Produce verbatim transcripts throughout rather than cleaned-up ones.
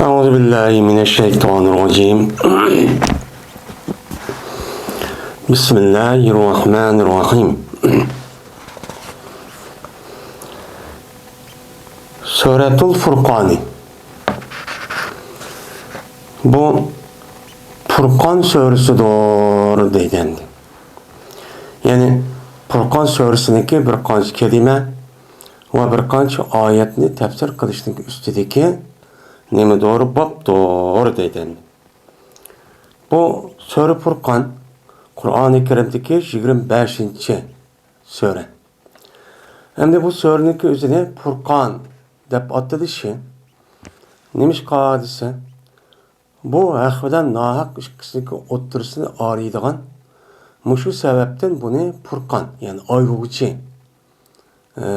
أعوذ بالله من الشيطان الرجيم. بسم الله الرحمن الرحيم. سورة الفرقان. بۇ پۇرقان سۈرىسىدۇر دەيدۇ ئەمدى. يەنى پۇرقان سۈرىسىنىڭكى بىر قانچە كەلىمە ۋە بىر قانچە ئايەتنى تەپسىر قىلىشنىڭ ئۈستىدىكى نېمىدۇر، بابتۇر دەيدۇ ئەمدى. بۇ سۈرە پۇرقان قۇرئانى كەرىمدىكى يىگىرمە بەشىنچى سۈرە. ئەمدى بۇ سۈرىنىڭكى ئۆزىنى پۇرقان دەپ ئاتىلىشى نېمىشقا دېسە، بۇ ھەق بىلەن ناھەق ئىككىسىنىڭكى ئوتتۇرىسىنى ئايرىيدىغان، مۇشۇ سەۋەبتىن بۇنى پۇرقان، يەنى ئايرىغۇچى، ئە،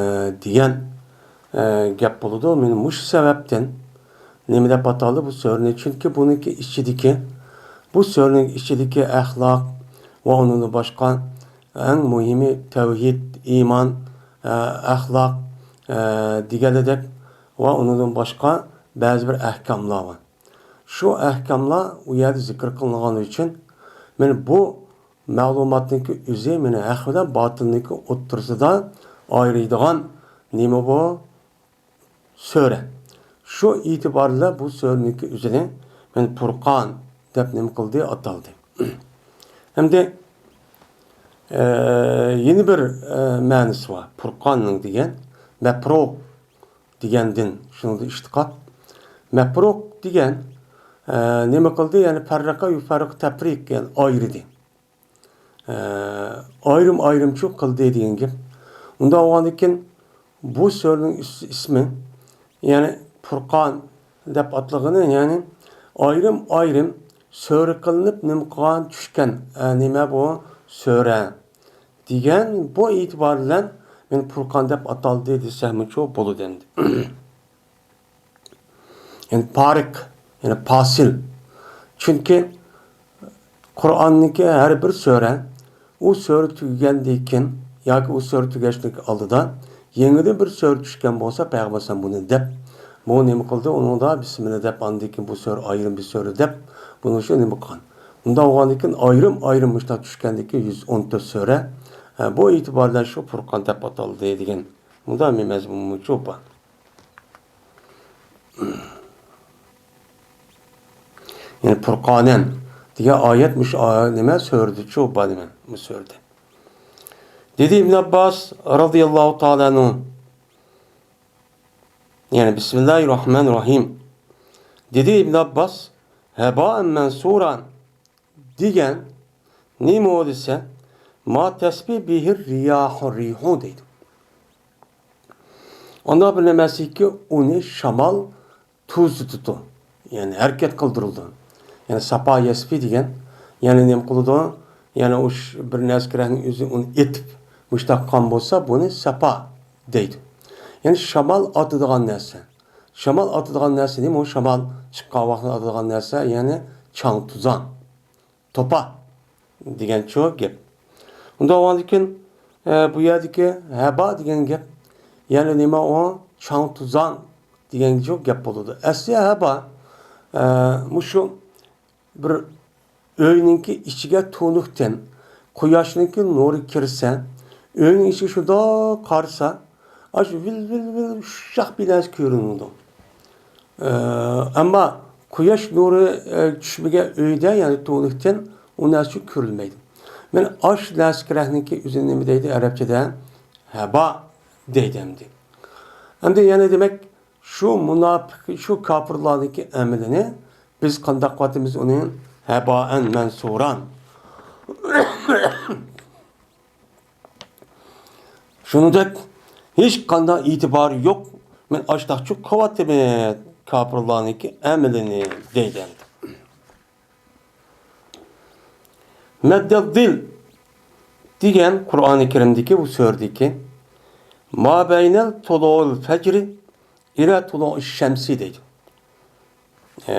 دېگەن، ئە، گەپ بولىدۇ. مانا مۇشۇ سەۋەبتىن نېمە دەپ ئاتالدى بۇ سۈرىنى؟ چۈنكى بۇنىڭكى ئىچىدىكى، بۇ سۈرىنىڭ ئىچىدىكى ئەخلاق ۋە ئۇنىڭدىن باشقا ئەڭ مۇھىمى تەۋھىد، ئىمان، ئە، ئەخلاق، ئە، دېگەنلىدەك ۋە ئۇنىڭدىن باشقا بەزى بىر ئەھكاملار بار. شۇ ئەھكاملار ئۇ يەردە زىكىر قىلىنغانلىقى ئۈچۈن، مانا بۇ مەلۇماتنىڭكى ئۆزى مانا ھەق بىلەن باتىلنىڭكى ئوتتۇرىسىدا ئايرىيدىغان نېمە بۇ؟ سۈرە. شۇ ئېتىبار بىلەن بۇ سۈرىنىڭكى ئۆزىنى مانا پۇرقان دەپ نېمە قىلدى؟ ئاتالدى. ئەمدى، ئە، يەنە بىر، ئە، مەنىسى بار. پۇرقاننىڭ دېگەن مەپرۇق دېگەندىن، شۇنىڭدا ئىشتىقاق. مەپرۇق دېگەن، ئە، نېمە قىلدى؟ يەنى پەررەقە يۇفەررىقۇ تەپرىق، يەنى ئايرىدى. ئە، ئايرىم-ئايرىمچۇ قىلدى دېگەن گەپ. ئۇنداق بولغاندىكىن بۇ سۈرىنىڭ ئىس-، ئىسمى، يەنى پۇرقان دەپ ئاتىلغىنى، يەنى ئايرىم-ئايرىم سۈرە قىلىنىپ نېمە قىلغان، چۈشكەن، ئە، نېمە بۇ سۈرە دېگەن بۇ ئېتىبار بىلەن مانا پۇرقان دەپ ئاتالدى دېسەمچۇ بولىدۇ ئەمدى. يەنى پارىق، يەنى پاسىل. چۈنكى قۇرئاننىڭكى ھەر بىر سۈرە، ئۇ سۈرە تۈگىگەندىن كېيىن ياكى ئۇ سۈرە تۈگەشتىن ئالدىدا يېڭىدىن بىر سۈرە چۈشكەن بولسا، پەيغەمبەر ئەلەيھىسسالام بۇنى دەپ، بۇ نېمە قىلدى؟ ئۇنىڭدا بىسمىللا دەپ، ئاندىن كېيىن بۇ سۈرە ئايرىم بىر سۈرە دەپ، بۇنى شۇ نېمە قىلغان. ئۇنداق بولغاندىن كېيىن ئايرىم-ئايرىم مۇشۇنداق چۈشكەندىن كېيىن يۈز ئون تۆت سۈرە، ھە، بۇ ئېتىبار بىلەن شۇ پۇرقان دەپ ئاتالدى دېگەن. مۇنداق مەزمۇنمۇ بار. يەنى پۇرقانەن دېگەن ئايەت مۇشۇ ئا-، نېمە سۈرىدىچۇ بار نېمە مۇ سۈرىدە. دېدى ئىبن ئابباس رازىياللاھۇ تائالا ئەنھۇ. يەنى بىسمىللاھىر راھمانىر راھىم. دېدى ئىبن ئابباس، ھەبائەن مەنسۇرا دېگەن نېمە ئۇ دېسە، ما تەسبى بىھىر رىياھۇ رىيھۇ دەيدۇ. ئانداق بىر نەرسىكى، ئۇنى شامال توزۇتىدۇ. يەنى ھەرىكەت قىلدۇرىدۇ. يەنى ساپا يەسپى دېگەن، يەنى نېمە قىلىدۇ؟ يەنى ئۇ ش-، بىر نەرسە كېرەكنىڭ ئۆزى ئۇنى ئېتىپ، مۇشتاق قىلغان بولسا، بۇنى ساپا دەيدۇ. يەنى شامال ئاتىدىغان نەرسە. شامال ئاتىدىغان نەرسە نېمە؟ ئۇ شامال چىققان ۋاقتىدا ئاتىدىغان نەرسە، يەنى چاڭ-توزان. توپا دېگەنچۇ گەپ. ئۇنداق بولغاندىكىن، ئە، بۇ يەردىكى ھەبا دېگەن گەپ، يەنى نېمە ئۇ؟ چاڭ-توزان دېگەنچۇ گەپ بولىدۇ. ئەسلى ھەبا، ئە، مۇشۇ بىر ئۆينىڭكى ئىچىگە تونۇقتىن قۇياشنىڭكى نۇرى كىرسە، ئۆينىڭ ئىچىگە شۇنداق قارىسا، ئاشۇ ۋىل، ۋىل، ۋىل ئۇششاق بىر نەرسە كۆرۈنىدۇ. ئە، ئەمما قۇياش نۇرى، ئە، چۈشمىگەن ئۆيدە، يەنى تونۇقتىن ئۇ نەرسە كۆرۈلمەيدۇ. مانا ئاشۇ نەرسە كېرەكنىڭكى ئۆزىنى نېمە دەيدۇ ئەرەبچىدە؟ ھەبا دەيدۇ ئەمدى. ئەمدى يەنە دېمەك، شۇ مۇناپىق، شۇ كاپىرلارنىڭكى ئەمىلىنى بىز قانداق قىلىۋاتىمىز ئۇنى؟ ھەبائەن مەنسۇران. شۇنىڭدەك ھېچقانداق ئېتىبارى يوق. مەن ئاشتاقچۇ قىلىۋاتىمەن كاپىرلارنىڭكى ئەمىلىنى دەيدۇ ئەمدى. مەددەددىل دېگەن قۇرئانى كەرىمدىكى بۇ سۈرىدىكى ما بەينەل تۇلۇئىل فەجرى ئىلە تۇلۇئىش شەمسى دەيدۇ. ئە،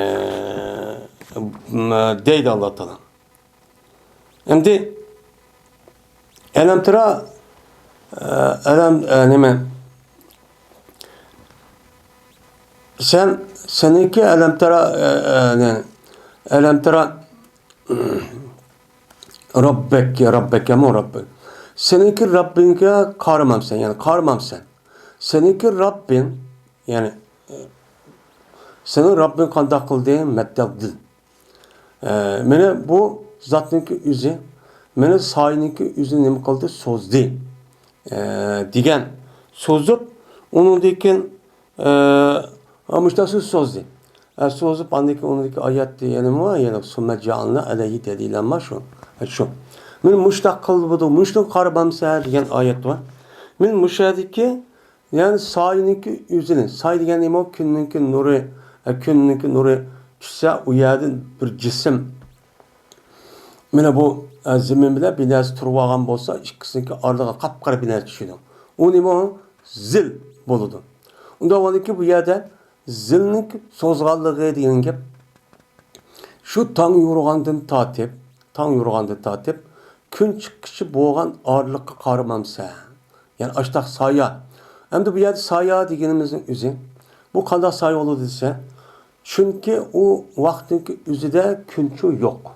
دەيدۇ ئاللا تائالا. ئەمدى ئەلەم تەرە، ئە، ئەلەم، ئە، نېمە؟ سەن، سېنىڭكى ئەلەمتەرا، ئە، ئە، نە، ئەلەمتەرا رەببەك، رەببەكمۇ رەببەك. سېنىڭكى رەببىڭگە قارىمامسەن، يەنى قارىمامسەن. سېنىڭكى رەببىڭ، يەنى، ئە، سېنىڭ رەببىڭ قانداق قىلدى؟ مەددەل دىل. ئە، مانا بۇ زاتنىڭكى ئۆزى، مانا سايىنىڭكى ئۆزىنى نېمە قىلدى؟ سوزدى. ئە، دېگەن. سوزۇپ، ئۇنىڭدىن كېيىن، ئە، مۇشۇنداق سۆز سوزدى. ئە، سوزۇپ، ئاندىن كېيىن ئۇنىڭدىكى ئايەتتە يەنە ما، يەنە سۈممە جەئەلنا ئەلەيھى دەلىلەن ما شۇ. ئە، شۇ. مانا مۇشۇنداق قىلدى بۇ، مۇشۇنىڭغا قارىمامسەن دېگەن ئايەت بار. مانا مۇشۇ يەردىكى يەنى سايىنىڭكى ئۆزىنى، سايە دېگەن نېمە؟ كۈننىڭكى نۇرى، ئە، كۈننىڭكى نۇرى چۈشسە، ئۇ يەردىن بىر جىسىم، مانا بۇ، ئە، زېمىن بىلەن بىر نەرسە تۇرۇۋالغان بولسا، ئىككىسىنىڭكى ئارىلىقىغا قاپقارا بىر نەرسە چۈشىدۇ. ئۇ نېمە؟ ئۇ زىل بولىدۇ. ئۇنداق بولغاندىكىن بۇ يەردە زىلنىڭكى سوزغانلىقى دېگەن گەپ. شۇ تاڭ يورۇغاندىن تارتىپ، تاڭ يورۇغاندىن تارتىپ، كۈن چىققىچە بولغان ئارىلىققا قارىمامسەن؟ يەنى ئاشتاق سايە. ئەمدى بۇ يەردە سايە دېگىنىمىزنىڭ ئۆزى، بۇ قانداق سايە بولىدۇ دېسە، چۈنكى ئۇ ۋاقىتنىڭكى ئۆزىدە كۈنچۇ يوق.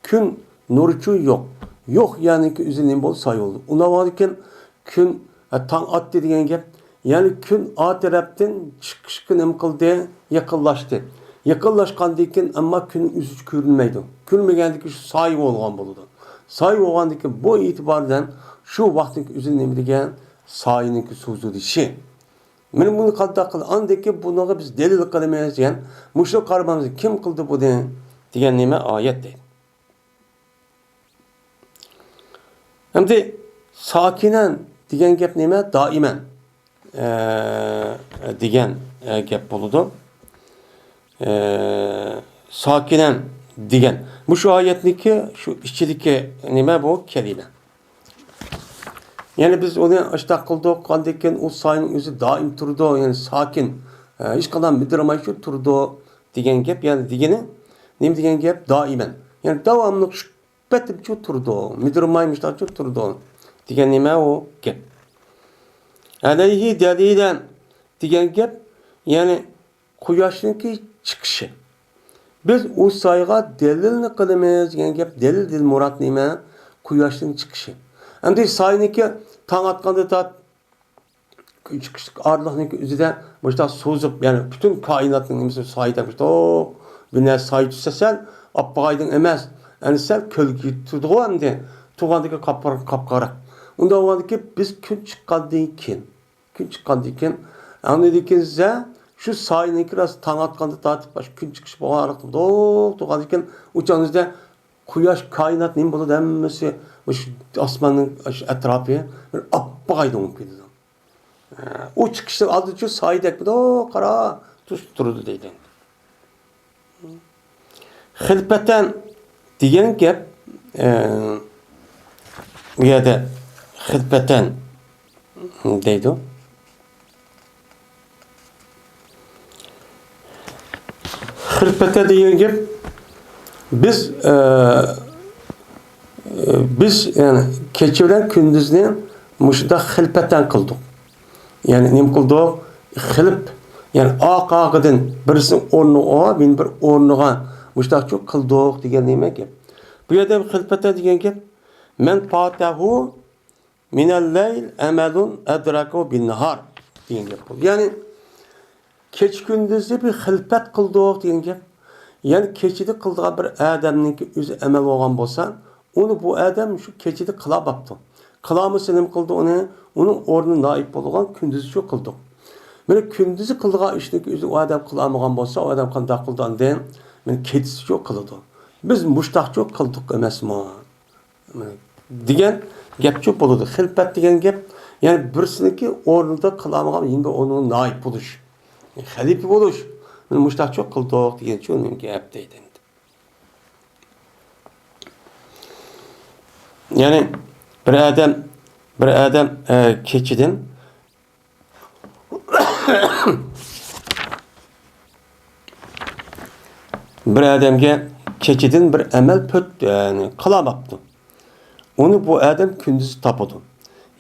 كۈن نۇرىچۇ يوق. يوق يەرنىڭكى ئۆزى نېمە بولدى؟ سايە بولدى. ئۇنداق بولغاندىكىن كۈن، ھە، تاڭ ئاتتى دېگەن گەپ. يەنى كۈن ئا تەرەپتىن چىقىشقا نېمە قىلدى؟ يېقىنلاشتى. يېقىنلاشقاندىن كېيىن ئەمما كۈن ئۆزى كۆرۈنمەيدۇ. كۆرۈنمىگەندىن كېيىن شۇ سايە بولغان بولىدۇ. سايە بولغاندىن كېيىن بۇ ئېتىبار بىلەن شۇ ۋاقىتنىڭ ئۆزى نېمە دېگەن؟ سايىنىڭكى سوزۇلۇشى. مانا بۇنى قانداق قىل-، ئاندىن كېيىن بۇنىڭغا بىز دەلىل قىلىمىز دېگەن. مۇشۇ قارىمامسەن، كىم قىلدى بۇنى؟ دېگەن نېمە؟ ئايەت دەيدۇ. ئەمدى ساكىنەن دېگەن گەپ نېمە؟ دائىمەن، ئە، دېگەن، ئە، گەپ بولىدۇ. ئە، ساكىنەن دېگەن. مۇشۇ ئايەتنىڭكى شۇ ئىچىدىكى نېمە بۇ؟ كەلىمە. يەنى بىز ئۇنى ئاشتاق قىلدۇق، ئاندىن كېيىن ئۇ سايىنىڭ ئۆزى دائىم تۇرىدۇ، يەنى ساكىن، ئە، ھېچقانداق مىدىرماي شۇ تۇرىدۇ دېگەن گەپ. يەنى دېگىنى، نېمە دېگەن گەپ؟ دائىمەن. يەنى داۋاملىق شۇ پېتىمچۇ تۇرىدۇ، مىدىرماي مۇشتاقچۇ تۇرىدۇ دېگەن نېمە ئۇ گەپ؟ ئەلەيھى دەلىلەن دېگەن گەپ، يەنى قۇياشنىڭكى چىقىشى. بىز ئۇ سايغا دەلىلنى قىلىمىز دېگەن گەپ. دەلىلدىن مۇراد نېمە؟ قۇياشنىڭ چىقىشى. ئەمدى ساينىڭكى تاڭ ئاتقاندا تارت-، كۈن چىقىشلىق ئارىلىقنىڭكى ئۆزىدە مۇشۇنداق سوزۇپ، يەنى پۈتۈن كائىناتنىڭ نېمىسى سايىدەك مۇشۇنداق بىر نەرسە سايە چۈشسە سەل ئاپئاق ئايدىڭ ئەمەس، ئەنە سەل كۆلگە تۇرىدىغۇ ئەمدى. تۇرغاندىكى قاپقارا-، قاپقارا. ئۇنداق بولغاندىكى بىز كۈن چىققاندىن كېيىن، كۈن چىققاندىن كېيىن، ئاندىن كېيىن سىزە شۇ سايىنىڭكى راست تاڭ ئاتقاندا تارتىپ، شۇ كۈن چىقىش بولغان ئارىلىق دوق تۇرغاندىن كېيىن، ئۇ چاغنىڭىزدا قۇياش، كائىنات نېمە بولىدۇ؟ ھەممىسى مۇشۇ ئاسماننىڭ شۇ ئەتراپى بىر ئاپئاق ئايدىڭ بولۇپ كېتىدۇ. ئۇ چىقىشتىن ئالدىنچۇ سايىدەك بىر قارا تۇرۇش تۇرىدۇ دەيدۇ. خىلپەتەن دېگەن گەپ، ئە، بۇ يەردە خىلپەتەن دەيدۇ. خىلپەتەن دېگەن گەپ، بىز، ئە، ئە، بىز، يەنى كېچە بىلەن كۈندۈزنى مۇشۇنداق خىلپەتەن قىلدۇق. يەنى نېمە قىلدۇق؟ خىلىپ، يەنى ئارقا-ئارقىدىن بىرسىنىڭ ئورنىغا، يەنە بىر ئورنىغا مۇشۇنداقچۇ قىلدۇق دېگەن نېمە گەپ؟ بۇ يەردە خىلپەتەن دېگەن گەپ، مەن پاتەھۇ مىنەللەيل ئەمەلۇن ئەدرەكۇ بىنناھار دېگەن گەپ بولدى. يەنى كېچە-كۈندۈزنى بىر خىلپەت قىلدۇق دېگەن گەپ. يەنى كېچىدە قىلىدىغان بىر ئادەمنىڭكى ئۆزى ئەمەل بولغان بولسا، ئۇنى بۇ ئادەم شۇ كېچىدە قىلالماپتۇ. قىلالمىسا نېمە قىلدى ئۇنى؟ ئۇنىڭ ئورنىدا نائىب بولغان كۈندۈزچۇ قىلدۇق. مانا كۈندۈزى قىلىدىغان ئىشنىڭكى ئۆزى ئۇ ئادەم قىلالمىغان بولسا، ئۇ ئادەم قانداق قىلىدۇ ئاندىن؟ مانا كېچىسىچۇ قىلىدۇ. بىز مۇشتاقچۇ قىلدۇق ئەمەسمۇ؟ دېگەن گەپچۇ بولىدۇ. خىلپەت دېگەن گەپ، يەنى بىرسىنىڭكى ئورنىدا قىلالمىغان يەنە بىر ئورنىغا نائىب بولۇش. خەلىپە بولۇش. مانا مۇشتاقچۇ قىلدۇق دېگەنچۇ ئۇنىڭكى گەپ دەيدۇ. يەنى بىر ئادەم، بىر ئادەم، ئە، كېچىدىن بىر ئادەمگە كېچىدىن بىر ئەمەل پۆت-، يەنى قىلالماپتۇ. ئۇنى بۇ ئادەم كۈندۈز تاپىدۇ.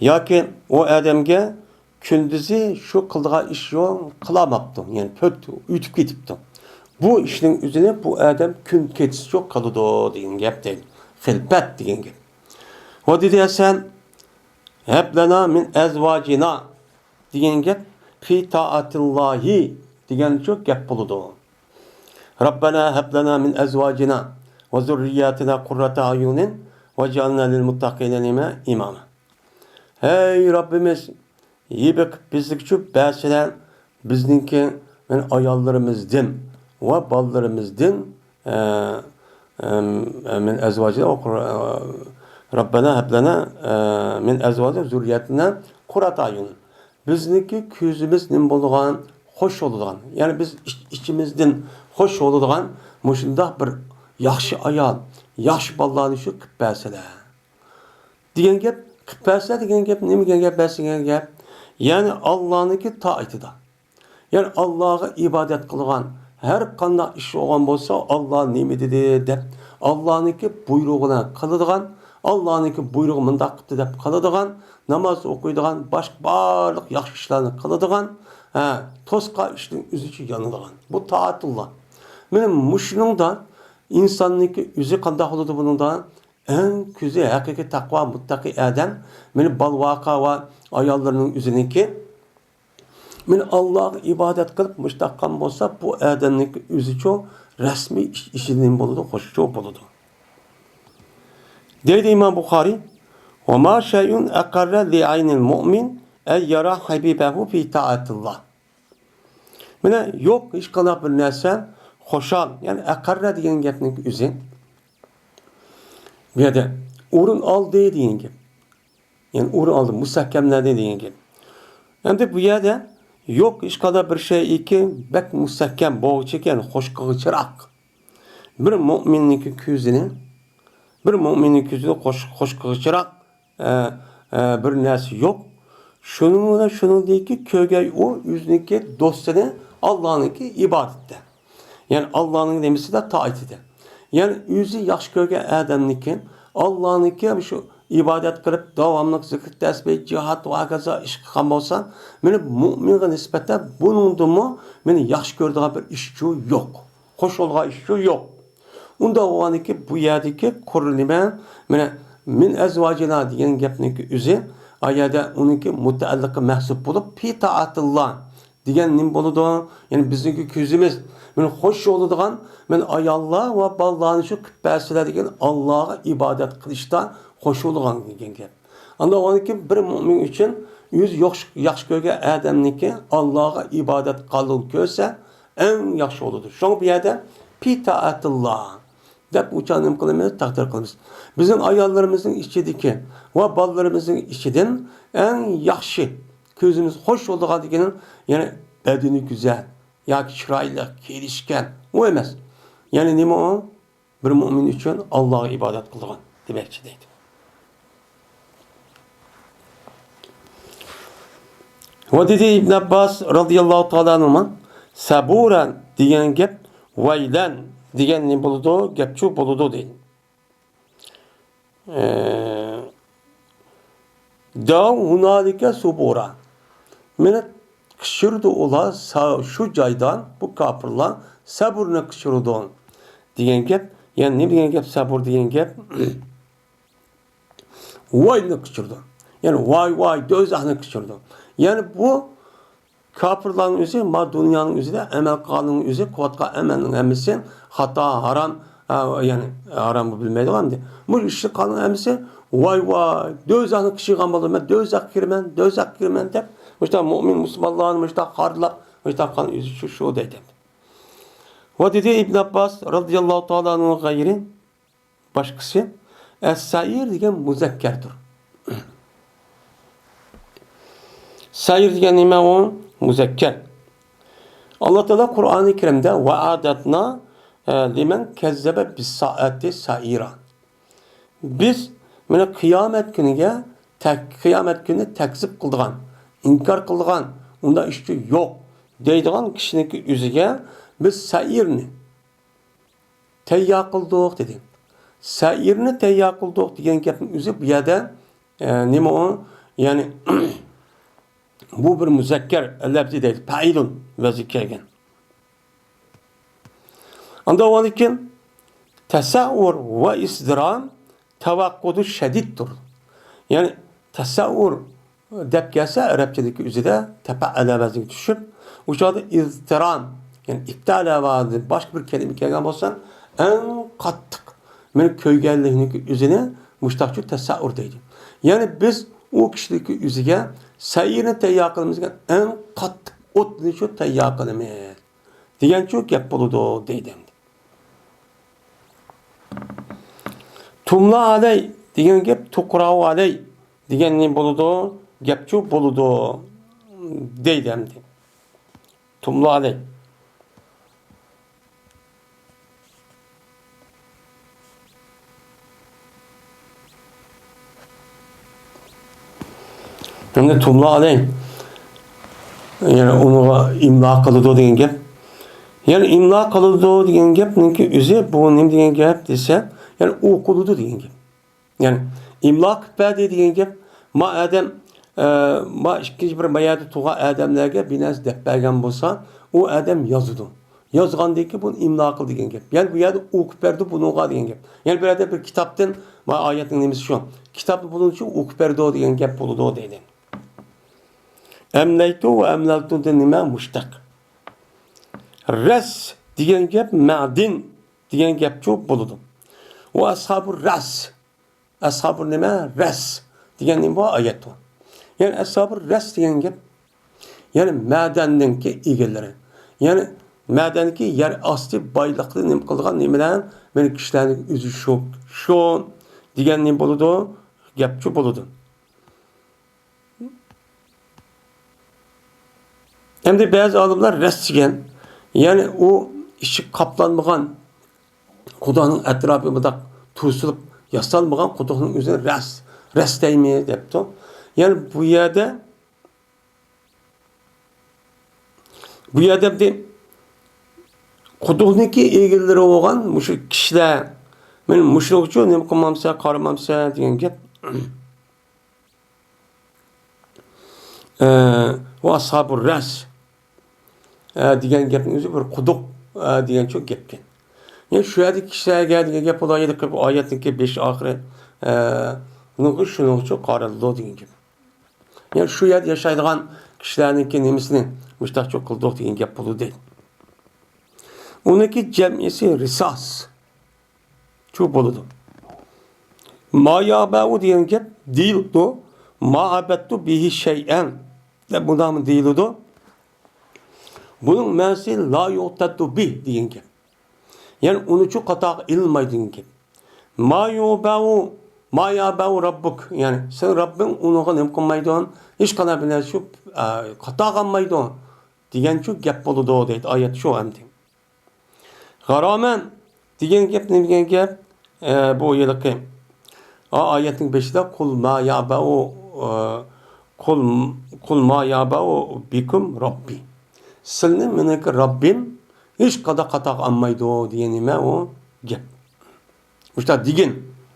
ياكى ئۇ ئادەمگە كۈندۈزى شۇ قىلىدىغان ئىش يوق، قىلالماپتۇ، يەنى پۈت ئۆتۈپ كېتىپتۇ. بۇ ئىشنىڭ ئۆزىنى بۇ ئادەم كۈن كېچىسىچۇ قىلىدۇ دېگەن گەپ دەيدۇ. خىلپەت دېگەن گەپ. ۋە دېدى ھەسەن، ھەب لەنا مىن ئەزۋاجىنا دېگەن گەپ، في تائەتىللاھى دېگەنچۇ گەپ بولىدۇ. رەببەنا ھەب لەنا مىن ئەزۋاجىنا ۋە زۇررىياتىنا قۇررەتە ئەيۇنىن ۋەجئەلنا لىلمۇتتەقىنە نېمە؟ ئىماما. ھەي رەببىمىز، يېپىقىپ بىزگىچۇ بەرسىلە، بىزنىڭكى، يەنى ئاياللىرىمىزدىن ۋە بالىلىرىمىزدىن، ئە، ئەم، ئە، مىن ئەزۋاجىنا ۋە قۇر-، ئە، رەببەنا ھەب لەنا، ئە، مىن ئەزۋاجىنا زۇررىياتىنا قۇررەتە ئەيۇن. بىزنىڭكى كۆزىمىز نېمە بولىدىغان، خوش بولىدىغان. يەنى بىز ئىچ-، ئىچىمىزدىن خوش بولىدىغان مۇشۇنداق بىر ياخشى ئايال، ياخشى بالىلارنى شۇ قىلىپ بەرسىلە. دېگەن گەپ، قىلىپ بەرسە دېگەن گەپ، نېمە دېگەن گەپ، بەرسە دېگەن گەپ؟ يەنى ئاللانىڭكى تائىتىدا. يەنى ئاللاغا ئىبادەت قىلىدىغان، ھەر قانداق ئىش بولغان بولسا، ئاللا نېمە دېدى دەپ، ئاللانىڭكى بۇيرۇقىنى قىلىدىغان، ئاللانىڭكى بۇيرۇقى مۇنداق قىپتۇ دەپ قىلىدىغان، ناماز ئوقۇيدىغان، باشقا بارلىق ياخشى ئىشلارنى قىلىدىغان، ھە، توسقا ئىشنىڭ ئۆزىچە يانىدىغان. بۇ تائەتۇللا. مانا مۇشۇنىڭدا ئىنساننىڭكى ئۆزى قانداق بولىدۇ بۇنىڭدا؟ ئەڭ كۆزى ھەقىقىي تەقۋا، مۇتتەقىي ئادەم، مانا بالىۋاقا ۋە ئاياللىرىنىڭ ئۆزىنىڭكى، مانا ئاللاغا ئىبادەت قىلىپ مۇشۇنداق قىلغان بولسا، بۇ ئادەمنىڭكى ئۆزىچۇ رەسمىي ئىش، ئىشى نېمە بولىدۇ؟ خوشچۇ بولىدۇ. دەيدۇ ئىمام بۇخارىي، ۋە ما شەيئۇن ئەقەررە لىئەينىل مۇئمىن ئەن يەرا ھەبىبەھۇ في تائەتىللا. مانا يوق ھېچقانداق بىر نەرسە خۇشال، يەنى ئەقەررە دېگەن گەپنىڭ ئۆزى. بۇ يەردە ئورۇن ئالدى دېگەن گەپ. يەنى ئورۇن ئالدى، مۇستەھكەملەندى دېگەن گەپ. ئەمدى بۇ يەردە يوق ھېچقانداق بىر شەيئىكى بەك مۇستەھكەم، بوغچىكەن، خوش قىلغۇچىراق. بىر مۆمىننىڭكى كۆزىنى، بىر مۆمىننىڭ كۆزىنى خوش، خوش قىلغۇچىراق، ئە، ئە، بىر نەرسە يوق. شۇنىڭ بىلەن شۇنىڭدىكى كۆرگەي ئۇ ئۆزىنىڭكى دوستىنى ئاللانىڭكى ئىبادىتىدە. يەنى ئاللانىڭ نېمىسىدە؟ تائىتىدە. يەنى ئۆزى ياخشى كۆرگەن ئادەمنىڭكى، ئاللانىڭكى شۇ ئىبادەت قىلىپ، داۋاملىق زىكىر، تەسبىھ، جىھاد ۋە ھاكازا ئىش قىلغان بولسا، مانا مۆمىنگە نىسبەتەن بۇنىڭدىنمۇ مانا ياخشى كۆرىدىغان بىر ئىشچۇ يوق. خوش بولغان ئىشچۇ يوق. ئۇنداق بولغاندىكى بۇ يەردىكى قۇر نېمە؟ مانا، مىن ئەزۋاجىنا دېگەن گەپنىڭكى ئۆزى، ئا يەردە ئۇنىڭكى مۇتەئەللىقى مەھسۇپ بولۇپ، في تائەتىللا دېگەن نېمە بولىدۇ؟ يەنى بىزنىڭكى كۆزىمىز مانا خوش بولىدىغان، مانا ئاياللار ۋە بالىلارنى شۇ قىلىپ بەرسىلە دېگەن ئاللاغا ئىبادەت قىلىشتا خوش بولىدىغان دېگەن گەپ. ئاندىن ئۇنىڭكى بىر مۆمىن ئۈچۈن ئۆزى يوق-، ياخشى كۆرگەن ئادەمنىڭكى ئاللاغا ئىبادەت قىلغىنى كۆرسە، ئەڭ ياخشى بولىدۇ. شۇڭا بۇ يەردە في تائەتىللا دەپ ئۇچان نېمە قىلىمىز؟ تەقدىر قىلىمىز. بىزنىڭ ئاياللىرىمىزنىڭ ئىچىدىكى ۋە بالىلىرىمىزنىڭ ئىچىدىن ئەڭ ياخشى، كۆزىمىز خوش بولىدىغان دېگىنىڭ، يەنى بەدىنى گۈزەل ياكى چىرايلىق، كېلىشكەن، ئۇ ئەمەس. يەنى نېمە ئۇ؟ بىر مۆمىن ئۈچۈن ئاللاغا ئىبادەت قىلىدىغان دېمەكچى دەيدۇ. ۋە دېدى ئىبن ئابباس رازىياللاھۇ تائالا ئەنھۇما، سەبۇرەن دېگەن گەپ، ۋەيلەن دېگەن نېمە بولىدۇ؟ گەپچۇ بولىدۇ دەيدۇ. ئە، دەئەۋ ھۇنالىكە سۇبۇرا. مانا قىچقىرىدۇ ئۇلار سا-، شۇ جايدا، بۇ كاپىرلار سەبۇرنى قىچقىرىدۇ دېگەن گەپ. يەنى نېمە دېگەن گەپ سەبۇر دېگەن گەپ؟ ۋاينى قىچقىرىدۇ. يەنى ۋاي، ۋاي، دوزاخنى قىچقىرىدۇ. يەنى بۇ كاپىرلارنىڭ ئۆزى، ما دۇنيانىڭ ئۆزىدە ئەمەل قىلغاننىڭ ئۆزى، قىلىۋاتقان ئەمەلنىڭ ھەممىسى خاتا، ھارام، ھە، يەنى ھارامنى بىلمەيدىغان ئەمدى. مۇشۇ ئىشنى قىلغاننىڭ ھەممىسى ۋاي، ۋاي، دوزاخنى قىچقىرغان بولىدۇ. مەن دوزاخقا كىرىمەن، دوزاخقا كىرىمەن دەپ، مۇشۇنداق مۆمىن مۇسۇلمانلارنى مۇشۇنداق خارلىلاپ، مۇشۇنداق قىلغان ئۆزى شۇ، شۇ دەيدۇ. ۋە دېدى ئىبن ئابباس رازىياللاھۇ تائالا ئەنھۇ غەيرى، باشقىسى، ئەس-سەئىر دېگەن مۇزەككەردۇر. سەئىر دېگەن نېمە ئۇ؟ مۇزەككەر. ئاللا تائالا قۇرئانى كەرىمدە، ۋە ئەئتەدنا، ئە، لىمەن كەززەبە بىسسائەتى سەئىرا. بىز مانا قىيامەت كۈنىگە تەك-، قىيامەت كۈنىنى تەكزىپ قىلىدىغان، ئىنكار قىلىدىغان، ئۇنداق ئىشچۇ يوق دەيدىغان كىشىنىڭكى ئۆزىگە بىز سەئىرنى تەييار قىلدۇق دېدى. سەئىرنى تەييار قىلدۇق دېگەن گەپنىڭ ئۆزى بۇ يەردە، ئە، نېمە ئۇ؟ يەنى، بۇ بىر مۇزەككەر لەپزى دەيدۇ، پەئىلۇن ۋەزنىگە كەلگەن. ئاندىن ئۇنىڭدىن كېيىن تەسەۋۋۇر ۋە ئىزدىرام تەۋەققۇدۇ شەدىدتۇر. يەنى تەسەۋۋۇر دەپ كەلسە ئەرەبچىدىكى ئۆزىدە تەپەئەلە ۋەزنىگە چۈشۈپ، ئۇ چاغدا ئىزدىرام، يەنى ئىپتەئەلە ۋە باشقا بىر كەلىمە كەلگەن بولسا، ئەڭ قاتتىق مېنى كۆيگەنلىكنىڭكى ئۆزىنى مۇشتاقچۇ تەسەۋۋۇر دەيدۇ. يەنى بىز ئۇ كىشىنىڭكى ئۆزىگە سەئىرنى تەييار قىلىمىز دېگەن ئەڭ قاتتىق ئوتنى شۇ تەييار قىلىمىز دېگەنچۇ گەپ بولىدۇ دەيدۇ ئەمدى. تۇملا ئەلەي دېگەن گەپ تۇقراۋۇ ئەلەي دېگەن نېمە بولىدۇ؟ گەپچۇ بولىدۇ دەيدۇ ئەمدى. تۇملا ئەلەي. ئەمدى تۇملا ئەلەي. يەنى ئۇنىڭغا ئىملا قىلىدۇ دېگەن گەپ. يەنى ئىملا قىلىدۇ دېگەن گەپنىڭكى ئۆزى بۇ نېمە دېگەن گەپ دېسە، يەنى ئوقۇلىدۇ دېگەن گەپ. يەنى ئىملا قىلىپ بەردى دېگەن گەپ، ما ئادەم، ئە، ما ئىككىنچى بىر ما يەردە تۇرغان ئادەملەرگە بىر نەرسە دەپ بەرگەن بولسا، ئۇ ئادەم يازىدۇ. يازغاندىن كېيىن بۇنى ئىملا قىل دېگەن گەپ. يەنى بۇ يەردە ئوقۇپ بەردى بۇنىڭغا دېگەن گەپ. يەنى بىر يەردە بىر كىتابتىن، ما ئايەتنىڭ نېمىسى شۇ. كىتابنى بۇنىڭ ئۈچۈن ئوقۇپ بەردى دېگەن گەپ بولىدۇ دەيدۇ. ئەملەيتۇ ۋە ئەملەلتۇدىن نېمە؟ مۇشتەق. رەس دېگەن گەپ مەدىن دېگەن گەپچۇ بولىدۇ. ۋە ئەسھابۇ رەس. ئەسھابۇ نېمە؟ رەس دېگەن نېمە بۇ؟ ئايەت بۇ. يەنى ئەسھابۇ رەس دېگەن گەپ، يەنى مەدەننىڭكى ئىگىلىرى. يەنى مەدەنكى يەر ئاستى بايلىقنى نېمە قىلىدىغان نېمىلەر؟ مېنىڭ كىشىلەرنىڭ ئۆزى شۇ، شۇ دېگەن نېمە بولىدۇ؟ گەپچۇ بولىدۇ. ئەمدى بەزى ئالىملار رەس دېگەن، يەنى ئۇ ئىچى قاپلانمىغان، قۇدۇقنىڭ ئەتراپى مۇنداق توسۇلۇپ ياسالمىغان قۇدۇقنىڭ ئۆزىنى رەس، رەس دەيمىز دەپتۇ. يەنى بۇ يەردە، بۇ يەردە ئەمدى قۇدۇقنىڭكى ئىگىلىرى بولغان مۇشۇ كىشىلەر، مېنى مۇشۇنىڭ ئۈچۈن نېمە قىلمامسەن، قارىمامسەن دېگەن گەپ. ئە، ۋە ئەسھابۇ رەس، ئە، دېگەن گەپنىڭ ئۆزى بىر قۇدۇق، ئە، دېگەنچۇ گەپكەن. يەنى شۇ يەردىكى كىشىلەرگە دېگەن گەپ بولار، يەنى قىلىپ ئايەتنىڭكى بېشى ئاخىرى، ئە، بۇنىڭغا شۇنىڭغىچۇ قارىلىدۇ دېگەن گەپ. يەنى شۇ يەردە ياشايدىغان كىشىلەرنىڭكى نېمىسىنى مۇشتاقچۇ قىلدۇق دېگەن گەپ بولىدۇ. ئۇنىڭكى جەمئىسى رىساس. چۇ بولىدۇ. ما يابەئۇ دېگەن گەپ دېيىلىدۇ. ما ئەبەتتۇ بىھى شەيئەن دەپ بۇنداقمۇ دېيىلىدۇ. بۇنىڭ مەنىسى لا يۇئتەددۇ بىھ دېگەن گەپ. يەنى ئۇنىچۇ قاتاغا ئېلىنمايدۇ دېگەن گەپ. ما يابەئۇ، ما يابەئۇ رەببۇك. يەنى سېنىڭ رەببىڭ ئۇنىڭغا نېمە قىلمايدۇ؟ ھېچقانداق بىر نەرسە شۇ، ئە، قاتاغا ئالمايدۇ دېگەنچۇ گەپ بولىدۇ دەيدۇ. ئايەت شۇ ئەمدى. غارامەن دېگەن گەپ نېمە دېگەن گەپ؟ ئە، بۇ ھېلىقى، ئا، ئايەتنىڭ بېشىدا قۇل ما يابەئۇ، ئە، قۇل، قۇل ما يابەئۇ بىكۇم رەببى. سىلىنى مېنىڭكى رەببىم ھېچقانداق قاتاغا ئالمايدۇ دېگەن نېمە ئۇ گەپ. مۇشۇنداق دېگىن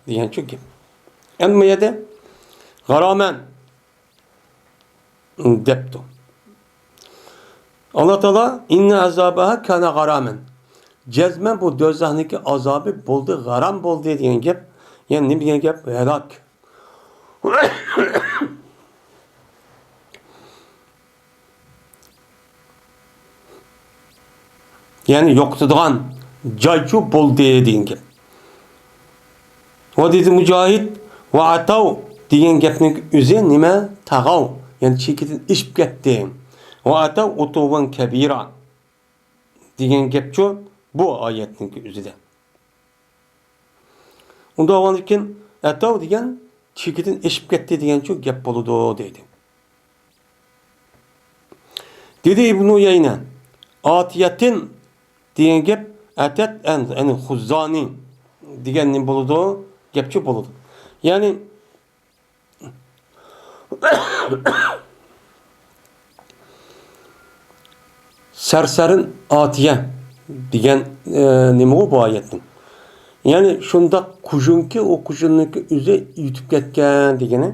دېگەنچۇ گەپ. ئەمما بۇ يەردە غارامەن دەپتۇ. ئاللا تائالا، «ئىننە ئەزابەھا كانە غارامەن.» جەزمەن بۇ دوزاخنىڭكى ئازابى بولدى، غارام بولدى دېگەن گەپ. يەنى نېمە دېگەن گەپ؟ ھالاك. يەنى يوقىتىدىغان جايچۇ بولدى دېگەن گەپ. ۋە دېدى مۇجاھىد، ۋە ئەتەۋ دېگەن گەپنىڭ ئۆزى نېمە؟ تەغەۋ، يەنى چېكىدىن ئېشىپ كەتتى. ۋە ئەتەۋ ئۇتۇۋۋەن كەبىرا دېگەن گەپچۇ بۇ ئايەتنىڭ ئۆزىدە. ئۇنداق بولغاندىكىن ئەتەۋ دېگەن چېكىدىن ئېشىپ كەتتى دېگەنچۇ گەپ بولىدۇ دەيدۇ. دېدى ئىبنۇ ئۇيەينە، ئاتىيەتىن دېگەن گەپ ئەتەت ئەن، يەنى خۇززانى دېگەن نېمە بولىدۇ؟ گەپچۇ بولىدۇ. يەنى سەرسەرىن ئاتىيە دېگەن، ئە، نېمىغۇ بۇ ئايەتنىڭ؟ يەنى شۇنداق قۇژۇنكى، ئۇ قۇژۇننىڭكى ئۆزى يۈتۈپ كەتكەن دېگىنى.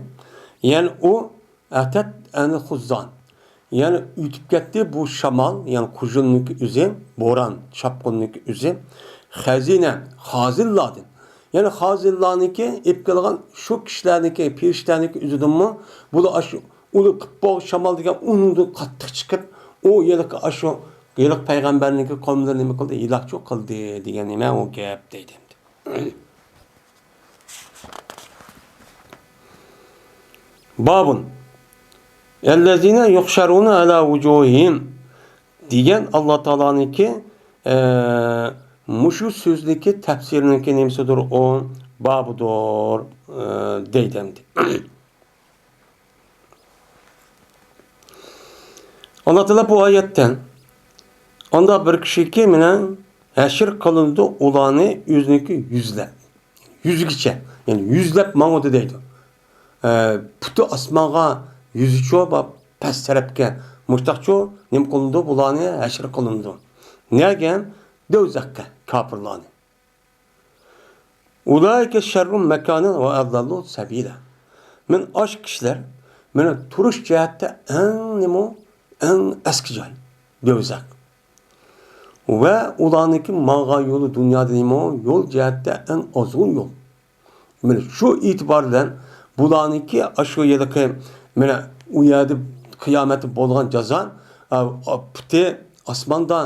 يەنى ئۇ ئەتەت ئەنىل خۇززان. يەنى ئۆتۈپ كەتتى بۇ شامال، يەنى قۇژۇلنىڭكى ئۆزى، بوران، چاپقۇننىڭكى ئۆزى، خەزىنە، خازىنلاردىن. يەنى خازىنلارنىڭكى ئېلىپ كەلگەن شۇ كىشىلەرنىڭكى، پېرىشتىلەرنىڭكى ئۆزىدىنمۇ بۇلار ئاشۇ ئۇنى قىلىپ بولغان شامال دېگەن ئۇنىڭدىن قاتتىق چىقىپ، ئۇ ھېلىقى ئاشۇ ھېلىقى پەيغەمبەرنىڭكى قومىلىرى نېمە قىلدى؟ ھېلاكچۇ قىلدى دېگەن نېمە ئۇ گەپ دەيدۇ ئەمدى. بابۇن. ئەللەزىنە يۇھشەرۇنە ئەلا ۋۇجۇھىم دېگەن ئاللا تائالانىڭكى، ئە، مۇشۇ سۆزنىڭكى تەپسىرىنىڭكى نېمىسىدۇر ئۇ؟ بابىدۇر، ئە، دەيدۇ ئەمدى. ئاللا تائالا بۇ ئايەتتە ئانداق بىر كىشىكى مانا ھەشر قىلىنىدۇ ئۇلارنى ئۆزىنىڭكى يۈزلەپ، يۈزىگىچە، يەنى يۈزلەپ ماڭىدۇ دەيدۇ. ئە، پۇتى ئاسمانغا يۈزىچە بار پەس تەرەپكە مۇشتاقچۇ نېمە قىلىنىدۇ؟ بۇلارنى ھەشر قىلىنىدۇ. نەگە؟ دوزاخقا كاپىرلارنى. ئۇلائىكە شەررۇن مەكانەن ۋە ئەزەللۇ سەبىلە. مانا ئاشۇ كىشىلەر مانا تۇرۇش جەھەتتە ئەڭ نېمە، ئەڭ ئەسكى جاي، دوزاخ. ۋە ئۇلارنىڭكى ماڭغان يولى دۇنيادا نېمە، يول جەھەتتە ئەڭ ئازغۇن يول. مانا شۇ ئېتىبار بىلەن بۇلارنىڭكى ئاشۇ يەردىكى مانا ئۇ يەردە قىيامەتتە بولغان جازا، ئا، ئا، پۇتى ئاسماندا،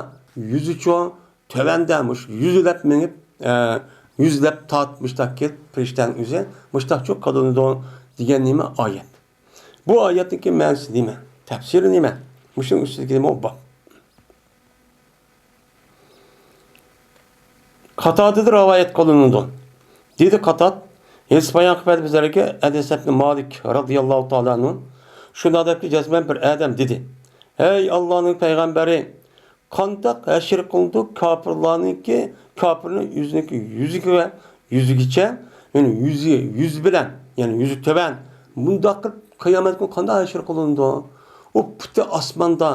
يۈزى چوڭ، تۆۋەندە مۇشۇ يۈزلەپ مېڭىپ، ئە، يۈزلەپ تارتىپ مۇشتاق كېلىپ، پەرىشتەنىڭ ئۆزى مۇشتاقچۇ قىلىنىدۇ دېگەن نېمە ئايەت. بۇ ئايەتنىڭكى مەنىسى نېمە؟ تەپسىرى نېمە؟ مۇشۇنىڭ ئۈستىدىكى نېمە بار؟ قاتادىدىن رىۋايەت قىلىنىدۇ. دېدى قاتاد، ھەدىس بايان قىلىپ بەردى بىزلەرگە ئەنەس ئىبنى مالىك رەزىياللاھۇ تائالا ئەنھۇ. شۇنداق دەپتۇ، جەزمەن بىر ئادەم دېدى، ھەي ئاللانىڭ پەيغەمبىرى، قانداق ھەشر قىلىنىدۇ كاپىرلارنىڭكى، كاپىرنىڭ ئۆزىنىڭكى يۈزىگە ۋە يۈزىگىچە، يەنى يۈزى، يۈز بىلەن، يەنى يۈزى تۆۋەن، مۇنداق قىلىپ قىيامەت كۈنى قانداق ھەشر قىلىنىدۇ؟ ئۇ پۇتى ئاسماندا،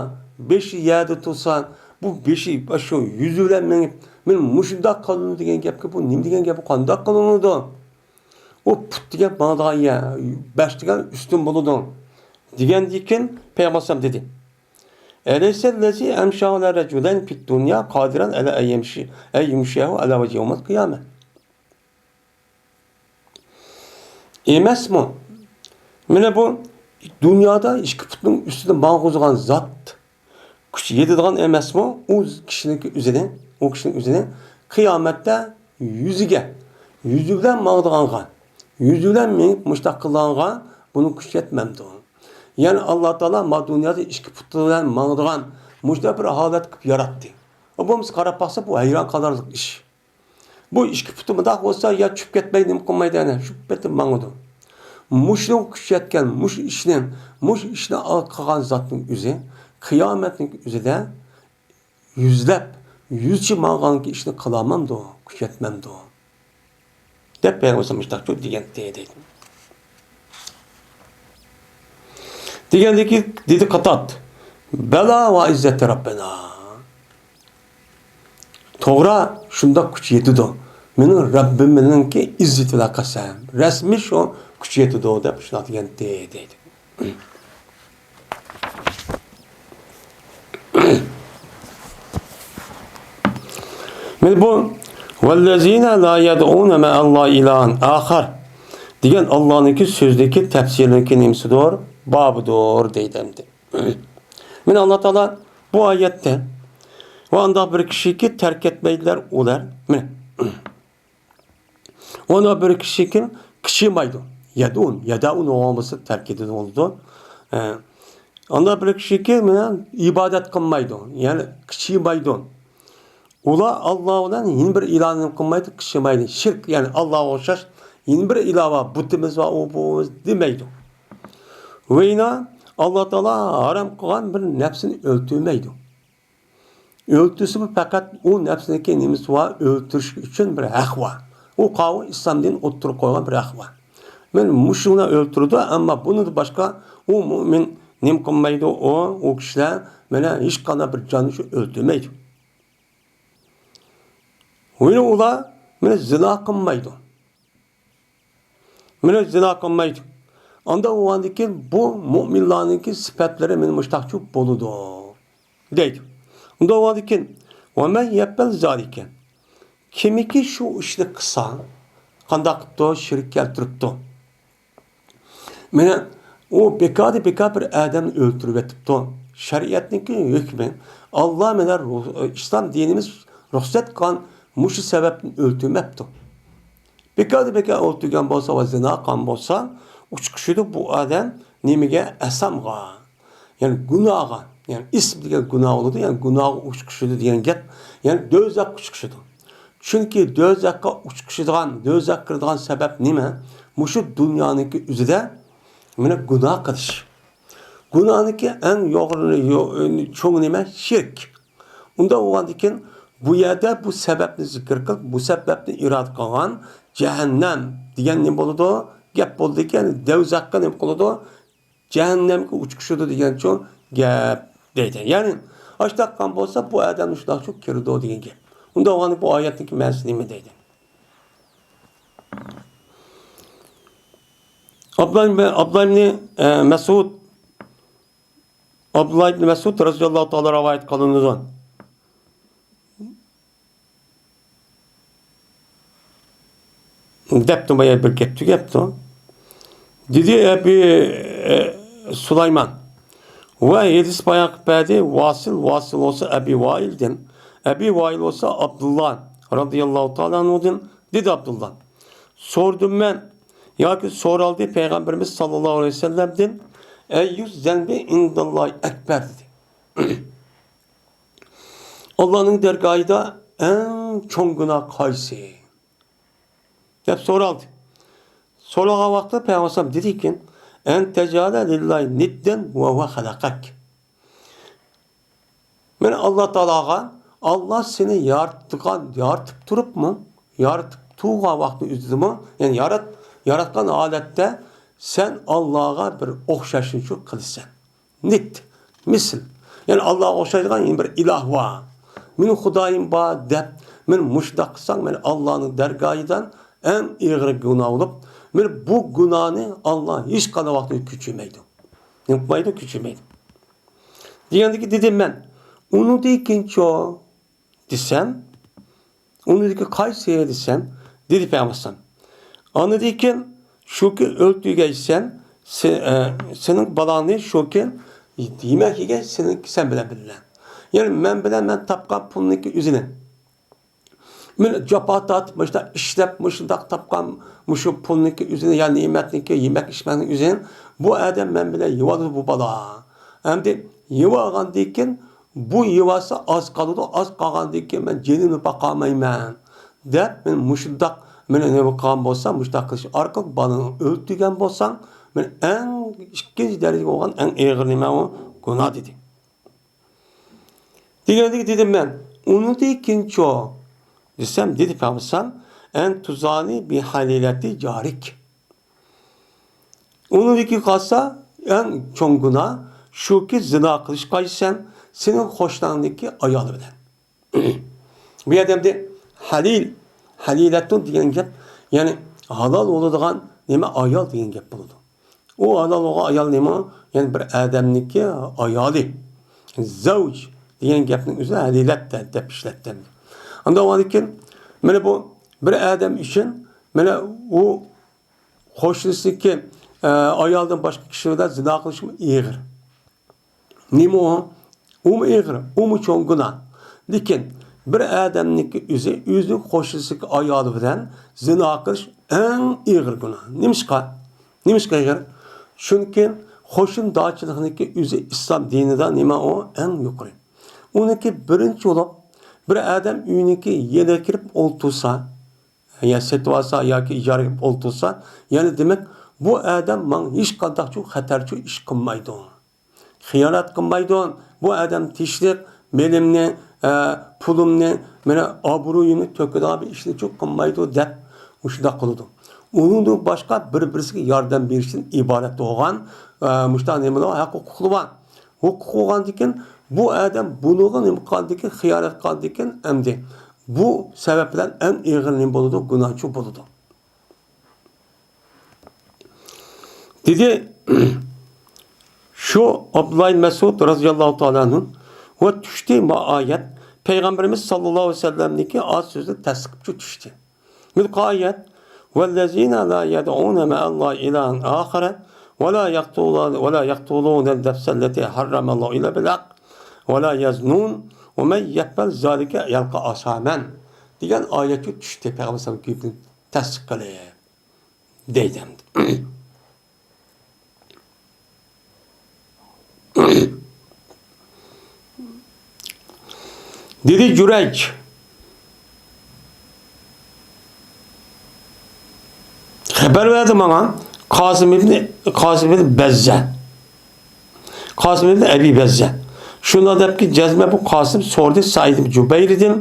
بېشى يەردە تۇرسا، بۇ بېشى شۇ يۈزى بىلەن مېڭىپ، مانا مۇشۇنداق قىلىنىدۇ دېگەن گەپكە، بۇ نېمە دېگەن گەپ، بۇ قانداق قىلىنىدۇ؟ ئۇ پۇت دېگەن ماڭىدىغان يەر، باش دېگەن ئۈستۈن بولىدۇ. دېگەندىن كېيىن پەيغەمبەر ئەلەيھىسسالام دېدى، ئەلەيسەللەزى ئەمشا ئەلە رەجۇلەينى فىد دۇنيا قادىرەن ئەلە ئەن يەمشى، ئەن يۇمشىيەھۇ ئەلە ۋەجھى يەۋمەل قىيامە. ئەمەسمۇ؟ مانا بۇ دۇنيادا ئىككى پۇتنىڭ ئۈستىدە ماڭغۇزغان زات كۈچ يېتىدىغان ئەمەسمۇ؟ ئۇ كىشىنىڭكى ئۆزىنى، ئۇ كىشىنىڭ ئۆزىنى قىيامەتتە يۈزىگە، يۈزى بىلەن ماڭىدىغانغا، يۈزى بىلەن مېڭىپ مۇشتاق قىلىدىغانغا بۇنىڭ كۈچى يەتمەمدۇ؟ يەنى ئاللا تائالا ما دۇنيادا ئىككى پۇتى بىلەن ماڭىدىغان مۇشۇنداق بىر ھالەت قىلىپ ياراتتى. بولمىسا قاراپ باقسا، بۇ ھەيران قالارلىق ئىش. بۇ ئىككى پۇتى مۇنداق بولسا، يا چۈشۈپ كەتمەي نېمە قىلمايدۇ، ئەنە شۇ پېتى ماڭىدۇ. مۇشۇنىڭغا كۈچ يەتكەن، مۇشۇ ئىشنى، مۇشۇ ئىشنى قىلغان زاتنىڭ ئۆزى قىيامەتنىڭ ئۆزىدە يۈزلەپ، يۈزچە ماڭغانكى ئىشنى قىلالمامدۇ، كۈچ يەتمەمدۇ؟ دەپ پەيغەمبەر مۇشۇنداق دېگەنتى دەيدۇ. دېگەندىكى دېدى قاتاد، بەلا ۋە ئىززەتى رەببىنا. توغرا، شۇنداق كۈچ يېتىدۇ. مېنىڭ رەببىمنىڭكى ئىززىتى بىلەن قەسەم. رەسمىي شۇ كۈچ يېتىدۇ دەپ شۇنداق دېگەنتى دەيدۇ. مانا بۇ، ۋەللەزىنە لا يەدئۇنە مەئەللاھى ئىلاھەن ئاخەر دېگەن ئاللانىڭكى سۆزىدىكى تەپسىرىنىڭكى نېمىسىدۇر؟ بابىدۇر دەيدۇ ئەمدى. مانا ئاللا تائالا بۇ ئايەتتە، ۋە ئانداق بىر كىشىكى تەرك ئەتمەيدىلەر ئۇلار. مانا. ئۇنداق بىر كىشىكى قىچىمايدۇ. يەدئۇن، يەدئۇن بولغان بولسا تەرك ئېتىدۇ بولىدۇ. ئە، ئانداق بىر كىشىكى مانا ئىبادەت قىلمايدۇ. يەنى قىچىمايدۇ. ئۇلار ئاللا بىلەن يەنە بىر ئىلاھنى قىلمايدۇ، قىچىمايدۇ. شىرك، يەنى ئاللاغا ئوخشاش يەنە بىر ئىلاھ بار، بۇتىمىز بار، ئۇ بۇ دېمەيدۇ. ۋە يەنە ئاللا تائالا ھارام قىلغان بىر نەپسىنى ئۆلتۈرمەيدۇ. ئۆلتۈرسىمۇ پەقەت ئۇ نەپسىنىڭكى نېمىسى بار، ئۆلتۈرۈش ئۈچۈن بىر ھەق بار. ئۇ قاۋۇ ئىسلام دىنى ئوتتۇرىغا قويغان بىر ھەق بار. مانا مۇشۇنى ئۆلتۈرىدۇ، ئەمما بۇنىڭدىن باشقا ئۇ مۇئمىن نېمە قىلمايدۇ، ئۇ، ئۇ كىشىلەر مانا ھېچقانداق بىر جاننى شۇ ئۆلتۈرمەيدۇ. ۋە ئۇلار مانا زىنا قىلمايدۇ. مانا زىنا قىلمايدۇ. ئانداق بولغاندىن كېيىن بۇ مۇئمىنلارنىڭكى سۈپەتلىرى مانا مۇشۇنداقچۇ بولىدۇ، دەيدۇ. ئۇنداق بولغاندىن كېيىن، «ومن يفعل ذلك»، كىمكى شۇ ئىشنى قىلسا، قانداق قىپتۇ؟ شىرك كەلتۈرۈپتۇ. مانا ئۇ بىكاردىن بىكار بىر ئادەمنى ئۆلتۈرۈۋېتىپتۇ. شەرىئەتنىڭكى ھۆكمى، ئاللا مانا ئىسلام دىنىمىز رۇخسەت قىلغان مۇشۇ سەۋەبتىن ئۆلتۈرمەپتۇ. بىكاردىن بىكار ئۆلتۈرگەن بولسا ۋە زىنا قىلغان بولسا، ئۇچقۇچىدۇ بۇ ئادەم نېمىگە؟ ئەسەمغا. يەنى گۇناھقا، يەنى ئىسم دېگەن گۇناھ بولىدۇ، يەنى گۇناھقا ئۇچقۇچىدۇ دېگەن گەپ، يەنى دوزاخقا ئۇچقۇچىدۇ. چۈنكى دوزاخقا ئۇچقۇچىدىغان، دوزاخقا كىرىدىغان سەۋەب نېمە؟ مۇشۇ دۇنيانىڭكى ئۆزىدە مانا گۇناھ قىلىش. گۇناھنىڭكى ئەڭ يۇقىرى، يو-، چوڭى نېمە؟ شىرك. ئۇنداق بولغاندىكىن، بۇ يەردە بۇ سەۋەبنى زىكىر قىلىپ، بۇ سەۋەبنى ئىرادە قىلغان جەھەننەم دېگەن نېمە بولىدۇ؟ گەپ بولىدىكەن، دوزاخقا نېمە قىلىدۇ؟ جەھەننەمگە ئۇچقۇچىدۇ دېگەنچۇ گەپ دەيدۇ. يەنى، ئاشتاق قىلغان بولسا، بۇ ئادەم شۇنداقچۇ كىرىدۇ دېگەن گەپ. ئۇنداق بولغاندا بۇ ئايەتنىڭكى مەنىسى نېمە دەيدۇ؟ ئابدۇللا ئىبنى، ئابدۇللا ئىبنى، ئە، مەسئۇد، ئابدۇللا ئىبنى مەسئۇد رەزىياللاھۇ تائالا رىۋايەت قىلىنىدۇ. دەپتۇ، بايا بىر گەپ تۈگەپتۇ. دېدى ئەبى، ئە، سۇلايمان. ۋە ھەدىس بايان قىلىپ بەردى ۋاسىل، ۋاسىل بولسا ئەبى ۋائىلدىن، ئەبى ۋائىل بولسا ئابدۇللا رەزىياللاھۇ تائالا ئەنھۇدىن، دېدى ئابدۇللا. سورىدىم مەن، ياكى سورالدى پەيغەمبىرىمىز ساللاللاھۇ ئەلەيھى ۋەسەللەمدىن، ئەييۇ زەنبى ئىنداللاھى ئەكبەر دېدى. ئاللانىڭ دەرگاھىدا ئەڭ چوڭ گۇناھ قايسى؟ دەپ سورالدى. سورىغان ۋاقتىدا پەيغەمبەر ئەلەيھىسسالام دېدىكەن، «ئەن تەجئەلە لىللاھى نىددەن ۋە ھۇۋە خەلەقەك.» مانا ئاللا تائالاغا، ئاللا سېنى ياراتقان، يارىتىپ تۇرۇپمۇ، يارىتىپ تۇرغان ۋاقتى ئۆزىدىمۇ، يەنى يارات-، ياراتقان ھالەتتە سەن ئاللاغا بىر ئوخشاشنى شۇ قىلىسەن. نىد، مىسىل. يەنى ئاللاغا ئوخشايدىغان يەنە بىر ئىلاھ بار. مېنىڭ خۇدايىم بار دەپ، مېنى مۇشۇنداق قىلساڭ، مەن ئاللانىڭ دەرگاھىدىن ئەڭ ئېغىر گۇناھ بولۇپ، مېنى بۇ گۇناھنى ئاللا ھېچقانداق ۋاقىتتا كەچۈرمەيدۇ. نېمە قىلمايدۇ؟ كەچۈرمەيدۇ. دېگەندىكىن دېدىم مەن، ئۇنىڭدىن كېيىنچۇ؟ دېسەم، ئۇنىڭدىكى قايسى دېسەم، دېدى پەيغەمبەر ئەلەيھىسسالام، ئاندىن كېيىن شۇكى ئۆلتۈرگەيسەن، سې-، ئە، سېنىڭ بالاڭنى شۇكى يېمەك يېگەي سېنىڭ، سەن بىلەن بىللە. يەنى مەن بىلەن مەن تاپقان پۇلنىڭكى ئۆزىنى. مەن جاپا تارتىپ، مۇشۇنداق ئىشلەپ، مۇشۇنداق تاپقان مۇشۇ پۇلنىڭكى ئۆزىنى، يا نېمەتنىڭكى، يېمەك ئىچمەكنىڭ ئۆزىنى بۇ ئادەم مەن بىلەن يېۋالىدۇ بۇ بالا. ئەمدى يېۋالغاندىن كېيىن بۇ يېۋالسا ئاز قالىدۇ، ئاز قالغاندىن كېيىن مەن جېنىمنى باقالمايمەن دەپ، مەن مۇشۇنداق، مېنى نېمە قىلغان بولسا، مۇشۇنداق قىلىش ئارقىلىق بالىنى ئۆلتۈرگەن بولساڭ، مەن ئەڭ ئىككىنچى دەرىجىگە بولغان ئەڭ ئېغىر نېمە ئۇ؟ گۇناھ دېدى. دېگەندىكىن دېدىم مەن، ئۇنىڭدىن كېيىنچۇ؟ دېسەم، دېدى پەيغەمبەر ئەلەيھىسسالام، ئەن تۇزانى بىھەلىلەتى جارىك. ئۇنىڭدىن كېيىن قالسا، ئەڭ چوڭ گۇناھ شۇكى، زىنا قىلىشقايسەن سېنىڭ قوشناڭدىكى ئايالى بىلەن. بۇ يەردە ئەمدى ھەلىل، ھەلىلەتۇن دېگەن گەپ، يەنى ھالال بولىدىغان نېمە؟ ئايال دېگەن گەپ بولىدۇ. ئۇ ھالال بولغان ئايال نېمە؟ يەنى بىر ئادەمنىڭكى ئايالى. زەۋج دېگەن گەپنىڭ ئۆزى ھەلىلەت دە-، دەپ ئىشلەتتى. ئاندىن كېيىن، مانا بۇ بىر ئادەم ئۈچۈن، مانا ئۇ قوشنىسىنىڭكى، ئە، ئايالىدىن باشقا كىشى بىلەن زىنا قىلىشمۇ ئېغىر. نېمە ئۇ؟ ئۇمۇ ئېغىر، ئۇمۇ چوڭ گۇناھ. لېكىن بىر ئادەمنىڭكى ئۆزى، ئۆزىنىڭ قوشنىسىدىكى ئايالى بىلەن زىنا قىلىش ئەڭ ئېغىر گۇناھ. نېمىشقا؟ نېمىشقا ئېغىر؟ چۈنكى قوشنىدارچىلىقنىڭكى ئۆزى ئىسلام دىنىدا نېمە ئۇ؟ ئەڭ يۇقىرى. ئۇنىڭكى بىرىنچى بولۇپ، بىر ئادەم ئۆينىڭكى يېنىغا كىرىپ ئولتۇرسا، يا سېتىۋالسا ياكى ئىجارىگە ئولتۇرسا، يەنى دېمەك، بۇ ئادەم ماڭا ھېچقانداقچۇ خەتەرچۇ ئىش قىلمايدۇ. خىيانەت قىلمايدۇ. بۇ ئادەم تىنچلىق، مېلىمنى، ئە، پۇلۇمنى، مېنى ئابرۇيۇمنى تۆكىدىغان بىر ئىشنىچۇ قىلمايدۇ دەپ مۇشۇنداق قىلىدۇ. ئۇنىڭدىن باشقا بىر-بىرسىگە ياردەم بېرىشتىن ئىبارەت بولغان، ئە، مۇشۇنداق نېمىلەر، ھەق ھوقۇقلار بار. ھوقۇق بولغاندىكىن بۇ ئادەم بۇنىڭغا نېمە قىلغاندىكىن، خىيانەت قىلغاندىكىن ئەمدى بۇ سەۋەب بىلەن ئەڭ ئېغىر نېمە بولىدۇ؟ گۇناھچۇ بولىدۇ. دېدى. شۇ ئابدۇللا ئىبن مەسئۇد رازىياللاھۇ تائالا ئەنھۇ ۋە چۈشتى ما ئايەت پەيغەمبىرىمىز ساللاللاھۇ ئەلەيھى ۋەسەللەمنىڭكى ئاز سۆزىنى تەستىقلاپ چۈشتى. مىلكى ئايەت، والذين لا يدعون مع الله إلها آخر ولا يقتلون، ولا يقتلون النفس التي حرم الله إلا بالحق ولا يزنون ومن يفعل ذلك يلق أثاما دېگەن ئايەتكە چۈشتى پەيغەمبەر سەللەللاھۇ ئەلەيھى ۋەسەللەم تەستىق قىلىپ. دەيدۇ ئەمدى. دېدى جۇرەيج. خەۋەر بەردى ماڭا قاسىم ئىبنى، قاسىم ئىبنى بەززە. قاسىم ئىبنى ئەبى بەززە. شۇنداق دەپكى جەزمە بۇ قاسىم سورىدى سەئىد ئىبنى جۇبەيردىن،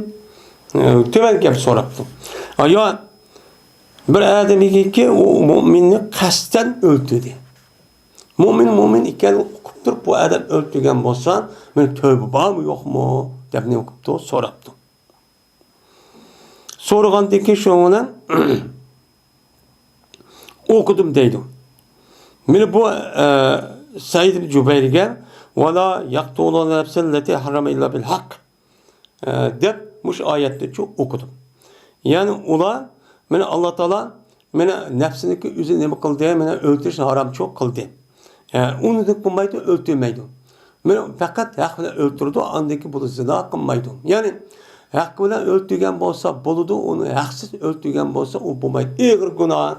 ئە، تۆۋەن گەپ سوراپتۇ. ئايا، بىر ئادەمگىكى ئۇ مۇئمىننى قەستەن ئۆلتۈردى. مۇئمىن مۇئمىن ئىكەنلىكىنى ئۇقۇپ تۇرۇپ، بۇ ئادەم ئۆلتۈرگەن بولسا، مېنىڭ تۆبە بارمۇ يوقمۇ دەپ نېمە قىپتۇ، سوراپتۇ. سورىغاندىن كېيىن شۇنىڭ بىلەن ئوقۇدۇم دەيدۇ. مانا بۇ، ئە، سەئىد ئىبن جۇبەيرگە، ۋەلا يەقتۇلۇنە نەفسەللەتى ھەررەمە ئىللا بىل ھەق. ئە، دەپ مۇشۇ ئايەتنىچۇ ئوقۇدۇم. يەنى ئۇلار، مانا ئاللا تائالا، مانا نەپسىنىكى ئۆزى نېمە قىلدى، مانا ئۆلتۈرۈشنى ھارامچۇ قىلدى. ئە، ئۇنى دەپ بولمايدۇ، ئۆلتۈرمەيدۇ. مانا پەقەت ھەق بىلەن ئۆلتۈرىدۇ، ئاندىن كېيىن بۇنى زىنا قىلمايدۇ. يەنى ھەق بىلەن ئۆلتۈرگەن بولسا بولىدۇ، ئۇنى ھەقسىز ئۆلتۈرگەن بولسا ئۇ بولمايدۇ. ئېغىر گۇناھ،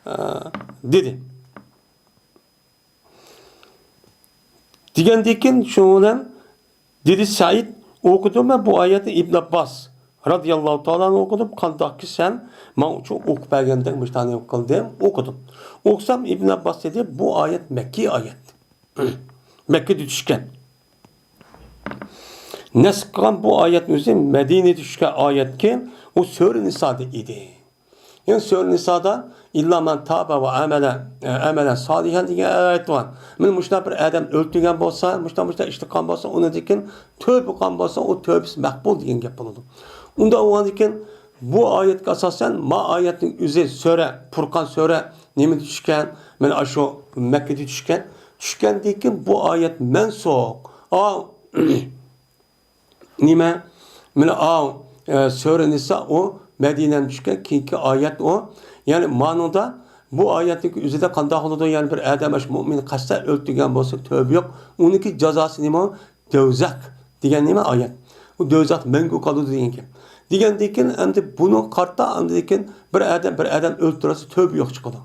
ئە، دېدى. دېگەندىن كېيىن شۇنىڭ بىلەن دېدى سەئىد، ئوقۇدۇم مەن بۇ ئايەتنى ئىبن ئابباس رازىياللاھۇ تائالا ئەنھۇ ئوقۇدۇم، قانداقكى سەن ماڭا ئۇچۇن ئوقۇپ بەرگەندەك مۇشۇنداق قىلدىم، ئوقۇدۇم. ئوقۇسام ئىبن ئابباس دېدى، بۇ ئايەت مەككىي ئايەت. مەككىدە چۈشكەن. نەسخ قىلغان بۇ ئايەتنىڭ ئۆزى مەدىنىدە چۈشكەن ئايەتكەن، ئۇ سۈرە نىسادا ئىدى. يەنى سۈرە نىسادا، «ئىللا مەن تابە ۋە ئەمەلە، ئەمەلەن سالىھەن» دېگەن ئايەت بار. مانا مۇشۇنداق بىر ئادەم ئۆلتۈرگەن بولسا، مۇشۇنداق، مۇشۇنداق ئىش قىلغان بولسا، ئۇنىڭدىن كېيىن تۆبە قىلغان بولسا، ئۇ تۆبىسى مەقبۇل دېگەن گەپ بولىدۇ. ئۇنداق بولغاندىن كېيىن بۇ ئايەتكە ئاساسەن، ما ئايەتنىڭ ئۆزى سۈرە، پۇرقان سۈرە نېمىدە چۈشكەن؟ مانا ئاشۇ مەككىدە چۈشكەن. چۈشكەندىن كېيىن بۇ ئايەت مەنسۇخ. ئاۋۇ نېمە؟ مانا ئاۋۇ، ئە، سۈرە نىسا ئۇ مەدىنەدە چۈشكەن كېيىنكى ئايەت ئۇ. يەنى مانىڭدا بۇ ئايەتنىڭ ئۆزىدە قانداق بولىدۇ؟ يەنى بىر ئادەم ئاشۇ مۇئمىن قەستەن ئۆلتۈرگەن بولسا تۆبە يوق. ئۇنىڭكى جازاسى نېمە؟ دوزاخ دېگەن نېمە ئايەت؟ ئۇ دوزاختا مەڭگۈ قالىدۇ دېگەن گەپ. دېگەندىن كېيىن ئەمدى بۇنىڭغا قارىتا ئاندىن كېيىن بىر ئادەم، بىر ئادەم ئۆلتۈرۈۋەتسە تۆبە يوق چىقىدۇ.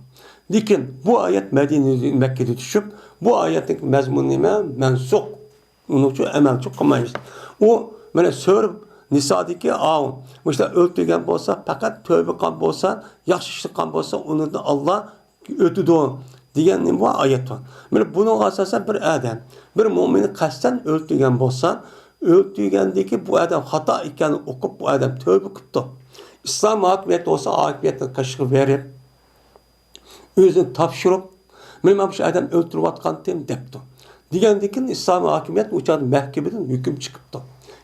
لېكىن بۇ ئايەت مەدىنە، مەككىدە چۈشۈپ، بۇ ئايەتنىڭ مەزمۇنى نېمە؟ مەنسۇخ. ئۇنىڭ ئۈچۈن ئەمەلچىلىك قىلمايمىز. ئۇ مانا سۈرە نىسادىكى ئاۋۇ، مۇشۇنداق ئۆلتۈرگەن بولسا، پەقەت تۆبە قىلغان بولسا، ياخشى ئىش قىلغان بولسا، ئۇنىڭدىن ئاللا ئۆتىدۇ دېگەن نېمە بار؟ ئايەت بار. مانا بۇنىڭغا ئاساسەن بىر ئادەم، بىر مۇئمىننى قەستەن ئۆلتۈرگەن بولسا، ئۆلتۈرگەندىكى بۇ ئادەم خاتا ئىكەنلىكىنى ئۇقۇپ، بۇ ئادەم تۆبە قىپتۇ. ئىسلام ھاكىمىيەت بولسا، ھاكىمىيەتنى قېشىغا بېرىپ، ئۆزىنى تاپشۇرۇپ، مانا مەن مۇشۇ ئادەم ئۆلتۈرۈۋاتقانتىم دەپتۇ. دېگەندىن كېيىن ئىسلام ھاكىمىيەت ئۇ چاغدا مەھكىمىدىن ھۆكۈم چىقىپتۇ.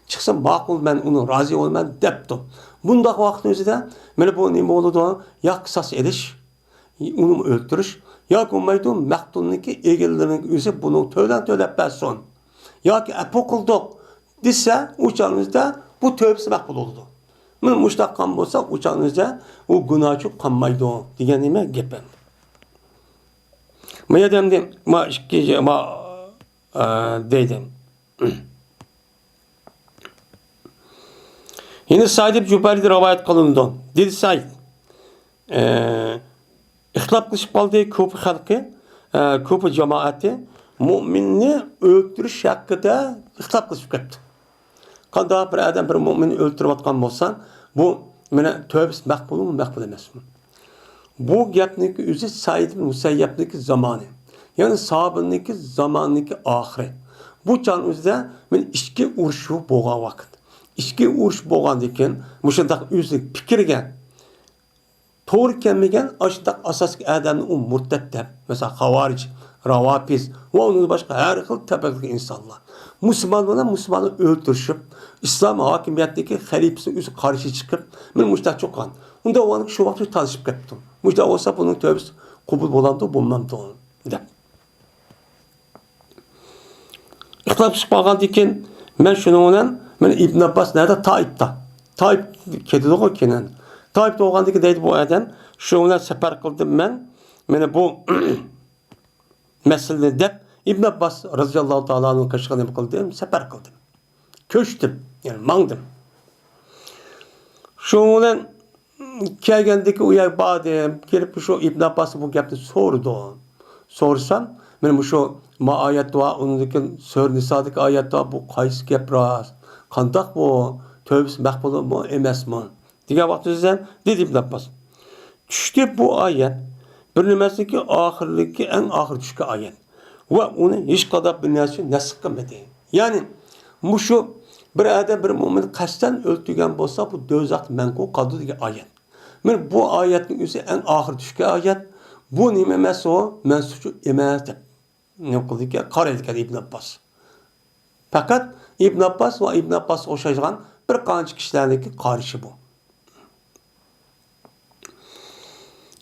چىقسا ماقۇل، مەن ئۇنىڭ رازى بولىمەن دەپتۇ. بۇنداق ۋاقىتنىڭ ئۆزىدە مانا بۇ نېمە بولىدۇ؟ يا قىساس ئېلىش، ئۇنىمۇ ئۆلتۈرۈش، ياكى بولمايدۇ، مەقتۇلنىڭكى ئىگىلىرىنىڭ ئۆزى بۇنىڭ تۆلەن تۆلەپ بەرسۇن. ياكى ئەپۇ قىلدۇق دېسە، ئۇ چاغنىڭ ئۆزىدە بۇ تۆبىسى مەقبۇل بولىدۇ. مانا مۇشۇنداق قىلغان بولسا، ئۇ چاغنىڭ ئۆزىدە ئۇ گۇناھچى قالمايدۇ دېگەن نېمە گەپ ئەمدى. ما يەردە ئەمدى ما ئىككى، ما، ئە، دەيدۇ. يەنە سەئىد ئىبن جۇبەيردىن رىۋايەت قىلىنىدۇ. دېدى سەئىد، ئە، ئىختىلاپ قىلىشىپ قالدى كۇفا خەلقى، ئە، كۇفا جامائەتى مۇئمىننى ئۆلتۈرۈش ھەققىدە ئىختىلاپ قىلىشىپ كەتتى. قانداق بىر ئادەم بىر مۇئمىننى ئۆلتۈرۈۋاتقان بولسا، بۇ مانا تۆبىسى مەقبۇلمۇ، مەقبۇل ئەمەسمۇ؟ بۇ گەپنىڭكى ئۆزى سەئىد ئىبن مۇسەييەبنىڭكى زامانى. يەنى ساھابىنىڭكى زامانىنىڭكى ئاخىرى. بۇ چاغنىڭ ئۆزىدە مانا ئىچكى ئۇرۇش بولغان ۋاقىت. ئىچكى ئۇرۇش بولغاندىن كېيىن مۇشۇنداق ئۆزى پىكىرگە توغرا كەلمىگەن ئاشۇنداق ئاساسلىق ئادەمنى ئۇ مۇرتەت دەپ، مەسىلەن، خاۋارىج، راۋاپىز ۋە ئۇنىڭدىن باشقا ھەر خىل تەبىقىدىكى ئىنسانلار. مۇسۇلمان بىلەن مۇسۇلماننى ئۆلتۈرۈشۈپ، ئىسلام ھاكىمىيەتتىكى خەلىپىسىگە ئۆزى قارشى چىقىپ، مانا مۇشۇنداق چوققان. ئۇنداق بولغاندىكىن شۇ ۋاقىت تالىشىپ كەتتىم. مۇشۇنداق بولسا بۇنىڭ تۆبىسى قوبۇل بولامدۇ، بولمامدۇ؟ تاپشۇرۇپ قالغاندىن كېيىن، مەن شۇنىڭ بىلەن، مانا ئىبن ئابباس نەدە؟ تائىپتا. تائىپ كېتىدىغۇ كېيىن. تائىپتا بولغاندىن كېيىن دەيدۇ بۇ ئادەم، شۇنىڭ بىلەن سەپەر قىلدىم مەن، مانا بۇ مەسىلىنى دەپ، ئىبن ئابباس رەزىياللاھۇ تائالا ئەنھۇنىڭ قېشىغا نېمە قىلدىم؟ سەپەر قىلدىم. كۆچتۈم، يەنى ماڭدىم. شۇنىڭ بىلەن كەلگەندىكى ئۇ يەرگە باردىم. كېلىپ شۇ ئىبن ئابباستىن بۇ گەپنى سورىدىم. سورىسام، مانا مۇشۇ ما ئايەت بار، ئۇنىڭدىن كېيىن سۈرە نىسادىكى ئايەت بار، بۇ قايسى گەپ راست؟ قانداق بۇ؟ تۆۋبىسى مەقبۇلمۇ، ئەمەسمۇ؟ دېگەن ۋاقتىدا دېدى ئىبن ئابباس، چۈشتى بۇ ئايەت، بىر نېمىسىنىڭكى ئاخىرىدىكى، ئەڭ ئاخىرى چۈشكەن ئايەت. ۋە ئۇنى ھېچقانداق بىر نەرسە نەسخ قىلمىدى. يەنى، مۇشۇ بىر ئادەم بىر مۆمىن قەستەن ئۆلتۈرگەن بولسا، بۇ دوزاختا مەڭگۈ قالىدۇ دېگەن ئايەت. مانا بۇ ئايەتنىڭ ئۆزى ئەڭ ئاخىرى چۈشكەن ئايەت. بۇ نېمە ئەمەس ئۇ؟ مەنسۇخ ئەمەس دەپ نېمە قىلىدىكەن، قارايدىكەن ئىبن ئابباس. پەقەت ئىبن ئابباس ۋە ئىبن ئابباسقا ئوخشايدىغان بىر قانچە كىشىلەرنىڭكى قارىشى بۇ.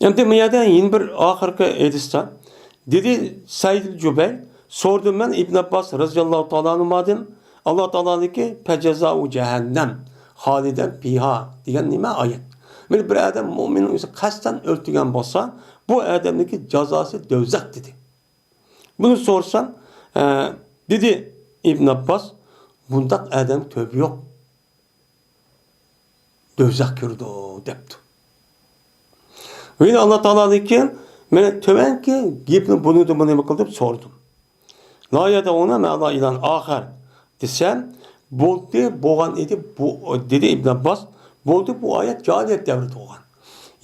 ئەمدى بۇ يەردە يەنە بىر ئاخىرقى ھەدىس بار. دېدى سەئىد ئىبن جۇبەير، سورىدىم مەن ئىبن ئابباس رەزىياللاھۇ تائالا ئەنھۇمادىن، ئاللا تائالانىڭكى «فەجازاؤھۇ جەھەننەم خالىدەن فىھا» دېگەن نېمە ئايەت؟ مانا بىر ئادەم مۆمىننى ئۆزى قەستەن ئۆلتۈرگەن بولسا، بۇ ئادەمنىڭكى جازاسى دوزاخ دېدى. بۇنى سورىسام، ئە، دېدى ئىبن ئابباس، بۇنداق ئادەم تۆبە يوق. دوزاخ كىرىدۇ دەپتۇ. ۋە يەنە ئاللا تائالادىن كېيىن مانا تۆۋەنكى گېپنى بۇنى، بۇنى نېمە قىل دەپ سورىدىم. «لا يەدئۇنە مەئەللاھى ئىلاھەن ئاخەر» دېسەم، بولدى، بولغان ئىدى، بۇ، دېدى ئىبن ئابباس، بولدى، بۇ ئايەت جاھىلىيەت دەۋرىدە بولغان.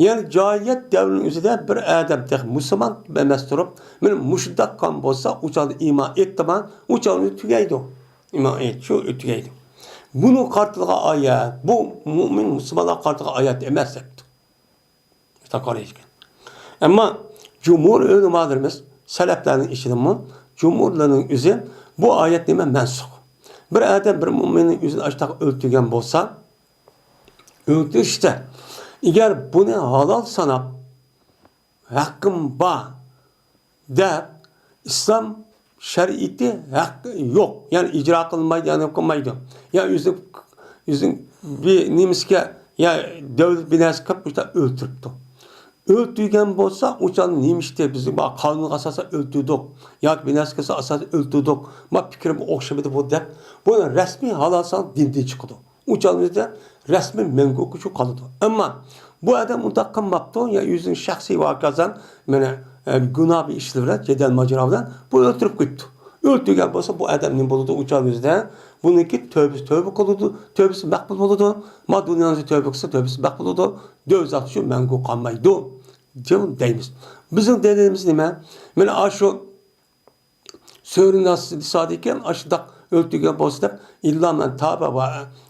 يەنى جاھىلىيەت دەۋرىنىڭ ئۆزىدە بىر ئادەم تېخى مۇسۇلمان ئەمەس تۇرۇپ، مانا مۇشۇنداق قىلغان بولسا، ئۇ چاغدا ئىمان ئېيتتىما، ئۇ چاغدا تۈگەيدۇ. ئىمان ئېيت، شۇ تۈگەيدۇ. بۇنىڭغا قارىتىلغان ئايەت، بۇ مۆمىن مۇسۇلمانلارغا قارىتىلغان ئايەت ئەمەس دەپتۇ. شۇنداق قارايدىكەن. ئەمما جۇمھۇر ئۆلىمالىرىمىز، سەلەپلەرنىڭ ئىچىدىمۇ جۇمھۇرلىرىنىڭ ئۆزى بۇ ئايەت نېمە؟ مەنسۇخ. بىر ئادەم بىر مۆمىننى ئۆزىنى ئاشتاق ئۆلتۈرگەن بولسا، ئۆلتۈرۈشتە، ئەگەر بۇنى ھالال ساناپ، ھەققىم بار دەپ، ئىسلام شەرىئىتى ھەق يوق، يەنى ئىجرا قىلمايدۇ، يەنى قىلمايدۇ. يا ئۆزى، ئۆزىنىڭ بىر نېمىسىگە، يا دۆلەت بىناسى قىلىپ، مۇشۇنداق ئۆلتۈرۈپتۇ. ئۆلتۈرگەن بولسا، ئۇ چاغدا نېمە ئىشتى، بىزنىڭ بار قانۇنغا ئاساسەن ئۆلتۈردۇق، ياكى بىناسىگە ئاساسەن ئۆلتۈردۇق، ما پىكرىم ئوخشىمىدى بۇ دەپ، بۇ رەسمىي ھالال سان دىندىن چىقىدۇ. ئۇ چاغدا رەسمىي مەڭگۈ كۈچى قالىدۇ. ئەمما بۇ ئادەم ئۇنداق قىلماپتۇ، يا ئۆزىنىڭ شەخسىي ۋەقەسەن، مانا، ئە، گۇناھ بىر ئىشلىرى بىلەن، جېدەل ماجىرا بىلەن بۇ ئۆلتۈرۈپ قويۇپتۇ. ئۆلتۈرگەن بولسا، بۇ ئادەم نېمە بولىدۇ؟ ئۇ چاغدا بۇنىڭكى تۆبىسى، تۆبە قىلىدۇ، تۆبىسى مەقبۇل بولىدۇ. ما دۇنيادا تۆبە قىلسا، تۆبىسى مەقبۇل بولىدۇ. دوزاختا شۇ مەڭگۈ قالمايدۇ، دەيمىز. بىزنىڭ دەلىلىمىز نېمە؟ مانا ئاشۇ سۈرە نىسادىكەن، ئاشۇنداق ئۆلتۈرگەن بولسا دەپ، «ئىللا مەن تابە ۋە،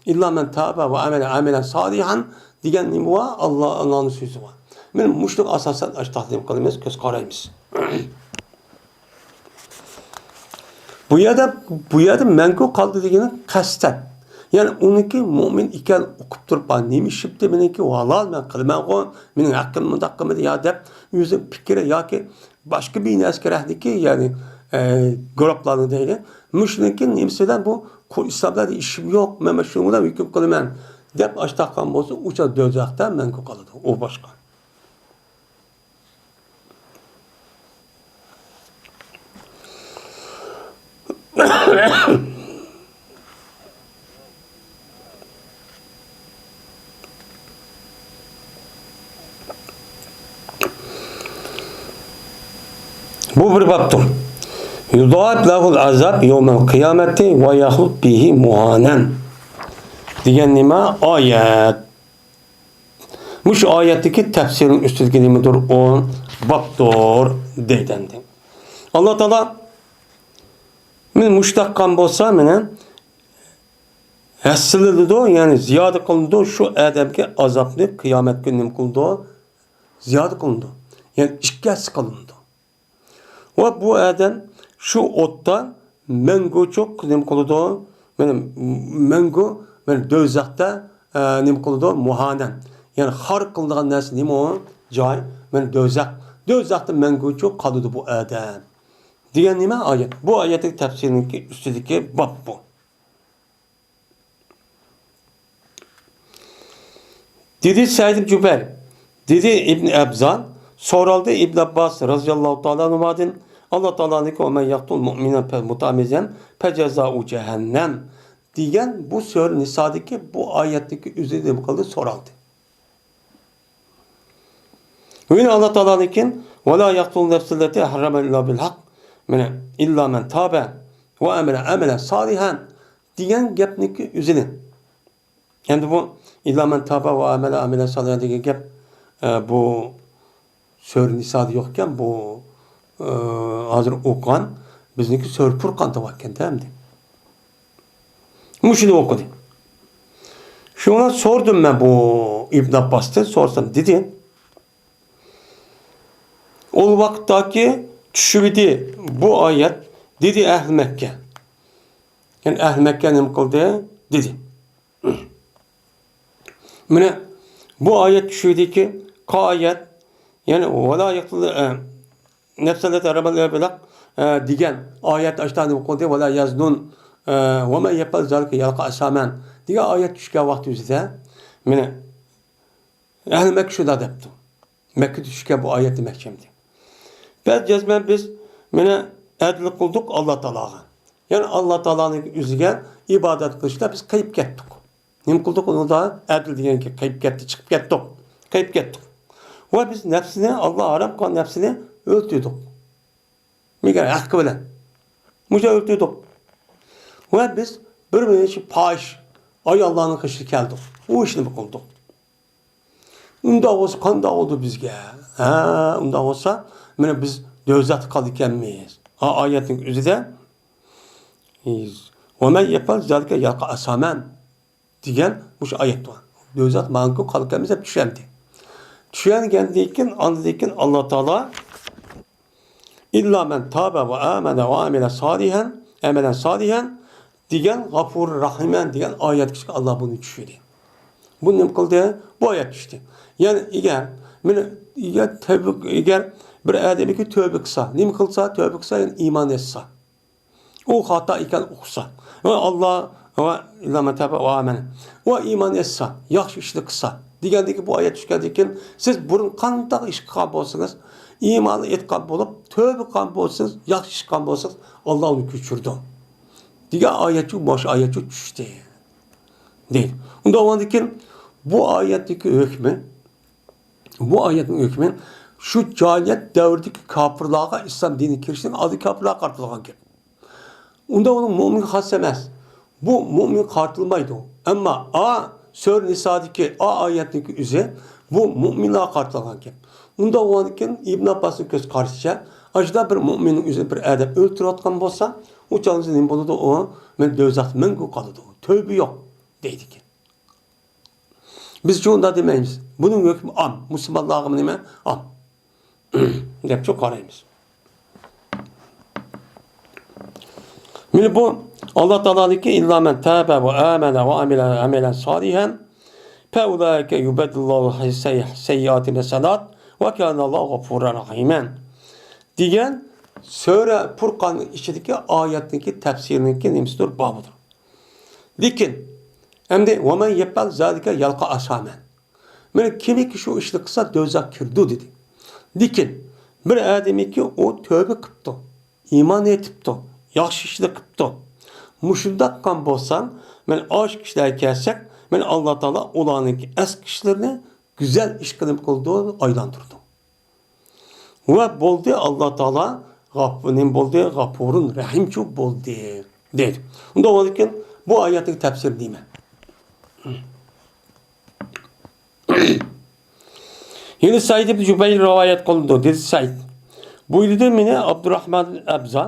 ئىللا مەن تابە ۋە ئەمەلە ئەمەلەن سالىھەن» دېگەن نېمە بار؟ ئاللا، ئاللانىڭ سۆزى بار. مانا مۇشۇنىڭغا ئاساسەن ئاشۇنداق نېمە قىلىمىز، كۆز قارايمىز. بۇ يەردە، بۇ يەردە مەڭگۈ قالدى دېگىنى قەستەن. يەنى ئۇنىڭكى مۆمىن ئىكەن ئۇقۇپ تۇرۇپ، «نېمە ئىش ئىپتى مېنىڭكى، ھالال مەن قىلىمەنغۇ، مېنىڭ ھەققىم مۇنداق قىلمىدى يا» دەپ ئۆزىنىڭ پىكرى ياكى باشقا بىر نەرسىگە رەھدىكى، يەنى، ئە، گۇرۇپلارنى دەيلى. مۇشۇنىڭكى نېمىسى بىلەن بۇ قۇ-، ئىسلامدا ئىشىم يوق، مەن، مەن شۇنىڭ بىلەن ھۆكۈم قىلىمەن دەپ ئاشتاق قىلغان بولسا، ئۇ چاغ دوزاختا مەڭگۈ قالىدۇ. ئۇ باشقا. بۇ بىر بابتۇر. يضاعف له العذاب يوم القيامة ويخلد فيه مهانا دېگەن نېمە؟ ئايەت. مۇشۇ ئايەتتىكى تەپسىرنىڭ ئۈستىدىكى نېمىدۇر؟ ئۇ بابتۇر دەيدۇ ئەمدى. ئاللا تائالا مۇشۇنداق قىلغان بولسا، مانا ھەسسىلىنىدۇ، يەنى زىيادە قىلىنىدۇ. شۇ ئادەمگە ئازابنى قىيامەت كۈنى نېمە قىلىدۇ؟ زىيادە قىلىنىدۇ. يەنى ئىككى ھەسسە قىلىنىدۇ. ۋە بۇ ئادەم شۇ ئوتتا مەڭگۈچە نېمە قىلىدۇ؟ مانا مەڭگۈ، مانا دوزاختا، ئە، نېمە قىلىدۇ؟ مۇھانەن. يەنى خار قىلىدىغان نەرسە نېمە ئۇ؟ جاي، مانا دوزاخ. دوزاختا مەڭگۈچە قالىدۇ بۇ ئادەم. دېگەن نېمە ئايەت؟ بۇ ئايەتنىڭ تەپسىرىنىڭكى ئۈستىدىكى باب بۇ. دېدى سەئىد ئىبن جۇبەير، دېدى ئىبن ئەبزان، سورالدى ئىبن ئابباس رازىياللاھۇ تائالا ئەنھۇمادىن، ئاللا تائالانىڭكى «ۋە مەن يەقتۇل مۇئمىنەن مۇتەئەممىدەن پەجەزائۇ جەھەننەم» دېگەن بۇ سۈرە نىسادىكى بۇ ئايەتتىكى ئۆزى نېمە قىلدى؟ سورالدى. يەنە ئاللا تائالانىڭكى «ۋە لا يەقتۇلۇن نەفسەللەتى ھەررەمەللاھۇ ئىللا بىل ھەق» مانا «ئىللا مەن تابە ۋە ئەمىلە ئەمەلەن سالىھەن» دېگەن گەپنىڭكى ئۆزىنى. ئەمدى بۇ «ئىللا مەن تابە ۋە ئەمىلە ئەمەلەن سالىھەن» دېگەن گەپ، ئە، بۇ سۈرە نىسادا يوق ئىكەن، بۇ، ئە، ھازىر ئوقۇغان بىزنىڭكى سۈرە پۇرقاندا بار ئىكەن-دە ئەمدى. مۇشۇنى ئوقۇدى. شۇڭا سورىدىم مەن بۇ ئىبن ئابباستىن، سورىسام دېدى، ئۇ ۋاقىتتاكى چۈشۈۋىدى بۇ ئايەت، دېدى ئەھلى مەككە. يەنى ئەھلى مەككە نېمە قىلدى؟ دېدى. مانا بۇ ئايەت چۈشۈۋىدىكى قا ئايەت، يەنى «ۋە لا يەقتۇلۇن نەفسەللەتى ھەررەمەللاھۇ ئىللا بىل ھەق» دېگەن ئايەت ئاشتا نېمە قىلدى؟ «ۋە لا يەزنۇن، ۋە مەن يەپئەل زالىكە يەلقە ئەسامەن» دېگەن ئايەت چۈشكەن ۋاقتى ئۆزىدە، مانا ئەھلى مەككە شۇنداق دەپتۇ. مەككىدە چۈشكەن بۇ ئايەت دېمەكچى ئەمدى. بەس جەزمەن بىز مانا ئەدىل قىلدۇق ئاللا تائالاغا. يەنى ئاللا تائالانىڭ ئۆزىگە ئىبادەت قىلىشتا بىز قېيىپ كەتتۇق. نېمە قىلدۇق ئۇنىڭدا؟ ئەدىل دېگەنكى قېيىپ كەتتى، چىقىپ كەتتۇق. قېيىپ كەتتۇق. ۋە بىز نەپسىنى، ئاللا ھارام قىلغان نەپسىنى ئۆلتۈردۇق. مېگەر ھەققى بىلەن. مۇشۇ ئۆلتۈردۇق. ۋە بىز بىر مىنچە پاھىش ئاياللارنىڭ قېشىغا كەلدۇق. ئۇ ئىشنى قىلدۇق. ئۇنداق بولسا قانداق بولدى بىزگە؟ ھە، ئۇنداق بولسا، مانا بىز دوزاختا قالىدىكەنمىز. ھا، ئايەتنىڭ ئۆزىدە، «ۋە مەن يەپئەل زالىكە يەلقە ئەسامەن» دېگەن مۇشۇ ئايەت بار. دوزاختا ماڭكۇ قالىدىكەنمىز دەپ چۈشەندى. چۈشەنگەندىن كېيىن، ئاندىن كېيىن ئاللا تائالا «ئىللا مەن تابە ۋە ئامەنە ۋە ئەمىلە سالىھەن، ئەمەلەن سالىھەن» دېگەن «غەپۇرۇر رەھىمەن» دېگەن ئايەتكىچە ئاللا بۇنى چۈشۈردى. بۇ نېمە قىلدى؟ بۇ ئايەت چۈشتى. يەنى ئەگەر، مانا، ئەگەر تەۋبە، ئەگەر بىر ئادەمكى تەۋبە قىلسا، نېمە قىلسا، تەۋبە قىلسا، يەنى ئىمان ئېيتسا، ئۇ خاتا ئىكەن ئۇقسا، ۋە ئاللا، ۋە ئىللا مەن تابە ۋە ئامەنە، ۋە ئىمان ئېيتسا، ياخشى ئىشنى قىلسا دېگەندىكى بۇ ئايەت چۈشكەندىن كېيىن، سىز بۇرۇن قانداق ئىش قىلغان بولسىڭىز، ئىمان ئېيتقان بولۇپ، تەۋبە قىلغان بولسىڭىز، ياخشى ئىش قىلغان بولسىڭىز، ئاللا ئۇنى كەچۈرىدۇ دېگەن ئايەتچۇ، مۇشۇ ئايەتچۇ چۈشتى. دەيدۇ. ئۇنداق بولغاندىن كېيىن بۇ ئايەتتىكى ھۆكمى، بۇ ئايەتنىڭ ھۆكمى شۇ جاھىلىيەت دەۋرىدىكى كاپىرلارغا ئىسلام دىنىگە كىرىشنىڭ ئالدى كاپىرلارغا قارىتىلغان گەپ. ئۇنداق بولۇپ مۆمىنگە خاس ئەمەس. بۇ مۆمىنگە قارىتىلمايدۇ. ئەمما ئا سۈرە نىسادىكى ئا ئايەتنىڭكى ئۆزى بۇ مۆمىنلارغا قارىتىلغان گەپ. ئۇنداق بولغاندىن كېيىن ئىبن ئابباسنىڭ كۆز قارىشىچە، ئاشۇنداق بىر مۆمىننىڭ ئۆزىنى بىر ئادەم ئۆلتۈرۈۋاتقان بولسا، ئۇ چاغدا نېمە بولىدۇ؟ ئۇ مەن دوزاختا مەڭگۈ قالىدۇ. تەۋبە يوق دەيدىكەن. بىزچۇ ئۇنداق دېمەيمىز. بۇنىڭ ھۆكمى ئام. مۇسۇلمانلارغىمۇ نېمە؟ ئام. دەپچۇ قارايمىز. مانا بۇ ئاللا تائالانىڭكى «ئىللا مەن تابە ۋە ئامەنە ۋە ئامىلە ئەمەلەن سالىھەن فەئۇلائىكە يۇبەددىلۇللاھۇ سەييىئاتىھىم ھەسەنات ۋە كانەللاھۇ غەپۇرەن رەھىمەن» دېگەن سۈرە پۇرقاننىڭ ئىچىدىكى ئايەتنىڭكى تەپسىرىنىڭكى نېمىسىدۇر؟ بابىدۇر. لېكىن، ئەمدى «ۋە مەن يەپئەل زالىكە يەلقە ئەسامەن». مانا كىمكى شۇ ئىشنى قىلسا، دوزاخقا كىرىدۇ دېدى. لېكىن، بىر ئادەمكى ئۇ تەۋبە قىپتۇ، ئىمان ئېيتىپتۇ، ياخشى ئىشنى قىپتۇ. مۇشۇنداق قىلغان بولساڭ، مانا ئاشۇ كىشىلەرگە كەلسەك، مانا ئاللا تائالا ئۇلارنىڭكى ئەسكى ئىشلىرىنى گۈزەل ئىش قىلىپ قىلىدۇ، ئايلاندۇرىدۇ. ۋە بولدى، ئاللا تائالا غاپ-، نېمە بولدى؟ غەپۇرۇن رەھىمچۇ بولدى، دەيدۇ. ئۇنداق بولغاندىكىن، بۇ ئايەتنىڭ تەپسىرى نېمە؟ يەنە سەئىد ئىبن جۇبەير رىۋايەت قىلىدۇ، دېدى سەئىد. بۇيرۇدى مېنى ئابدۇراخمان ئەبزا.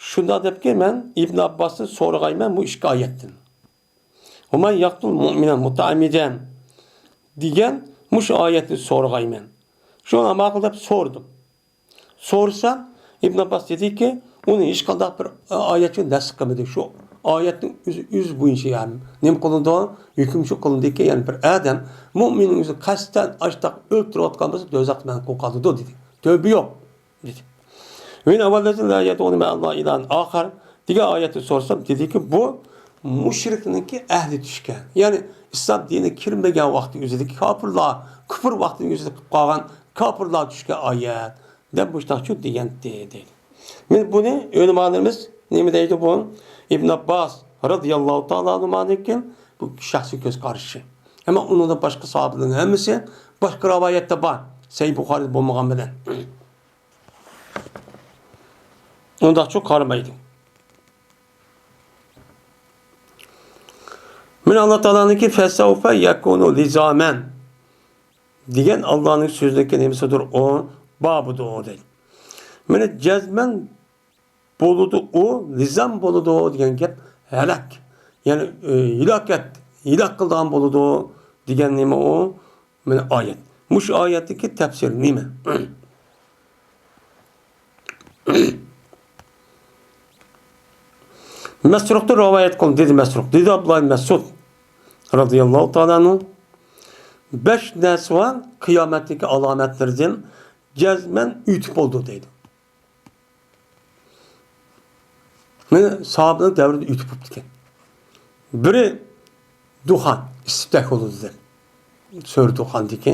شۇنداق دەپكى، مەن ئىبن ئابباستىن سورىغايمەن بۇ ئىككى ئايەتتىن. «ۋە مەن يەقتۇل مۇئمىنەن مۇتەئەممىدەن» دېگەن مۇشۇ ئايەتنى سورىغايمەن. شۇڭا ماقۇل دەپ سورىدىم. سورىسام، ئىبن ئابباس دېدىكى، ئۇنى ھېچقانداق بىر ئايەتچۇ نەسخ قىلمىدى. شۇ ئايەتنىڭ ئۆزى، ئۆزى بويىچە، يەنى، نېمە قىلىنىدۇ؟ ھۆكۈمچۇ قىلىندىكى، يەنى بىر ئادەم مۇئمىننىڭ ئۆزى قەستەن ئاشتاق ئۆلتۈرۈۋاتقان بولسا، دوزاختا مەڭگۈ قالىدۇ دېدى. تەۋبە يوق دېدى. ۋىن ئەۋەللەزىن لا يەدئۇنە مەئەللاھى ئىلاھەن ئاخار دېگەن ئايەتنى سورىسام، دېدىكى، بۇ مۇشرىكنىڭكى ئەھلى چۈشكەن. يەنى ئىسلام دىنىگە كىرمىگەن ۋاقتى ئۆزىدىكى كاپىرلار، كۇپۇر ۋاقتىنىڭ ئۆزىدە قىلىپ قالغان كاپىرلار چۈشكەن ئايەت دەپ مۇشۇنداقچۇ دېگەنتى، دەيدۇ. مانا بۇنى ئۆلىمالىرىمىز نېمە دەيدۇ بۇ؟ ئىبن ئابباس رازىياللاھۇ تائالا ئەنھۇمانىڭكى بۇ شەخسىي كۆز قارىشى. ئەمما ئۇنىڭدىن باشقا ساھابىلەرنىڭ ھەممىسى باشقا رىۋايەتتە بار. سەھىھ بۇخارىدا بولمىغان بىلەن. ئۇنداقچۇ قارىمايدۇ. مانا ئاللا تائالانىڭكى فەسەۋفە يەكۇنۇ لىزامەن دېگەن ئاللانىڭ سۆزىنىڭكى نېمىسىدۇر ئۇ؟ بابىدۇر دەيدۇ. مانا جەزمەن بولىدۇ ئۇ، لىزام بولىدۇ دېگەن گەپ ھالاك. يەنى، ئى، ھالاكەت، ھالاك قىلىدىغان بولىدۇ دېگەن نېمە ئۇ؟ مانا ئايەت. مۇشۇ ئايەتتىكى تەپسىرى نېمە؟ مەسرۇقتىن رىۋايەت قىلىندى، دېدى مەسرۇق. دېدى ئابدۇللا ئىبن مەسئۇد رازىياللاھۇ تائالا ئەنھۇ، بەش نەرسە بار قىيامەتتىكى ئالامەتلىرىدىن، جەزمەن ئۆتۈپ بولىدۇ دەيدۇ. مانا ساھابىنىڭ دەۋرىدە ئۆتۈپ بوپتىكەن. بىرى دۇخان، ئىسسىقتەك بولىدۇ دەپ. سۆرە دۇخاندىكى.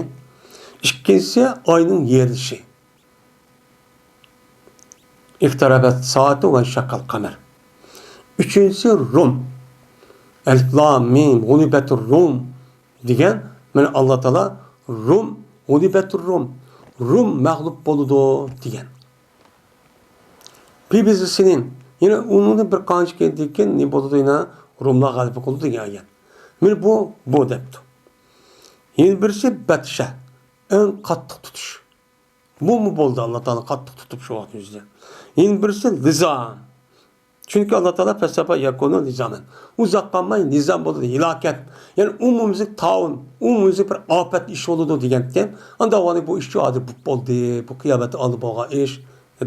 ئىككىنچىسى ئاينىڭ يېرىلىشى. ئىقتەرەبەت سائەتۇ ۋەنشەققەل قەمەر. ئۈچىنچىسى رۇم. ئەلىف لام مىم، غۇلىبەتۇر رۇم دېگەن، مانا ئاللا تائالا رۇم، غۇلىبەتۇر رۇم، رۇم مەغلۇپ بولىدۇ دېگەن. پى بىزنى سىنىن، يەنە ئۇنىڭدىن بىر قانچە كېيىندىن كېيىن نېمە بولىدۇ، يەنە روملار غەلىبە قىلىدۇ دېگەن ئايەت. مانا بۇ، بۇ دەپتۇ. يەنە بىرسى بەتشە، ئەڭ قاتتىق تۇتۇش. بۇمۇ بولدى، ئاللا تائالا قاتتىق تۇتۇپ شۇ ۋاقىت يۈزىدە. يەنە بىرسى لىزام. چۈنكى ئاللا تائالا فەسەۋفە يەكۇنۇ لىزامەن. ئۇزاق قالماي لىزام بولىدۇ، ھالاكەت. يەنى ئومۇميۈزلۈك تاۋۇن، ئومۇميۈزلۈك بىر ئاپەت ئىش بولىدۇ دېگەنتى. ئانداق ۋاقىت بۇ ئىشچۇ ھازىر بولۇپ بولدى، بۇ قىيامەتتە ئالدى بولغان ئىش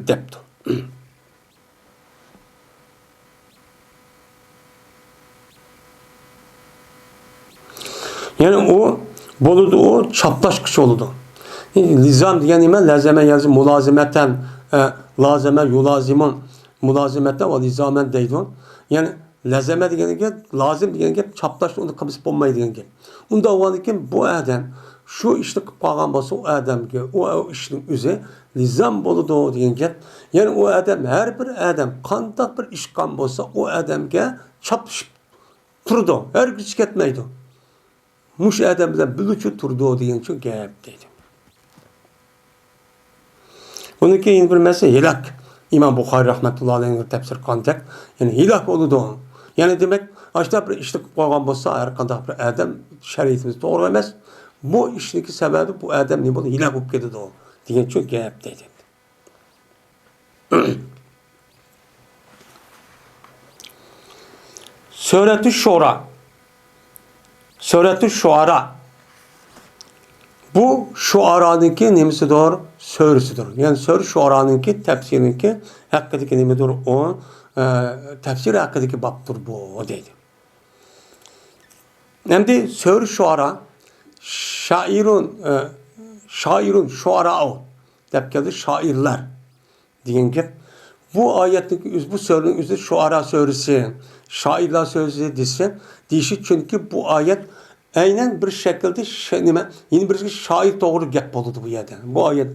دەپتۇ. يەنى ئۇ بولىدۇ، ئۇ چاپلاشقۇچى بولىدۇ. لىزام دېگەن نېمە؟ لەزەمە يەلزىم مۇلازىمەتەن، ئە، لازەمە يۇلازىمۇ، مۇلازىمەتەن ۋە لىزامەن دەيدۇ. يەنى لەزەمە دېگەن گەپ، لازىم دېگەن گەپ، چاپلاشنى ئۇنى قىلمىسا بولمايدۇ دېگەن گەپ. ئۇنداق بولغاندىكىن بۇ ئادەم شۇ ئىشنى قىلىپ قالغان بولسا، ئۇ ئادەمگە ئۇ، ئۇ ئىشنىڭ ئۆزى لىزام بولىدۇ دېگەن گەپ. يەنى ئۇ ئادەم، ھەر بىر ئادەم قانداق بىر ئىش قىلغان بولسا، ئۇ ئادەمگە چاپلىشىپ تۇرىدۇ، ھەرگىز كەتمەيدۇ. مۇشۇ ئادەم بىلەن بىللىچۇ تۇرىدۇ دېگەنچۇ گەپ دەيدۇ. ئۇنىڭ كېيىن بىر مەسىلە ھىلاك. ئىمام بۇخارىي رەھمەتۇللا ئەلەيھىنىڭ تەپسىر قىلغاندەك، يەنى ھىلاك بولىدۇ. يەنى دېمەك، ئاشۇنداق بىر ئىشنى قىلىپ قويغان بولسا، ھەر قانداق بىر ئادەم، شەرىئىتىمىز توغرا ئەمەس. بۇ ئىشنىڭكى سەۋەبى بۇ ئادەم نېمە بولىدۇ؟ ھىلاك بولۇپ كېتىدۇ دېگەنچۇ گەپ دەيدۇ. سۈرەتۇ شۇئارا. سۈرەتۇ شۇئارا. بۇ شۇئارانىڭكى نېمىسىدۇر؟ سۈرىسىدۇر. يەنى سۈرە شۇئارانىڭكى تەپسىرىنىڭكى ھەققىدىكى نېمىدۇر؟ ئۇ، ئە، تەپسىر ھەققىدىكى بابتۇر بۇ، دەيدۇ. ئەمدى سۈرە شۇئارا، شائىرۇن، ئە، شائىرۇن شۇئاراءۇ دەپ كەلدى، شائىرلار دېگەن گەپ. بۇ ئايەتنىڭ ئۆزى، بۇ سۈرىنىڭ ئۆزى شۇئارا سۈرىسى، شائىرلار سۈرىسى دېسە، دېيىشى، چۈنكى بۇ ئايەت ئەينەن بىر شەكىلدە ش-، نېمە، يەنە بىرسىگە شائىر توغرا گەپ بولىدۇ بۇ يەردە. بۇ ئايەت،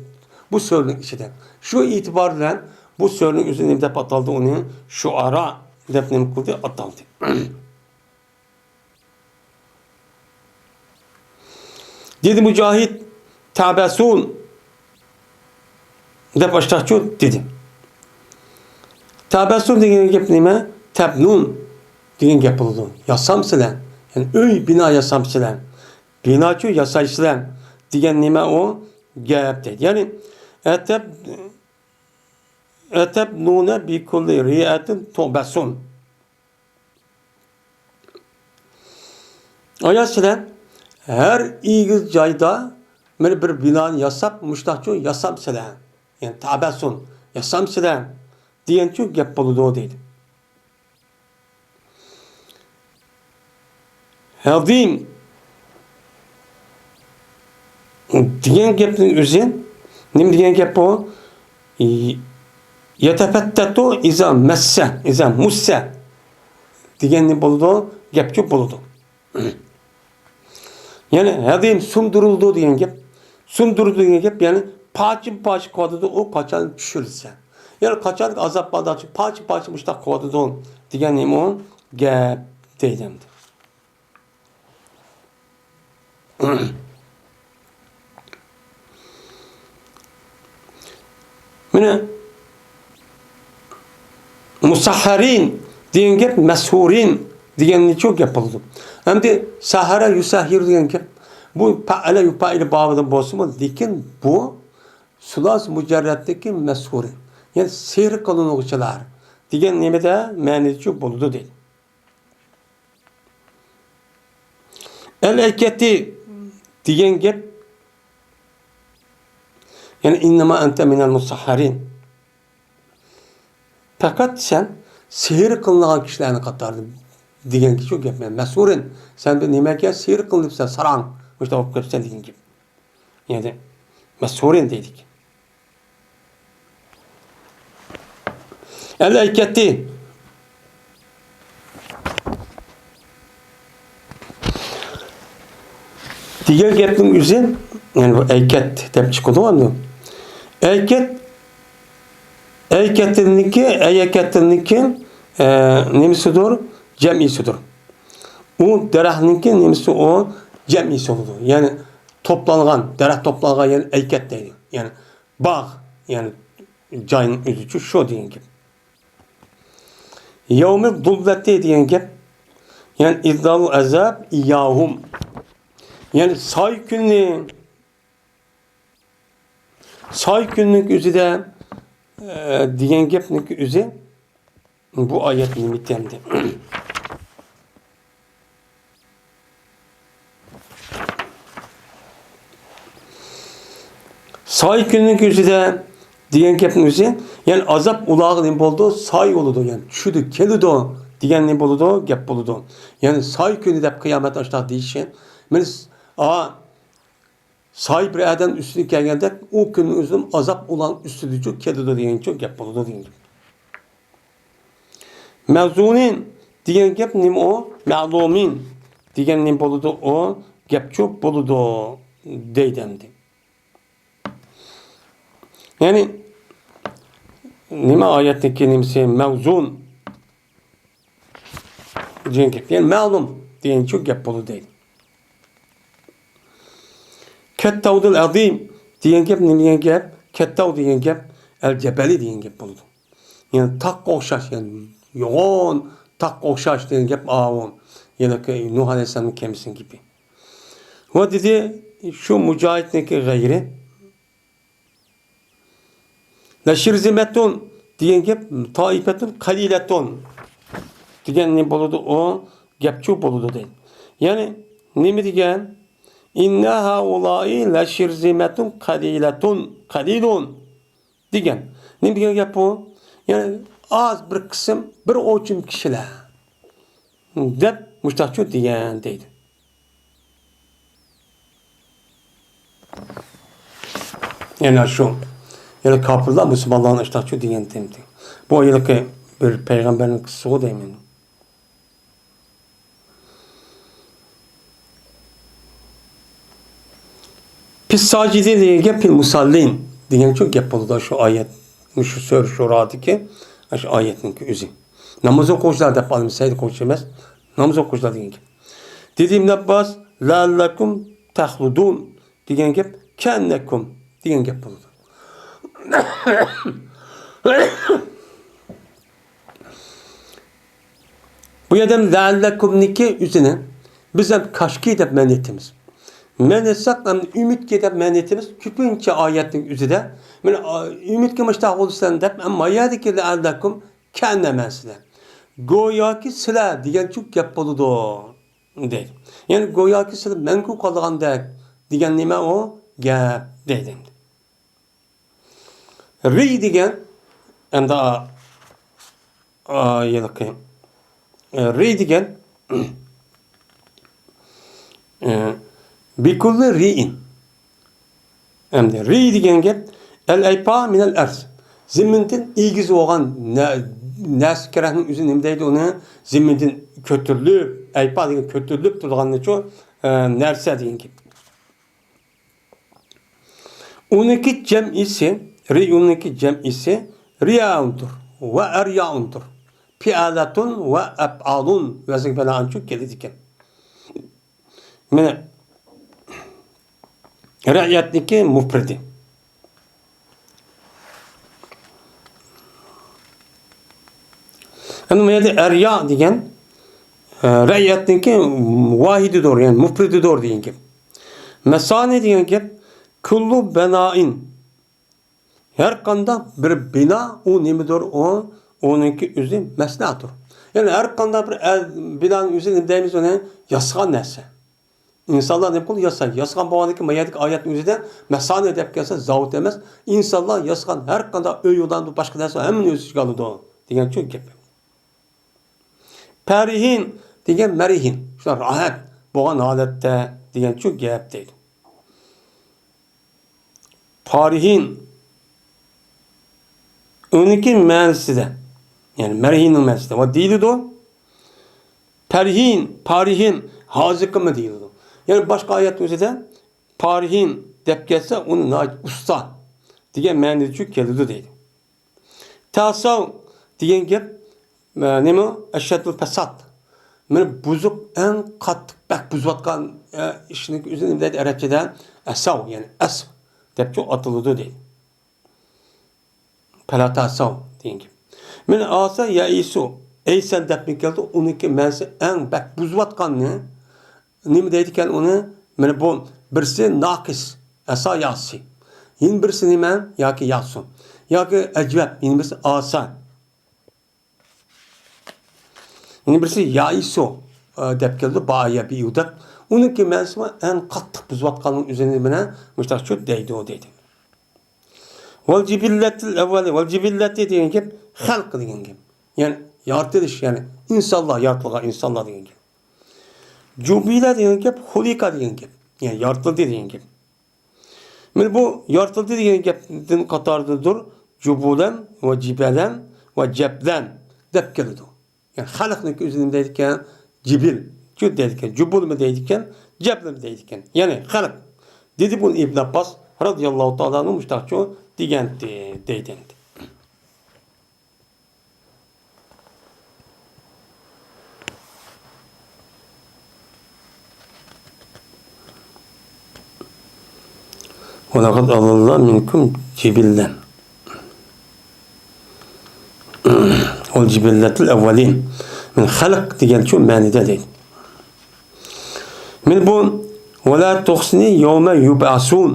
بۇ سۈرىنىڭ ئىچىدە. شۇ ئېتىبار بىلەن بۇ سۈرىنىڭ ئۆزى نېمە دەپ ئاتالدى؟ ئۇنى شۇئارا دەپ نېمە قىلدى؟ ئاتالدى. دېدى مۇجاھىد، تەبەسسۇن دەپ ئاشتاقچۇ دېدى. تەبەسسۇن دېگەن گەپ نېمە؟ تەبنۇن دېگەن گەپ بولىدۇ. ياسامسىلەر. يەنى ئۆي، بىنا ياسامسىلەر. بىناچۇ ياسايسىلەر دېگەن نېمە ئۇ؟ گەپ دەيدۇ. يەنى، ئەتەب-، ئەتەبنۇنە بىكۇللى رىئەتىن تۇبەسسۇن. ئايا سىلەر ھەر ئېگىز جايدا مانا بىر بىنانى ياساپ، مۇشتاقچۇ ياسامسىلەر. يەنى تەبەسسۇن، ياسامسىلەر دېگەنچۇ گەپ بولىدۇ دەيدۇ. ھەزىم دېگەن گەپنىڭ ئۆزى نېمە دېگەن گەپ بۇ؟ ي-، يتفتت إذا مس، إذا مس دېگەن نېمە بولىدۇ؟ گەپچۇ بولىدۇ. يەنى ھەدىم سۇندۇرۇلىدۇ دېگەن گەپ. سۇندۇرۇلىدۇ دېگەن گەپ، يەنى پارچىمۇ پارچە قىلىۋاتىدۇ، ئۇ قاچان چۈشۈرۈلسە. يەنى قاچانكى ئازاب باردا پارچە پارچە مۇشتاق قىلىۋاتىدۇ دېگەن نېمە ئۇ؟ گەپ دەيدۇ ئەمدى. مانا مۇسەھھەرىن دېگەن گەپ مەسھۇرىن دېگەننىچۇ گەپ بولىدۇ. ئەمدى سەھەرە يۇسەھھىرۇ دېگەن گەپ، بۇ پەئەلە يۇپەئىلۇ بابىدىن بولسىمۇ، لېكىن بۇ سۇلاسى مۇجەررەتتىكى مەسھۇرىن، يەنى سېھىر قىلىنغۇچىلار دېگەن نېمىدە مەنىدىچۇ بولىدۇ دەيدۇ. ئەل ئەيكەتى دېگەن گەپ، يەنى ئىننەما ئەنتە مىنەل مۇسەھھەرىن. پەقەت سەن سېھىر قىلىنغان كىشىلەرنىڭ قاتارىدا دېگەن شۇ گەپ. مەسھۇرىن، سەن بىر نېمەكە سېھىر قىلىنىپسەن، ساراڭ، مۇشۇنداق بولۇپ قېلىپسەن دېگەن گەپ. يەنى مەسھۇرىن دەيدىكەن. ئەل ئەيكەتى دېگەن گەپنىڭ ئۆزى، يەنى بۇ ئەيكەت دەپ چىقىدۇ ئەمدى. ئەيكەت، ئەيكەتىنىڭكى، ئەيەكەتىنىڭكى، ئە، نېمىسىدۇر؟ جەمئىسىدۇر. ئۇ دەرەخنىڭكى نېمىسى ئۇ؟ جەمئىسى بولىدۇ. يەنى توپلانغان، دەرەخ توپلانغان يەنى ئەيكەت دەيدۇ. يەنى باغ، يەنى جاينىڭ ئۆزىچۇ شۇ دېگەن گەپ. يەۋمىز زۇللەتى دېگەن گەپ، يەنى ئىزلال ئەزاب ئىياھۇم. يەنى ساي كۈنى، ساي كۈننىڭ ئۆزىدە، ئە، دېگەن گەپنىڭ ئۆزى بۇ ئايەت نېمە ئىكەندى؟ ساي كۈننىڭ كۆزىدە دېگەن گەپنىڭ ئۆزى، يەنى ئازاب ئۇلارغا نېمە بولىدۇ؟ ساي بولىدۇ، يەنى چۈشىدۇ، كېلىدۇ دېگەن نېمە بولىدۇ؟ گەپ بولىدۇ. يەنى ساي كۈنى دەپ قىيامەت ئاشتاق دېيىشى. مانا، ئا، ساي بىر ئادەم ئۈستىگە كەلگەندەك، ئۇ كۈننىڭ ئۆزىدىمۇ ئازاب ئۇلارنىڭ ئۈستىدىچۇ كېلىدۇ دېگەنچۇ گەپ بولىدۇ دېگەن گەپ. مەزۇنىن دېگەن گەپ نېمە ئۇ؟ مەلۇمىن دېگەن نېمە بولىدۇ ئۇ؟ گەپچۇ بولىدۇ دەيدۇ ئەمدى. يەنى نېمە ئايەتتىكى نېمىسى؟ مەۋزۇن دېگەن گەپ. يەنى مەلۇم دېگەنچۇ گەپ بولىدۇ دەيدۇ. كەتتاۋدىل ئەزىم دېگەن گەپ نېمە دېگەن گەپ؟ كەتتاۋ دېگەن گەپ ئەل جەبەلى دېگەن گەپ بولىدۇ. يەنى تاغقا ئوخشاش، يەنى يوغان تاغقا ئوخشاش دېگەن گەپ ئاۋۇ. يەنى نۇھ ئەلەيھىسسالامنىڭ كەمىسىنىڭ گېپى. ۋە دېدى، شۇ مۇجاھىدنىڭكى غەيرى. لەشىرزىمەتۇن دېگەن گەپ تائىپەتۇن قەلىلەتۇن دېگەن نېمە بولىدۇ؟ ئۇ گەپچۇ بولىدۇ دەيدۇ. يەنى نېمە دېگەن؟ ئىننە ھەئۇلائى لەشىرزىمەتۇن قەلىلەتۇن، قەلىلۇن. دېگەن. نېمە دېگەن گەپ بۇ؟ يەنى ئاز بىر قىسىم، بىر ئوچۇم كىشىلەر دەپ مۇشتاقچۇ دېگەن دەيدۇ. يەنى شۇ، يەنى كاپىرلار مۇسۇلمانلارنى ئاشتاقچۇ دېگەن تېمىتى. بۇ ھېلىقى بىر پەيغەمبەرنىڭ قىسسىسىغۇ دەيمەن. پىسساجىدى دېگەن گەپ پىل مۇساللىن دېگەنچۇ گەپ بولىدۇ شۇ ئايەت، شۇ سۈرە شۇرادىكى شۇ ئايەتنىڭكى ئۆزى. ناماز ئوقۇغۇچىلار دەپ ئالىمىز، سەجدە قىلغۇچى ئەمەس، ناماز ئوقۇغۇچىلار دېگەن گەپ. دېدى ئىبن ئابباس، لەئەللەكۇم تەخلۇدۇن دېگەن گەپ كەئەننەكۇم دېگەن گەپ بولىدۇ. بۇ يەردە لەئەللەكۇمنىكى ئۆزىنى بىز ھەم كاشكى دەپ مەنە ئېيتىمىز. مەنە ئېيتساق ھەم ئۈمىدكى دەپ مەنە ئېيتىمىز. كۆپىنچە ئايەتنىڭ ئۆزىدە مانا ئۈمىدكە مۇشتاق بولىسەن دەپ ھەم ما يەردىكى لەئەللەكۇم كەئەننە مەنىسىدە. گوياكى سىلەر دېگەنچۇ گەپ بولىدۇ دەيدۇ. يەنى گوياكى سىلەر مەڭگۈ قالىدىغاندەك دېگەن نېمە ئۇ؟ گەپ دەيدۇ ئەمدى. رى دېگەن، ئەمدى، ئا، ئا، ھېلىقى، ئە، رى دېگەن، ئە، بىكۇللى رىئىن. ئەمدى رى دېگەن گەپ، ئەل ئەيپا مىنەل ئەرز. زېمىندىن ئېگىز بولغان نە-، نەرسە كېرەكنىڭ ئۆزى نېمە دەيدۇ ئۇنى؟ زېمىندىن كۆتۈرۈلۈپ، ئەيپا دېگەن كۆتۈرۈلۈپ تۇرىدىغاننىچۇ، ئە، نەرسە دېگەن گەپ. ئۇنىڭكى جەمئىسى، رىيۇنىڭكى جەمئىسى رىياۇندۇر ۋە ئەرياۇندۇر. پىئالەتۇن ۋە ئەپئالۇن ۋەزنىگە بىنائەنچۇ كېلىدىكەن. مانا، رەئيەتنىڭكى مۇپرىدى. ئەمدى بۇ يەردە ئەريا دېگەن، ئە، رەئيەتنىڭكى ۋاھىدىدۇر، يەنى مۇپرىدىدۇر دېگەن گەپ. مەسانى دېگەن گەپ، كۇللۇ بەنائىن. ھەر قانداق بىر بىنا، ئۇ نېمىدۇر؟ ئۇ، ئۇنىڭكى ئۆزى مەسنەدۇر. يەنى ھەر قانداق بىر ئە-، بىنانىڭ ئۆزى نېمە دەيمىز ئۇنى؟ ياسىغان نەرسە. ئىنسانلار نېمە قىلىدۇ؟ ياسايدۇ. ياسىغان بولغاندىن كېيىن، ما يەردىكى ئايەتنىڭ ئۆزىدە مەسانە دەپ كەلسە، زاۋۇت ئەمەس. ئىنسانلار ياسىغان ھەر قانداق ئۆي يوللاردا باشقا نەرسە ھەممىنى ئۆز ئىچىگە ئالىدۇ دېگەنچۇ گەپ. پەرىھىن دېگەن مەرىھىن. شۇنداق راھەت بولغان ھالەتتە دېگەنچۇ گەپ دەيدۇ. پارىھىن. ئۇنىڭكى مەنىسىدە، يەنى مەرھىننىڭ مەنىسىدە ۋە دېيىلىدۇ. پەرھىن، پارىھىن، ھازىرقىمۇ دېيىلىدۇ. يەنى باشقا ئايەتنىڭ ئۆزىدە پارىھىن دەپ كەلسە، ئۇنى ناھايىتى ئۇستا دېگەن مەنىدىچۇ كېلىدۇ دەيدۇ. تاساۋ دېگەن گەپ، ئە، نېمە؟ ئەشەددۇل پەساد. مانا بۇزۇق، ئەڭ قاتتىق، بەك بۇزۇۋاتقان، ئە، ئىشنىڭ ئۆزىنى نېمە دەيدۇ ئەرەبچىدە؟ ئەساۋ، يەنى ئەسۋ دەپچۇ ئاتىلىدۇ دەيدۇ. پەلا تاساۋ دېگەن گەپ. مانا ئاسا يەئىسۇ، ئەيسەن دەپمۇ كەلدى، ئۇنىڭكى مەنىسى ئەڭ بەك بۇزۇۋاتقاننى، نېمە دەيدىكەن ئۇنى؟ مانا بۇ بىرسى ناقىس، ئەسا ياسى. يەنە بىرسى نېمە؟ ياكى ياسۇ. ياكى ئەجۋەب، يەنە بىرسى ئاسا. يەنە بىرسى يائىسۇ، ئە، دەپ كەلدى، بايا بىيۇ دەپ. ئۇنىڭكى مەنىسى بار، ئەڭ قاتتىق بۇزۇۋاتقاننىڭ ئۆزىنى مانا مۇشتاقچۇ دەيدۇ، دەيدۇ. ۋەل جىبىللەتىل ئەۋۋەلى، ۋەل جىبىللەتى دېگەن گەپ خەلق دېگەن گەپ. يەنى يارىتىلىش، يەنى ئىنسانلار، يارىتىلغان ئىنسانلار دېگەن گەپ. جۇبىلە دېگەن گەپ خۇلىقە دېگەن گەپ. يەنى يارىتىلدى دېگەن گەپ. مانا بۇ يارىتىلدى دېگەن گەپتىن قاتارىدىدۇر. جۇبۇلەن ۋە جىبەلەن ۋە جەبلەن دەپ كېلىدۇ. يەنى خەلقنىڭكى ئۆزى نېمە دەيدىكەن؟ جىبىل. جۇ دەيدىكەن. جۇبۇلمۇ دەيدىكەن. جەبلىمۇ دەيدىكەن. يەنى خەلق. دېدى بۇ ئىبن ئابباس رازىياللاھۇ تائالا ئەنھۇ مۇشتاقچۇ دېگەنتى، دەيدۇ ئەمدى. ولقد أضل منكم جبلا والجبلة الأولين. مانا خەلق دېگەنچۇ مەنىدە دەيدۇ. مانا بۇ ولا تخزني يوم يبعثون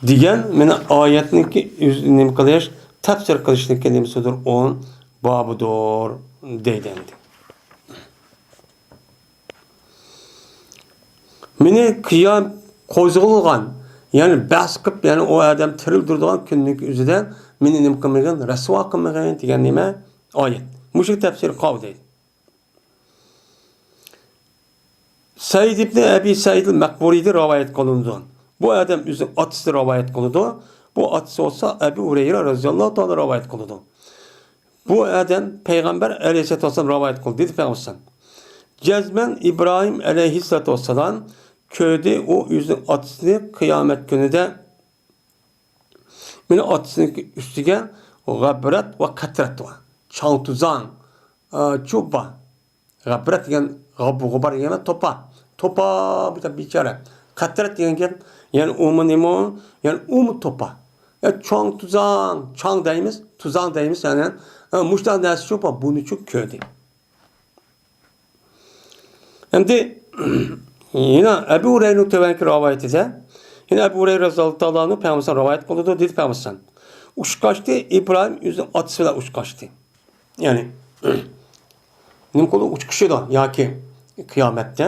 دېگەن مانا ئايەتنىڭكى ئۆز-، نېمە قىلىش، تەپسىر قىلىشنىڭكى نېمىسىدۇر، ئۇ بابىدۇر دەيدۇ ئەمدى. مېنى قىيام قوزغىلغان، يەنى بەس قىلىپ، يەنى ئۇ ئادەم تىرىلدۈرىدىغان كۈننىڭ ئۆزىدە مېنى نېمە قىلمىغىن، رەسۋا قىلمىغىن دېگەن نېمە؟ ئايەت. مۇشۇ تەپسىر قاۋۇ دەيدۇ. سەئىد ئىبنى ئەبى سەئىد مەقبۇرىدىن رىۋايەت قىلىنىدۇ. بۇ ئادەم ئۆزىنىڭ ئاتىسىدىن رىۋايەت قىلىدۇ. بۇ ئاتىسى بولسا ئەبۇ ھۇرەيرە رەزىياللاھۇ تائالا رىۋايەت قىلىدۇ. بۇ ئادەم پەيغەمبەر ئەلەيھىسسالاتۇ ۋەسسالام رىۋايەت قىلدى، دېدى پەيغەمبەر. جەزمەن ئىبراھىم ئەلەيھىسسالاتۇ ۋەسسالام كۆردى، ئۇ ئۆزىنىڭ ئاتىسىنى قىيامەت كۈنىدە مېنىڭ ئاتىسىنىڭ ئۈستىگە غەبرەت ۋە قەترەت بار. چاڭ توزاڭ، ئە، چۇ بار. غەبرەت دېگەن غەبۇ غۇبار دېگەن توپا. توپا بىر بىچارە. قەترەت دېگەن گەپ، يەنى ئۇمۇ نېمە ئۇ؟ يەنى ئۇمۇ توپا. يا چاڭ توزاڭ، چاڭ دەيمىز، توزاڭ دەيمىز، يەنى، ئە، مۇشۇنداق نەرسە چۇ بار، بۇنى چۇ كۆردى. ئەمدى يەنە ئەبۇ ھۇرەيرىنىڭ تۆۋەنكى رىۋايىتىدە، يەنە ئەبۇ ھۇرەيرە رەزىياللاھۇ تائالا ئەنھۇ پەيغەمبەر رەۋايەت قىلىدۇ، دېدى پەيغەمبەر ئۇچقاچتى، ئىبراھىم ئۆزىنىڭ ئاتىسى بىلەن ئۇچقاچتى. يەنى نېمە قىلىدۇ؟ ئۇچقۇشىدۇ ياكى قىيامەتتە.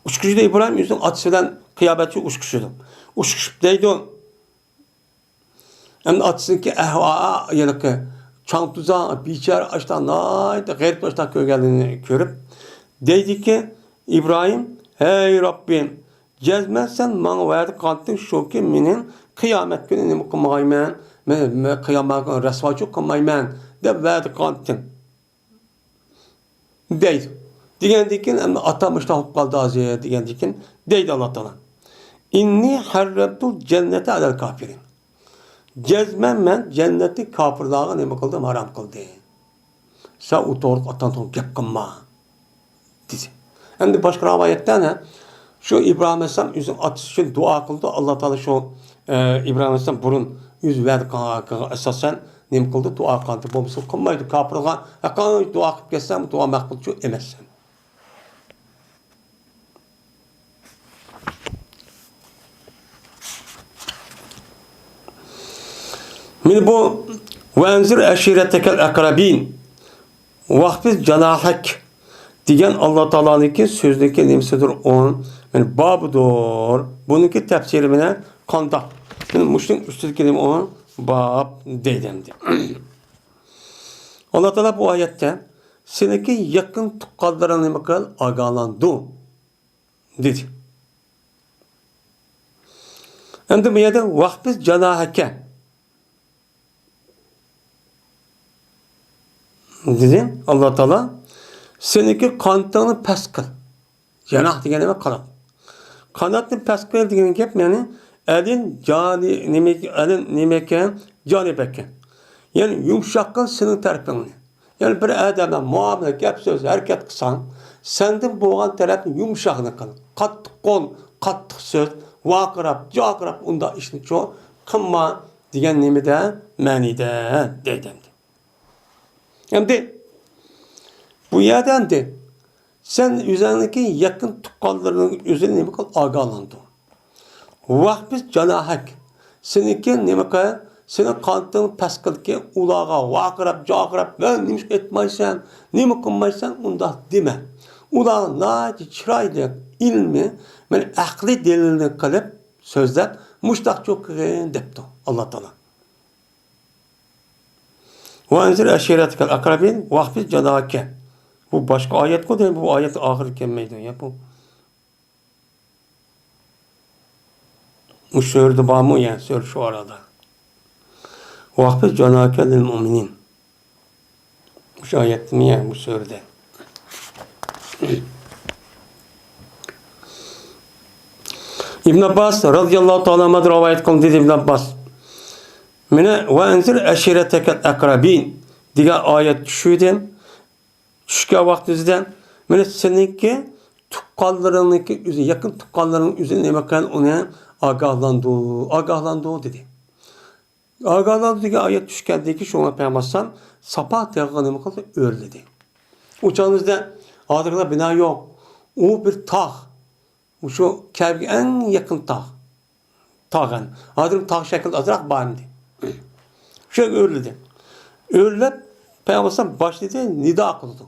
ئۇچقۇشىدۇ ئىبراھىم ئۆزىنىڭ ئاتىسى بىلەن قىيامەتتە ئۇچقۇشىدۇ. ئۇچقۇشۇپ دەيدۇ. ئەمدى ئاتىسىنىڭكى ئەھۋا-، ھېلىقى چاڭ توزاڭ، بىچارە ئاشتا ناھايىتى غېرىب ئاشتا كۆرگەنلىكىنى كۆرۈپ، دەيدىكى، ئىبراھىم، ھەي رەببىم، جەزمەن سەن ماڭا ۋەدە قىلغانتىڭ شۇكى، مېنىڭ قىيامەت كۈنى نېمە قىلمايمەن، مەن، مەن قىيامەت كۈنى رەسۋاچىلىق قىلمايمەن دەپ ۋەدە قىلغانتىڭ. دەيدۇ. دېگەندىن كېيىن، ئەمدى ئاتا مۇشۇنداق بولۇپ قالدى ھازىر، دېگەندىن كېيىن دەيدۇ ئاللا تائالا، «ئىننى ھەررەمتۇل جەننەتە ئەلەل كافىرىن.» جەزمەن مەن جەننەتنى كاپىرلارغا نېمە قىلدىم؟ ھارام قىلدىم. سەن ئۇ توغرىلىق ئاتاڭ توغرا گەپ قىلما، دېدى. ئەمدى باشقا رىۋايەتتە ئەنە شۇ ئىبراھىم ئەلەيھىسسالام ئۆزىنىڭ ئاتىسى ئۈچۈن دۇئا قىلدى. ئاللا تائالا شۇ، ئە، ئىبراھىم ئەلەيھىسسالام بۇرۇن ئۆزى ۋەدە قىلغانغا ئاساسەن نېمە قىلدى؟ دۇئا قىلدى. بولمىسا قىلمايدۇ. كاپىرغا ھەققانىي دۇئا قىلىپ كەتسەم، دۇئا مەقبۇل شۇ ئەمەس. مانا بۇ، «ۋەئەنزىر ئەشىرەتەكەل ئەقرەبىن، ۋەخفىز جاناھەك» دېگەن ئاللا تائالانىڭكى سۆزىنىڭكى نېمىسىدۇر ئۇ، مانا بابىدۇر. بۇنىڭكى تەپسىرى مانا قانداق؟ مانا مۇشۇنىڭ ئۈستىدىكى نېمە ئۇ؟ باب دەيدۇ ئەمدى. ئاللا تائالا بۇ ئايەتتە سېنىڭكى يېقىن تۇغقانلىرىڭ نېمە قىل؟ ئاگاھلاندۇر، دېدى. ئەمدى بۇ يەردە «ۋەخپىز جاناھەكە» دېدى ئاللا تائالا، سېنىڭكى قانىتىڭنى پەس قىل. جاناھ دېگەن نېمە؟ قانات. قاناتنى پەس قىل دېگەن گەپ، يەنى ئەلىن جانى، نېمە، ئەلىن نېمە ئىكەن؟ جانىبەكە. يەنى يۇمشاق قىل سېنىڭ تەرىپىڭنى. يەنى بىر ئادەم بىلەن مۇئامىلە، گەپ سۆز، ھەرىكەت قىلساڭ، سەندىن بولغان تەرەپنى يۇمشاقنى قىل. قاتتىق قول، قاتتىق سۆز، ۋارقىراپ، جارقىراپ ئۇنداق ئىشنى چۇ قىلما دېگەن نېمىدە؟ مەنىدە دەيدۇ ئەمدى. ئەمدى بۇ يەردە ئەمدى سەن ئۆزۈڭنىڭكى يېقىن تۇغقانلىرىڭنىڭ ئۆزىنى نېمە قىل؟ ئاگاھلاندۇر. ۋەخپىز جاناھەك. سېنىڭكى نېمە قىل؟ سېنىڭ قانىتىڭنى پەس قىلكى، ئۇلارغا ۋارقىراپ، جارقىراپ، مەن نېمىشقا ئېيتمايسەن، نېمە قىلمايسەن، ئۇنداق دېمە. ئۇلار ناھايىتى چىرايلىق، ئىلمىي، مانا ئەقلىي دەلىلنى قىلىپ سۆزلەپ، مۇشتاق چوقۇغىن دەپتۇ ئاللا تائالا. ۋەئەنزىر ئەشىرەتەكەل ئەقرەبىن ۋەخفىز جاناھەكە. بۇ باشقا ئايەتقۇ دەيمەن، بۇ ئايەتنىڭ ئاخىرى كەلمەيدۇ يا بۇ. بۇ سۈرىدە بارمۇ يا؟ سۈرە شۇئارادا. ۋەخفىز جاناھەكە لىل مۇئمىنىن. مۇشۇ ئايەتتىمۇ يا بۇ سۈرىدە؟ ئىبن ئابباس رازىياللاھۇ تائالا ئەنھۇدىن رىۋايەت قىلىندى، دېدى ئىبن ئابباس. مانا، «ۋەئەنزىر ئەشىرەتەكەل ئەقرەبىن» دېگەن ئايەت چۈشىدۇ. چۈشكەن ۋاقتىمىزدا، مانا، سېنىڭكى تۇغقانلىرىڭنىڭكى ئۆزى، يېقىن تۇغقانلىرىڭ ئۆزىنى نېمە قىل؟ ئۇنى ئاگاھلاندۇر، ئاگاھلاندۇر، دېدى. ئاگاھلاندۇر دېگەن ئايەت چۈشكەندىن كېيىن شۇڭا پەيغەمبەر ئەلەيھىسسالام ساپا تېغىغا نېمە قىلدى؟ ئۆرلىدى. ئۇ چاغىمىزدا ھازىرقىدەك بىنا يوق. ئۇ بىر تاغ. مۇشۇ كەبىگە ئەڭ يېقىن تاغ. تاغ ئەن. ھازىر تاغ شەكلىدە ئازراق بار ئەمدى. شۇ يەرگە ئۆرلىدى. ئۆرلەپ، پەيغەمبەر ئەلەيھىسسالام باشلىدى، نىدا قىلىدۇ.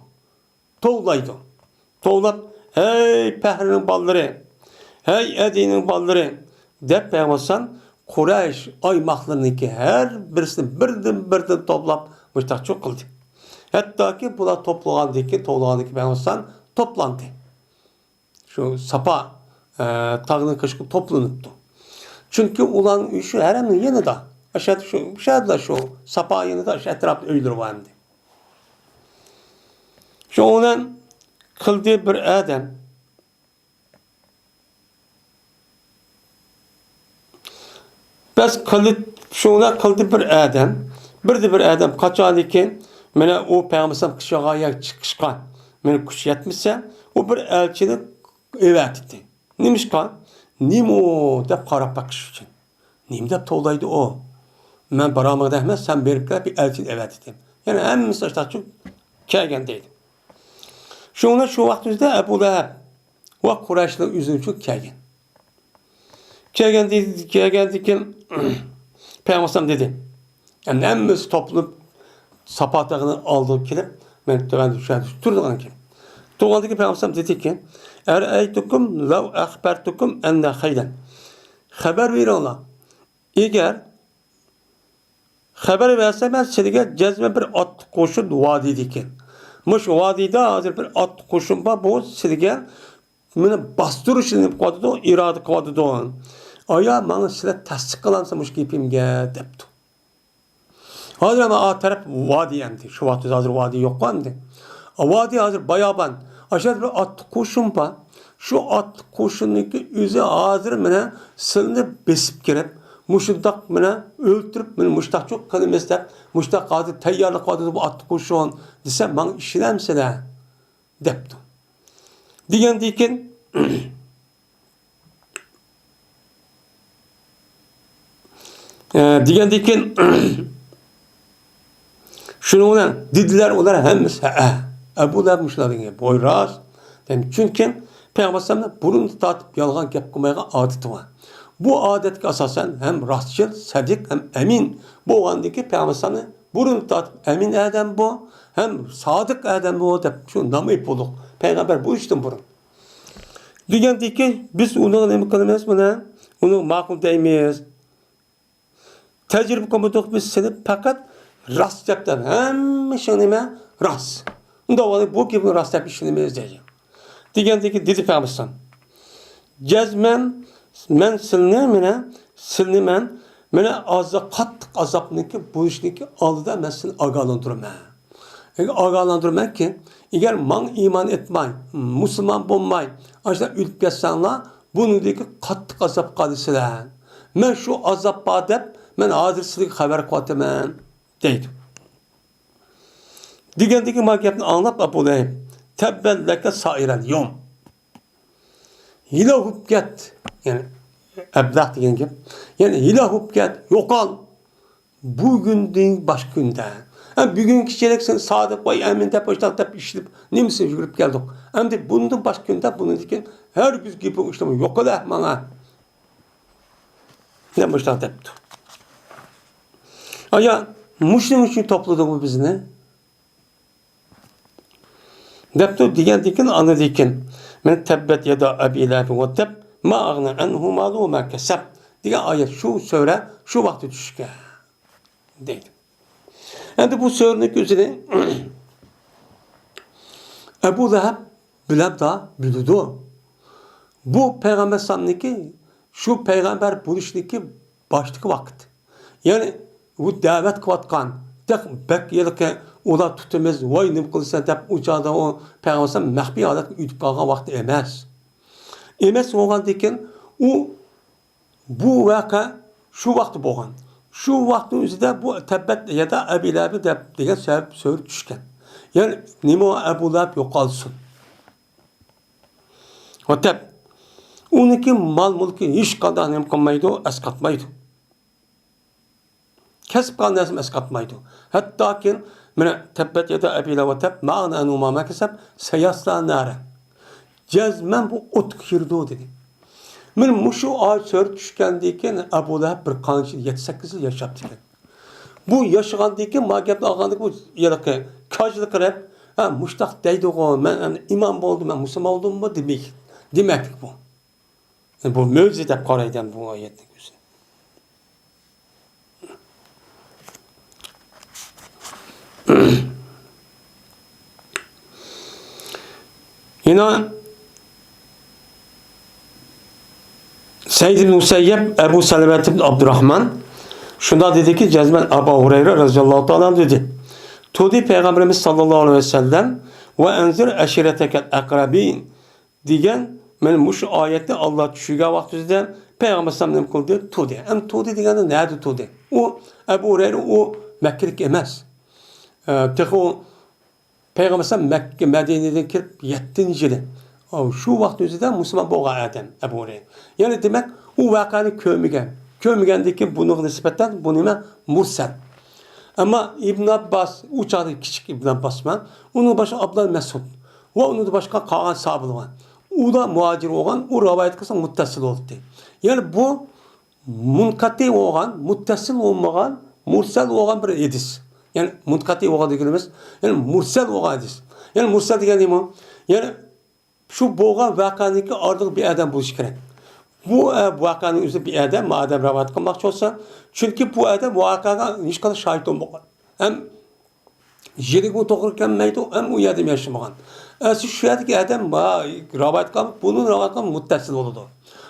توۋلايدۇ. توۋلاپ، «ھەي پەھرىنىڭ بالىلىرى! ھەي ئەدىنىڭ بالىلىرى!» دەپ پەيغەمبەر ئەلەيھىسسالام قۇرەيش ئايماقلىرىنىڭكى ھەر بىرسىنى بىردىن-بىردىن توپلاپ مۇشتاقچۇ قىلدى. ھەتتاكى بۇلار توپلىغاندىن كېيىن، توۋلىغاندىن كېيىن پەيغەمبەر ئەلەيھىسسالام توپلاندى. شۇ ساپا، ئە، تاغنىڭ قېشىغا توپلىنىپتۇ. چۈنكى ئۇلارنىڭ ئۆيى شۇ ھەرەمنىڭ يېنىدا. ئاشۇ يەردە شۇ، شۇ يەردىلا شۇ ساپا يېنىدا، شۇ ئەتراپتا ئۆيلىرى بار ئەمدى. شۇنىڭ بىلەن قىلدى بىر ئادەم. بەس قىلدى، شۇنىڭ بىلەن قىلدى بىر ئادەم. بىردە بىر ئادەم قاچانكى، مانا ئۇ پەيغەمبەر ئەلەيھىسسالام قىشىغا يا چىقىشقا، مانا كۈچ يەتمىسە، ئۇ بىر ئەلچىنى ئەۋەتتى. نېمىشقا؟ نېمە ئۇ دەپ قاراپ بېقىش ئۈچۈن. نېمە دەپ توۋلايدۇ ئۇ؟ مەن بارالمىغۇدەك ئەمەس، سەن بېرىپ كەل، بىر ئەلچىنى ئەۋەت دېدىم. يەنى ھەممىسى ئاشتاقچۇ كەلگەن دەيدۇ. شۇڭا شۇ ۋاقتىمىزدا ئەبۇ لەھەب ۋە قۇرەيشلەر ئۆزىنىڭ ئۈچۈن كەلگەن. كەلگەن دېدى، كەلگەندىن كېيىن پەيغەمبەر ئەلەيھىسسالام دېدى. ئەمدى ھەممىسى توپلىنىپ، ساپا تېغىنىڭ ئالدىغا كېلىپ، مەن تۆۋەندە شۇ يەردە تۇرىدىغان ئىكەن. تۇرغاندىن كېيىن پەيغەمبەر ئەلەيھىسسالام دېدىكى، «ئەرەئەيتۇكۇم لەۋ ئەخبەرتۇكۇم ئەننە خەيلەن.» خەۋەر بېرىڭلار. ئەگەر خەۋەر بەرسەم، مەن سىلىگە جەزمەن بىر ئاتلىق قوشۇن ۋادىدىكى. مۇشۇ ۋادىدا ھازىر بىر ئاتلىق قوشۇن بار، بۇ سىلىگە مېنى باستۇرۇشنى نېمە قىلىۋاتىدۇ، ئىرادە قىلىۋاتىدۇ. ئايا، ماڭا سىلەر تەستىق قىلامسىلەر مۇشۇ گېپىمگە دەپتۇ. ھازىر ئەمما ئا تەرەپ ۋادى ئەمدى. شۇ ۋاقىتتا ھازىر ۋادى يوققۇ ئەمدى. ۋادى ھازىر بايابان. ئاشۇ يەردە بىر ئاتلىق قوشۇن بار. شۇ ئاتلىق قوشۇننىڭكى ئۆزى ھازىر مانا سىلىنى بېسىپ كىرىپ، مۇشۇنداق مانا ئۆلتۈرۈپ، مانا مۇشۇنداقچۇ قىلىمىز دەپ، مۇشۇنداق ھازىر تەييارلىق قىلىۋاتىدۇ بۇ ئاتلىق قوشۇن دېسە، ماڭا ئىشىنەمسىلەر؟ دەپتۇ. دېگەندىكىن، ئە، دېگەندىكىن، شۇنىڭ بىلەن دېدىلەر ئۇلار ھەممىسى، ھەئە، ئەبۇ لەھەب مۇشۇلار دېگەن گەپ، ھوي راست. دېدىم، چۈنكى پەيغەمبەر ئەلەيھىسسالامنىڭ بۇرۇندىن تارتىپ يالغان گەپ قىلمايدىغان ئادىتى بار. بۇ ئادەتكە ئاساسەن ھەم راستچىل، سەدىق ھەم ئەمىن بولغاندىكىن پەيغەمبەر ئەلەيھىسسالامنى بۇرۇن تارتىپ ئەمىن ئادەم بۇ، ھەم سادىق ئادەم بۇ دەپ شۇ نام ئېيتىپ بولدۇق. پەيغەمبەر بولۇشتىن بۇرۇن. دېگەندىكى، بىز ئۇنىڭغا نېمە قىلىمىز بۇنى؟ ئۇنىڭغا ماقۇل دەيمىز. تەجرىبە قىلمىدۇق بىز سېنى پەقەت راست گەپلەر، ھەممە ئىشىڭ نېمە؟ راست. ئۇنداق بولغاندا بۇ گېپىڭ راست دەپ ئىشىنىمىز دېدى. دېگەندىكى دېدى پەيغەمبەر ئەلەيھىسسالام. جەزمەن مەن سىلنى مانا، سىلنى مەن مانا ئازا-، قاتتىق ئازابنىڭكى بولۇشنىڭكى ئالدىدا مەن سىلنى ئاگاھلاندۇرىمەن. ئاگاھلاندۇرىمەنكى، ئەگەر ماڭا ئىمان ئېيتماي، مۇسۇلمان بولماي، ئاشۇنداق ئۆلۈپ كەتسەڭلار، بۇنىڭدىكى قاتتىق ئازاب قالىسىلەر. مەن شۇ ئازاب بار دەپ، مەن ھازىر سىلەرگە خەۋەر قىلىۋاتىمەن، دەيدۇ. دېگەندىكى ما گەپنى ئاڭلاپ ئەبۇ لەھەب، تەببەن لەكە سائىرەل يوم. ھىلاك بولۇپ كەت. يەنى ئەبلەھ دېگەن گەپ. يەنى ھىلاك بولۇپ كەت، يوقال. بۈگۈندىن باشقا كۈندە. ھە، بۈگۈنگىچىلىك سەن سادىق، ۋاي ئەمىن دەپ، ئاشۇنداق دەپ ئىشلىتىپ، نېمىسىنى يۈگۈرۈپ كەلدۇق. ئەمدى بۇندىن باشقا كۈندە، بۇنىڭدىن كېيىن ھەرگىز گېپىڭ ئىشلىمە، يوقال ماڭا. دەپ مۇشۇنداق دەپتۇ. ئايا، مۇشۇنىڭ ئۈچۈن توپلىدىڭمۇ بىزنى؟ دەپتۇ. دېگەندىكىن، ئاندىن مەن تەببەت يادا ئەبى لەھەب ۋە تەب، ما ئەغنە ئەنھۇ مالۇ ۋە ما كەسەب دېگەن ئايەت، شۇ سۈرە شۇ ۋاقىتتا چۈشكەن دەيدۇ. ئەمدى بۇ سۈرىنىڭ ئۆزىنى ئەبۇ لەھەب بىلەن بىلىدۇ. بۇ پەيغەمبەر ئەلەيھىسسالامنىڭكى، شۇ پەيغەمبەر بولۇشنىڭكى باشتىكى ۋاقىت. يەنى ئۇ دەۋەت قىلىۋاتقان، تېخى بەك ھېلىقى ئۇلار تۇتىمىز، ۋاي نېمە قىلىسەن دەپ ئۇ چاغدا ئۇ پەيغەمبەر ئەلەيھىسسالام مەخپىي ھالەتتە ئۆتۈپ قالغان ۋاقتى ئەمەس. ئەمەس بولغاندىكىن ئۇ بۇ ۋەقە شۇ ۋاقىتتا بولغان. شۇ ۋاقىتنىڭ ئۆزىدە بۇ تەببەت يادا ئەبى لەھەب دەپ دېگەن سەۋەب سۈرە چۈشكەن. يەنى نېمە ئەبۇ لەھەب يوقالسۇن. ۋە تەب. ئۇنىڭكى مال-مۈلكى ھېچقانداق نېمە قىلمايدۇ، ئەسقاتمايدۇ. كەسىپ قىلغان نەرسىنى ئەسقاتمايدۇ. ھەتتاكى مانا تەببەت يادا ئەبى لەھەب ۋە تەب، ما ئەغنە ئەنھۇ مالۇ ۋە ما كەسەب، سەيەسلا نارەن. جەزمەن بۇ ئوتقا كىرىدۇ دېدى. مانا مۇشۇ ئايەت سۈرە چۈشكەندىن كېيىن ئەبۇ لەھەب بىر قانچە يىل، يەتتە سەككىز يىل ياشاپتىكەن. بۇ ياشىغاندىن كېيىن ما گەپنى ئالغاندىن كېيىن بۇ ھېلىقى كاجلىق قىلىپ، ھە، مۇشتاق دەيدىغۇ، مەن ئەمدى ئىمام بولدۇم، مەن مۇسۇلمان بولدۇممۇ دېمەك، دېمەكلىك بۇ. بۇ مۆجىزە دەپ قارايدۇ بۇ ئايەتنىڭ ئۆزى. يەنە سەئىد ئىبن مۇسەييەب، ئەبۇ سەلەمەت ئىبن ئابدۇراھمان شۇنداق دېدىكى، جەزمەن ئەبۇ ھۇرەيرە رەزىياللاھۇ تائالا ئەنھۇ دېدى، تۇردى پەيغەمبىرىمىز ساللاللاھۇ ئەلەيھى ۋەسەللەم ۋە ئەنزىر ئەشىرەتەكەل ئەقرەبىن. دېگەن، مانا مۇشۇ ئايەتنى ئاللا چۈشۈرگەن ۋاقتىمىزدا پەيغەمبەر ئەلەيھىسسالام نېمە قىلدى؟ تۇردى. ئەمدى تۇردى دېگەندە نەدە تۇردى؟ ئۇ ئەبۇ ھۇرەيرە، ئۇ مەككىلىك ئەمەس. ئە، تېخى ئۇ پەيغەمبەر ئەلەيھىسسالام مەككە، مەدىنىدىن كىرىپ يەتتىنچى يىلى. ئاۋۇ شۇ ۋاقىت ئۆزىدە مۇسۇلمان بولغان ئادەم ئەبۇ ھۇرەيرە. يەنى دېمەك، ئۇ ۋەقەنى كۆرمىگەن. كۆرمىگەندىكىن بۇنىڭغا نىسبەتەن بۇ نېمە؟ مۇرسەل. ئەمما ئىبن ئابباس، ئۇ چاغدا كىچىك ئىبن ئابباسمۇ، ئۇنىڭ باشقا ئابدۇللا مەسئۇد ۋە ئۇنىڭدىن باشقا قالغان ساھابىلەر بار. ئۇلار مۇھاجىر بولغان، ئۇ رىۋايەت قىلسا مۇتتەسىل بولاتتى. يەنى بۇ مۇنقەتى بولغان، مۇتتەسىل بولمىغان، مۇرسەل بولغان بىر ھەدىس. يەنى مۇنقەتى بولغان دېگىنىمىز، يەنى مۇرسەل بولغان ھەدىس. يەنى مۇرسەل دېگەن نېمە؟ يەنى شۇ بولغان ۋەقەنىڭكى ئارىلىقى بىر ئادەم بولۇشى كېرەك. بۇ، ئە، ۋەقەنىڭ ئۆزى بىر ئادەم، ما ئادەم رىۋايەت قىلماقچى بولسا، چۈنكى بۇ ئادەم ۋەقەگە ھېچقانداق شاھىت بولمىغان. ھەم يېرىگىمۇ توغرا كەلمەيدۇ، ھەم ئۇ يەردىمۇ ياشىمىغان. ئەسلى شۇ يەردىكى ئادەم، ھە، رىۋايەت قىلغان، بۇنى رىۋايەت قىلغان مۇتتەسىل بولىدۇ.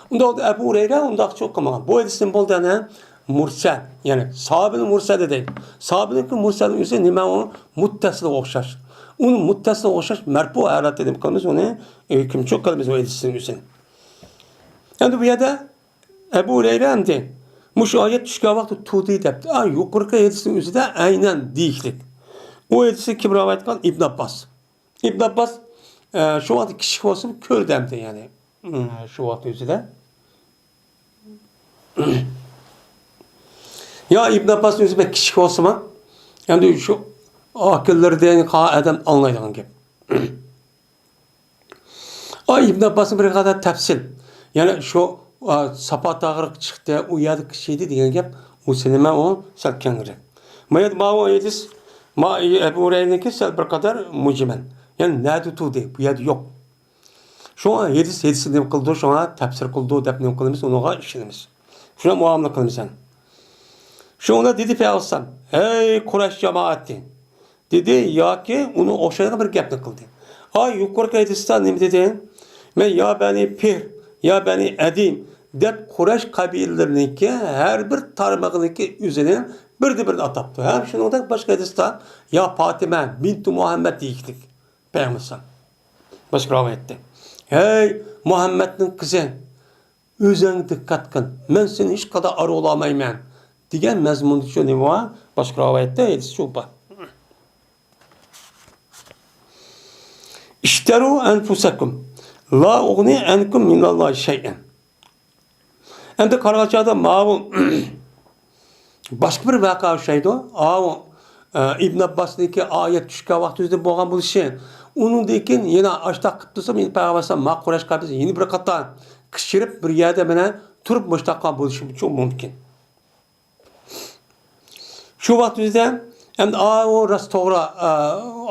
ئۇنداق ئەبۇ ھۇرەيرە ئۇنداقچە قىلمىغان. بۇ ھەدىسنى بولدى، يەنە مۇرسەل، يەنى ساھابىنى مۇرسەل دەيدۇ. ساھابىنىڭكى مۇرسەلنىڭ ئۆزى نېمە ئۇ؟ مۇتتەسىلغا ئوخشاش. ئۇنى مۇتتەسىلغا ئوخشاش مەرپۇ ھالەتتە نېمە قىلىمىز؟ ئۇنى، ئە، ھۆكۈمچى قىلىمىز ئۇ ھەدىسنىڭ ئۆزىنى. ئەمدى بۇ يەردە ئەبۇ ھۇرەيرە ئەمدى مۇشۇ ئايەت چۈشكەن ۋاقىتتا تۇردى دەپتۇ. ئا، يۇقىرىقى ھەدىسنىڭ ئۆزىدە ئەينەن دېيىشلىك. ئۇ ھەدىسنى كىم رىۋايەت قىلغان؟ ئىبن ئابباس. ئىبن ئابباس، ئە، شۇ ۋاقىتتا كىچىك بولسىمۇ كۆردى ئەمدى، يەنى، ئىم، شۇ ۋاقىت ئۆزىدە. يا ئىبن ئابباس ئۆزى بەك كىچىك بولسىمۇ، ئەمدى شۇ ئاكىلىرىدىن قالغان ئادەم ئاڭلايدىغان گەپ. ئا، ئىبن ئابباسنىڭ بىر قەدەر تەپسىل. يەنى شۇ، ئا، ساپا تاغىغا چىقتى، ئۇ يەردە كىشى ئىدى دېگەن گەپ، ئۇ سىنىما ئۇ سەل كەڭرەك. ما يەردە ماۋۇ ھەدىس، ما، ئەبۇ ھۇرەيرىنىڭكى سەل بىر قەدەر مۇجمەل. يەنى نەدە تۇردى؟ بۇ يەردە يوق. شۇڭا ھەدىس، ھەدىس نېمە قىلىدۇ، شۇڭا تەپسىر قىلىدۇ دەپ نېمە قىلىمىز، ئۇنىڭغا ئىشىنىمىز. شۇنداق مۇئامىلە قىلىمىز. شۇڭا دېدى پەيغەمبەر، ھەي قۇرەيش جامائىتى! دېدى ياكى ئۇنىڭ ئوخشايدىغان بىر گەپنى قىلدى. ئا، يۇقىرىقى ھەدىستە نېمە دېدى؟ مەن يا بەنى پىھر، يا بەنى ئەدىم دەپ قۇرەيش قەبىلىلىرىنىڭكى ھەر بىر تارمىقىنىڭكى ئۆزىنى بىردىن بىرىنى ئاتاپتۇ. ھەم شۇنىڭدەك باشقا ھەدىستە يا پاتىمە بىنتۇ مۇھەممەد دېيىشلىك پەيغەمبەر. باشقا رىۋايەتتە، ھەي مۇھەممەدنىڭ قىزى! ئۆزۈڭگە دىققەت قىل، مەن سېنى ھېچقانداق ئارىۋالامايمەن دېگەن مەزمۇندىچۇ نېمە بار؟ باشقا رىۋايەتتە ھەدىسچۇ بار. اشتروا أنفسكم لا أغني عنكم من الله شيئا. ئەمدى قارىغان چاغدا ماۋۇ باشقا بىر ۋەقە ئوخشايدۇ. ئاۋۇ، ئە، ئىبن ئابباسنىڭكى ئايەت چۈشكەن ۋاقتى ئۆزىدە بولغان بولۇشى، ئۇنىڭدىن كېيىن يەنە ئاشتاق قىلىپ تۇرسا، يەنە پەيغەمبەر ئەلەيھىسسالام ما قۇرەيش قەبىلىسى يەنە بىر قاتار قىچىرىپ بىر يەردە مانا تۇرۇپ مۇشتاق قىلغان بولۇشى مۇمكىن. شۇ ۋاقىت ئۆزىدە ئەمدى ئاۋۇ راست توغرا، ئە،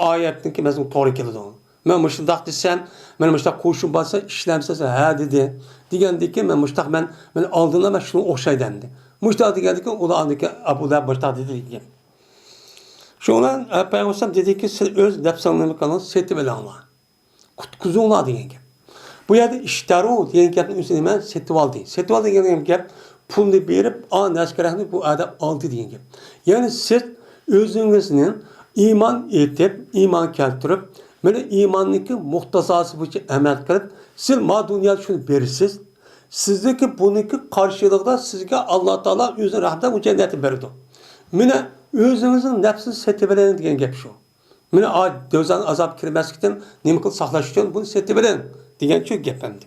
ئايەتنىڭكى مەزمۇنى توغرا كېلىدۇ. مەن مۇشۇنداق دېسەم، مەن مۇشۇنداق قوشۇن بارسا ئىشلەمسىز، ھە دېدى. دېگەندىكىن مەن مۇشۇنداق، مەن، مەن ئالدىنلا مەن شۇنىڭغا ئوخشايدۇ ئەمدى. مۇشۇنداق دېگەندىكىن ئۇلار ئاندىكى ئەبۇ لەھەب مۇشۇنداق دېدى دېگەن گەپ. شۇڭا، ئە، پەيغەمبەر دېدىكى، سىز ئۆز نەپسىڭلارنى نېمە قىلىڭ، سېتىپ ئېلىڭلار. قۇتقۇزۇڭلار دېگەن گەپ. بۇ يەردە ئىشتەرۇ دېگەن گەپنىڭ ئۆزى نېمە؟ سېتىۋالدى. سېتىۋالدى دېگەن گەپ پۇلنى بېرىپ، ئا، نەرسە كېرەكنى بۇ ئادەم ئالدى دېگەن گەپ. يەنى سىز ئۆزىڭىزنى ئىمان ئېيتىپ، ئىمان كەلتۈرۈپ، مانا ئىماننىڭكى مۇقتەزاسى بويىچە ئەمەل قىلىپ، سىز ما دۇنيادا شۇنى بېرىسىز. سىزنىڭكى بۇنىڭكى قارشىلىقىدا سىزگە ئاللا تائالا ئۆزىنىڭ رەھمىتى ۋە جەننەتنى بېرىدۇ. مانا ئۆزىڭىزنىڭ نەپسىنى سېتىۋېلىڭ دېگەن گەپ شۇ. مانا ئا، دوزاخنىڭ ئازابىغا كىرمەسلىكتىن نېمە قىلىپ ساقلاش ئۈچۈن بۇنى سېتىۋېلىڭ دېگەنچۇ گەپ ئەمدى.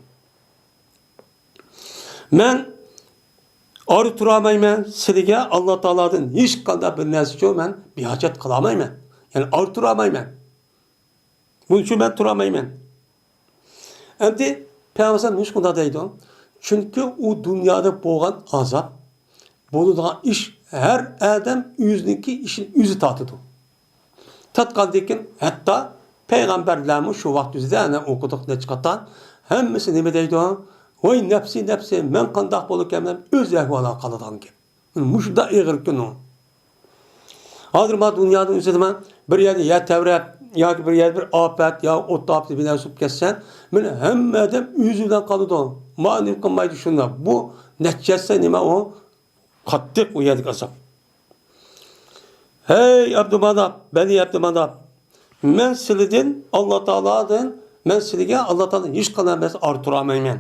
مەن ئارا تۇرالمايمەن، سىلىگە ئاللا تائالادىن ھېچقانداق بىر نەرسىچۇ مەن بىھاجەت قىلالمايمەن. يەنى ئارا تۇرالمايمەن. بۇنىڭ ئۈچۈن مەن تۇرالمايمەن. ئەمدى پەيغەمبەر ئەلەيھىسسالام نېمىشقا ئۇنداق دەيدۇ؟ چۈنكى ئۇ دۇنيادا بولغان ئازاب، بولىدىغان ئىش، ھەر ئادەم ئۆزىنىڭكى ئىشىنى ئۆزى تارتىدۇ. تارتقاندىن كېيىن ھەتتا پەيغەمبەرلەرمۇ شۇ ۋاقىت ئۆزىدە، ئەنە ئوقۇدۇق نەچچە قاتار، ھەممىسى نېمە دەيدۇ؟ ۋاي نەپسى، نەپسى، مەن قانداق بولىدىكەنمەن دەپ ئۆز ئەھۋالىغا قالىدىغان گەپ. مۇشۇنداق ئېغىر كۈنى. ھازىر ما دۇنيانىڭ ئۆزىدە ما بىر يەردە يەر تەۋرەپ ياكى بىر يەردە بىر ئاپەت يا ئوت ئاپىتى بىر نەرسە بولۇپ كەتسە، مانا ھەممە ئادەم ئۆزى بىلەن قالىدۇ. مانى قىلمايدۇ شۇنداق. بۇ نەچچە ھەسسە نېمە ئۇ؟ قاتتىق ئۇ يەردىكى ئازاب. ھەي ئابدۇماناپ، بەنى ئابدۇماناپ، مەن سىلىدىن، ئاللا تائالادىن، مەن سىلىگە ئاللا تائالادىن ھېچقانداق نەرسە ئارتۇرالمايمەن.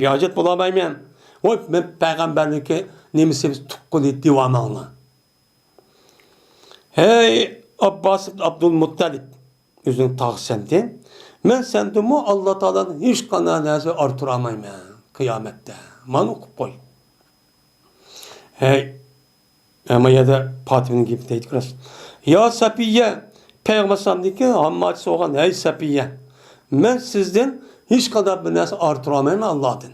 بىھاجەت بولالمايمەن. ۋاي، مەن پەيغەمبەرنىڭكى نېمىسى تۇغقىنى دېۋاماڭلار. ھەي ئابباس ئىبن ئابدۇلمۇتتەلىپ، ئۆزۈڭ تاغ سەندىن. مەن سەندىنمۇ ئاللا تائالادىن ھېچقانداق نەرسە ئارتۇرالمايمەن قىيامەتتە. مانا ئوقۇپ قوي. ھەي، ئەمما يەردە پاتىمىنىڭ گېپى دەيدىكەن راست. يا سەپىيە، پەيغەمبەر ئەلەيھىسسالامنىڭكى ھامماچىسى بولغان، ھەي سەپىيە، مەن سىزدىن ھېچقانداق بىر نەرسە ئارتۇرالمايمەن ئاللادىن.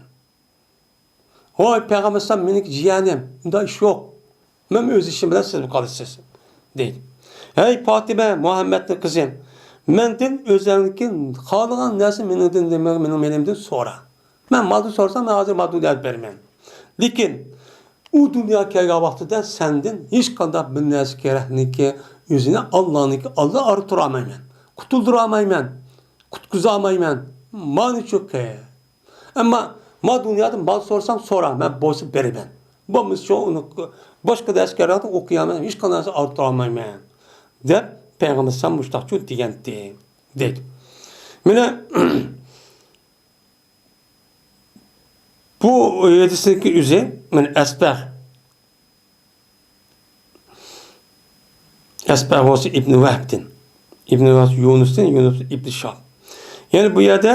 ۋاي پەيغەمبەر ئەلەيھىسسالام مېنىڭكى جىيەنىم، ئۇنداق ئىش يوق. مەن ئۆز ئىشىم بىلەن سىز قالىسىز، دەيدۇ. ھەي پاتىمە، مۇھەممەدنىڭ قىزى، مەندىن ئۆزۈڭنىڭكى خالىغان نەرسە مېنىڭدىن، مېنىڭ، مېنىڭ مېنىمدىن سورا. مەن مالدىن سورىسام، مەن ھازىر مالدىن ئېلىپ بېرىمەن. لېكىن ئۇ دۇنياغا كەلگەن ۋاقتىدا سەندىن ھېچقانداق بىر نەرسە كېرەكنىكى، ئۆزىنى ئاللانىڭكى ئالدىدا ئارا تۇرالمايمەن، قۇتۇلدۇرالمايمەن. قۇتقۇزالمايمەن. مانىچۇ كى. ئەمما ما دۇنيادا مال سورىساڭ سورا، مەن بولسا بېرىمەن. بولمىسا شۇ ئۇنى باشقا دەرسكەرلەردىن ئوقۇيالمايمەن، ھېچقانداق نەرسە ئالدۇرالمايمەن، دەپ پەيغەمبەر ئەلەيھىسسالام مۇشتاقچۇ دېگەنتى، دەيدۇ. مانا بۇ ھەدىسنىڭكى ئۆزى، مانا ئەسبەغ، ئەسبەغ بولسا ئىبنى ۋەھبتىن، ئىبنى ۋەھب يۇنۇستىن، يۇنۇس ئىبنى شىھاب. يەنى بۇ يەردە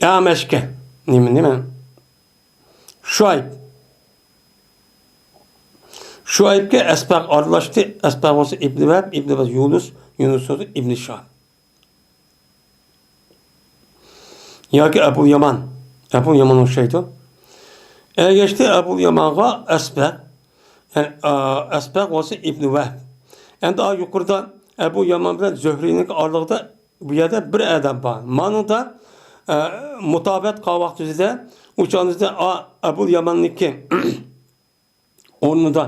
ئەمەشكە، نېمە، نېمە؟ شۇئەيب. شۇئەيبكە ئەسبەغ ئارىلاشتى. ئەسبەغ بولسا ئىبنى ۋەھب، ئىبنى ۋەھب يۇنۇس، يۇنۇس بولسا ئىبنى شىھاب. ياكى ئەبۇل يامان. ئەبۇل يامان ئوخشايدۇ. ئەگەشتى ئەبۇل يامانغا ئەسبەغ. يەنى، ئا، ئەسبەغ بولسا ئىبنى ۋەھب. ئەمدى ئا يۇقىرىدا ئەبۇ يامان بىلەن زۆھرىنىڭ ئارىلىقىدا بۇ يەردە بىر ئادەم بار. مانىدا، ئە، مۇتابىئەت قىلغان ۋاقتىدا ئۇ چاغدا ئا، ئەبۇل ياماننىڭكى ئورنىدا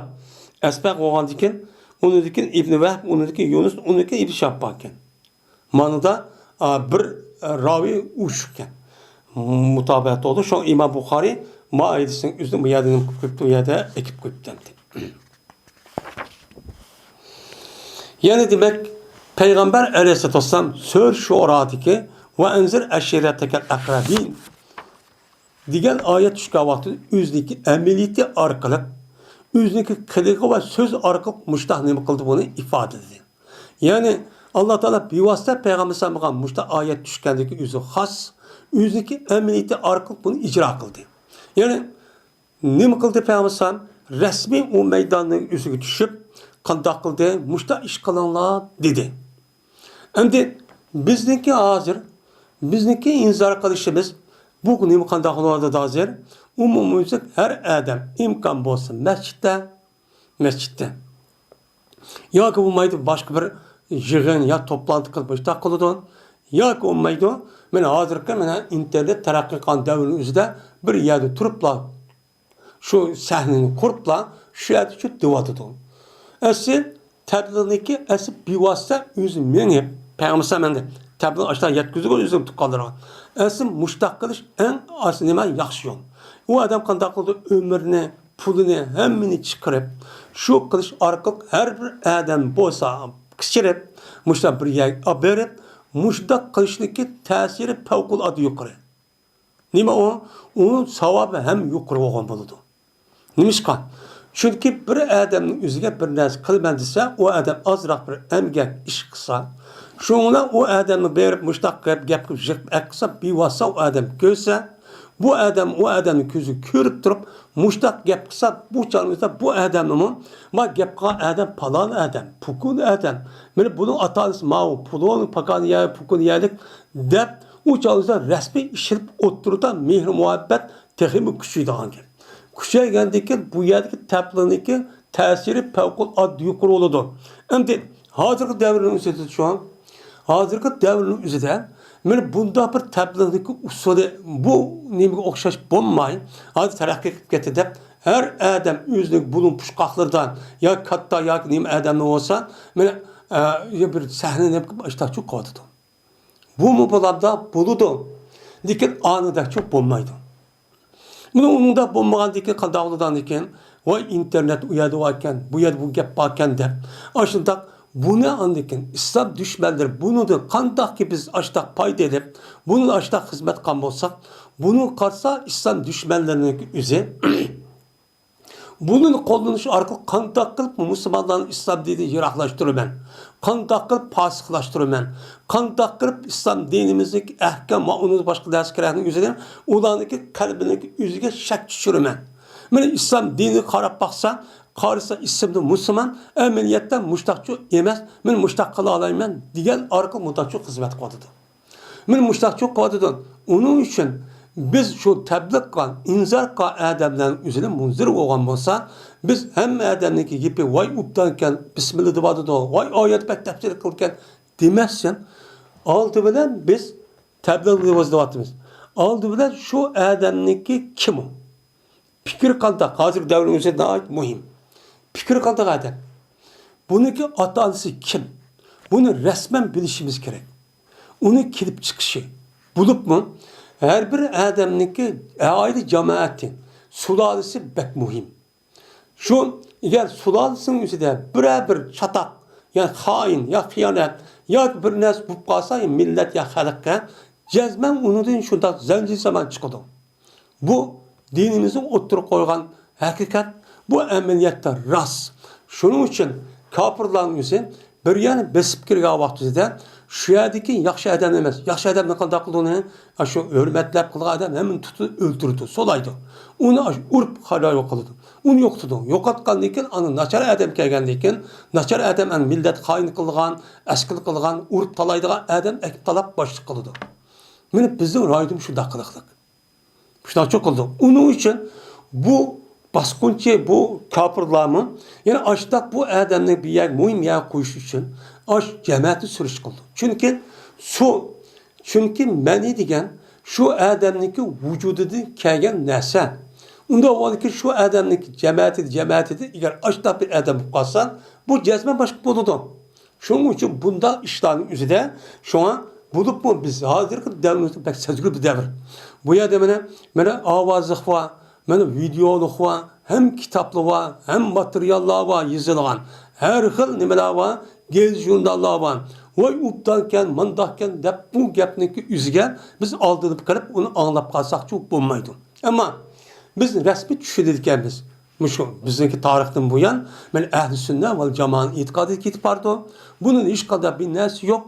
ئەسبەغ بولغاندىكىن، ئۇنىڭدىكىن ئىبنى ۋەھب، ئۇنىڭدىكىن يۇنۇس، ئۇنىڭدىكىن ئىبنى شىھاب باركەن. مانىدا، ئا، بىر، ئا، راۋى ئۇچۇپكەن. مۇتابىئەت بولدى. شۇڭا ئىمام بۇخارىي ما ھەدىسنىڭ ئۆزىنى بۇ يەردە نېمە قىلىپ قويۇپتۇ، بۇ يەردە ئېكىپ قويۇپتۇ ئەمدى. يەنى دېمەك، پەيغەمبەر ئەلەيھىسسالاتۇ ۋەسسالام سۈرە شۇئارادىكى «ۋە ئەنزىر ئەشىرەتەكەل ئەقرەبىن» دېگەن ئايەت چۈشكەن ۋاقتىدا ئۆزىنىڭكى ئەمەلىيىتى ئارقىلىق، ئۆزىنىڭكى قىلىقى ۋە سۆزى ئارقىلىق مۇشۇنداق نېمە قىلدى، بۇنى ئىپادىلىدى. يەنى، ئاللا تائالا بىۋاسىتە پەيغەمبەر ئەلەيھىسسالامغا مۇشۇنداق ئايەت چۈشكەندىكى ئۆزى خاس، ئۆزىنىڭكى ئەمەلىيىتى ئارقىلىق بۇنى ئىجرا قىلدى. يەنى، نېمە قىلدى پەيغەمبەر ئەلەيھىسسالام؟ رەسمىي ئۇ مەيداننىڭ ئۆزىگە چۈشۈپ، قانداق قىلدى؟ مۇشۇنداق ئىش قىلىڭلار، دېدى. ئەمدى بىزنىڭكى ھازىر، بىزنىڭكى ئىنتىزار قىلىشىمىز، بۇ نېمە قانداق بولۇۋاتىدۇ ھازىر؟ ئومۇميۈزلۈك ھەر ئادەم ئىمكان بولسا مەسچىتتە، مەسچىتتە. ياكى بولمايدۇ، باشقا بىر يىغىن يا توپلانتى قىلىپ مۇشۇنداق قىلىدۇ. ياكى بولمايدۇ، مانا ھازىرقى مانا ئىنتېرنېت تەرەققىي قىلغان دەۋرنىڭ ئۆزىدە بىر يەردە تۇرۇپلا، شۇ سەھنىنى قۇرۇپلا، شۇ يەردە شۇ دېۋاتىدۇ. ئەسلى تەبلىغنىڭكى ئەسلى بىۋاسىتە ئۆزى مېڭىپ، پەيغەمبەر ئەمدى تەبلىغ ئاشۇنداق يەتكۈزىدىغۇ ئۆزىنىڭ تۇغقانلىرىغا. ئەسلى مۇشۇنداق قىلىش ئەڭ ئاساسىي نېمە؟ ياخشى يول. ئۇ ئادەم قانداق قىلىدۇ؟ ئۆمرىنى، پۇلىنى، ھەممىنى چىقىرىپ، شۇ قىلىش ئارقىلىق ھەر بىر ئادەم بولسا قىچىرىپ، مۇشۇنداق بىر يەرگە ئاپىرىپ، مۇشۇنداق قىلىشنىڭكى تەسىرى پەۋقۇلئاددە يۇقىرى. نېمە ئۇ؟ ئۇنىڭ ساۋابى ھەم يۇقىرى بولغان بولىدۇ. نېمىشقا؟ چۈنكى بىر ئادەمنىڭ ئۆزىگە بىر نەرسە قىلىمەن دېسە، ئۇ ئادەم ئازراق بىر ئەمگەك ئىش قىلسا، شۇنىڭ بىلەن ئۇ ئادەمنى بېرىپ مۇشتاق قىلىپ گەپ قىلىپ يىغىپ ئەكىلسە، بىۋاسىتە ئۇ ئادەم كۆرسە، بۇ ئادەم ئۇ ئادەمنىڭ كۆزىگە كۆرۈپ تۇرۇپ مۇشتاق گەپ قىلسا، بۇ چاغدا بۇ ئادەمنىمۇ ما گەپ قىلغان ئادەم پالان ئادەم، پۇكۇن ئادەم، مانا بۇنىڭ ئاتا-ئانىسى ماۋۇ پۇلان، پاكان يە، پۇكۇن يەرلىك دەپ، ئۇ چاغدا رەسمىي ئىشلىتىپ ئوتتۇرىدا مېھىر-مۇھەببەت تېخىمۇ كۈچىيىدىغان گەپ. كۈچەيگەندىن كېيىن بۇ يەردىكى تەبلىغنىڭكى تەسىرى پەۋقۇلئاددە يۇقىرى بولىدۇ. ئەمدى ھازىرقى دەۋرنىڭ ئۆزىدە شۇ. ھازىرقى دەۋرنىڭ ئۆزىدە مانا بۇنداق بىر تەبلىغنىڭكى ئۇسۇلى بۇ نېمىگە ئوخشاش بولماي، ھازىر تەرەققىي قىلىپ كەتتى دەپ، ھەر ئادەم ئۆزىنىڭ بۇلۇڭ پۇچقاقلىرىدا يا كاتتا ياكى نېمە ئادەملەر بولسا، مانا، ئە، بىر سەھنىنى نېمە قىلىپ ئاشتاقچۇ قىلىۋاتىدۇ. بۇمۇ بولامدا بولىدۇ، لېكىن ئانىدەكچۇ بولمايدۇ. مانا ئۇنىڭدا بولمىغاندىكىن قانداق بولىدىغاندىكىن، ۋاي ئىنتېرنېت ئۇ يەردە باركەن، بۇ يەردە بۇ گەپ باركەن دەپ، ئاشۇنداق بۇنى ئاندىكىن ئىسلام دۈشمەنلىرى بۇنىڭدىن قانداقكى بىز ئاشتاق پايدا ئېلىپ، بۇنىڭ ئاشتاق خىزمەت قىلغان بولساق، بۇنى قارىسا ئىسلام دۈشمەنلىرىنىڭ ئۆزى بۇنى قوللىنىش ئارقىلىق قانداق قىلىپ مۇسۇلمانلارنى ئىسلام دىنىدىن يىراقلاشتۇرىمەن؟ قانداق قىلىپ پاسىقلاشتۇرىمەن؟ قانداق قىلىپ ئىسلام دىنىمىزدىكى ئەھكام ۋە ئۇنىڭدىن باشقا نەرسە كېرەكنىڭ ئۆزىنى ئۇلارنىڭكى قەلبىنىڭكى ئۆزىگە شەك چۈشۈرىمەن؟ مانا ئىسلام دىنىغا قاراپ باقسا، قارىسا ئىسىمدا مۇسۇلمان، ئەمەلىيەتتە مۇشتاقچۇ ئەمەس، مەن مۇشتاق قىلالايمەن دېگەن ئارقىلىق مۇنداقچۇ خىزمەت قىلىۋاتىدۇ. مانا مۇشۇنداقچۇ قىلىۋاتىدۇ. ئۇنىڭ ئۈچۈن بىز شۇ تەبلىغ قىلغان، ئىنزار قىلغان ئادەملەرنىڭ ئۆزىدىن مۇنزىرە بولغان بولسا، بىز ھەممە ئادەمنىڭكى گېپى ۋاي ئوبدانكەن، بىسمىللا دەۋاتىدۇ، ۋاي ئايەت بەك تەپسىر قىلىدىكەن دېمەستىن، ئالدى بىلەن بىز تەبلىغ دەۋاتىمىز. ئالدى بىلەن شۇ ئادەمنىڭكى كىم ئۇ؟ پىكرى قانداق؟ ھازىرقى دەۋرنىڭ ئۆزى ناھايىتى مۇھىم. پىكرى قانداق ئادەم؟ بۇنىڭكى ئاتا-ئانىسى كىم؟ بۇنى رەسمەن بىلىشىمىز كېرەك. ئۇنى كېلىپ چىقىشى، بولۇپمۇ ھەر بىر ئادەمنىڭكى ئائىلە جامائىتى، سۇلالىسى بەك مۇھىم. شۇ، ئەگەر سۇلالىسىنىڭ ئىچىدە بىرەر بىر چاتاق، يا خائىن، يا خىيانەت، ياكى بىر نەرسە بولۇپ قالسا، يا مىللەت، يا خەلققە، جەزمەن ئۇنىڭدىن شۇنداق زەنجىر سامان چىقىدۇ. بۇ دىنىمىزنىڭ ئوتتۇرىغا قويغان ھەقىقەت، بۇ ئەمەلىيەتتە راست. شۇنىڭ ئۈچۈن كاپىرلارنىڭ ئۆزى بىر يەرنى بېسىپ كىرگەن ۋاقتىدا شۇ يەردىكى ياخشى ئادەم ئەمەس، ياخشى ئادەمنى قانداق قىلىدۇ ئۇنى؟ ئاشۇ ھۆرمەتلەپ قىلغان ئادەم ھەممىنى تۇتۇپ ئۆلتۈرىدۇ، سولايدۇ. ئۇنى ئاشۇ ئۇرۇپ قالايوق قىلىدۇ. ئۇنى يوقىتىدۇ. يوقاتقاندىن كېيىن ئاندىن ناچار ئادەم كەلگەندىن كېيىن، ناچار ئادەم ئەنە مىللەت خائىن قىلغان، ئەسكىل قىلغان، ئۇرۇپ تالايدىغان ئادەم ئەكىپ تالاپ باشلىق قىلىدۇ. مانا بىزنىڭ رايونىمىز شۇنداق قىلىقلىق. شۇنداق قىلدۇق. ئۇنىڭ ئۈچۈن بۇ باسقۇنچى، بۇ كاپىرلارمۇ يەنە ئاشتاق بۇ ئادەمنى بىر يەرگە، مۇھىم يەرگە قويۇش ئۈچۈن ئاش جەمەتى سۈرۈش قىلدى. چۈنكى سۇ، چۈنكى مەنى دېگەن شۇ ئادەمنىڭكى ۋۇجۇدىدىن كەلگەن نەرسە. ئۇنداق بولغاندىكىن شۇ ئادەمنىڭكى جەمەتىدە، جەمەتىدە ئەگەر ئاشتاق بىر ئادەم بولۇپ قالسا، بۇ جەزمەن باشقا بولىدۇ. شۇنىڭ ئۈچۈن بۇنداق ئىشلارنىڭ ئۆزىدە، شۇڭا بولۇپمۇ بىز ھازىرقى دەۋرىمىزدە بەك سەزگۈر بىر دەۋر. بۇ يەردە مانا، مانا ئاۋازلىق بار، مانا ۋىدېئولۇق بار، ھەم كىتابلار بار، ھەم ماتېرىياللار بار يېزىلغان. ھەر خىل نېمىلەر بار، گېزىت-ژۇرناللار بار. ۋاي ئوبدانكەن، مانداقكەن دەپ بۇ گەپنىڭكى ئۆزىگە بىز ئالدىنىپ قېلىپ ئۇنى ئاڭلاپ قالساقچۇ بولمايدۇ. ئەمما بىز رەسمىي چۈشىنىدىكەنمىز. مۇشۇ بىزنىڭكى تارىختىن بۇيان، مانا ئەھلى سۈننە ۋەل جامائەنىڭ ئېتىقادىغا كېتىپ بارىدۇ. بۇنىڭ ھېچقانداق بىر نەرسە يوق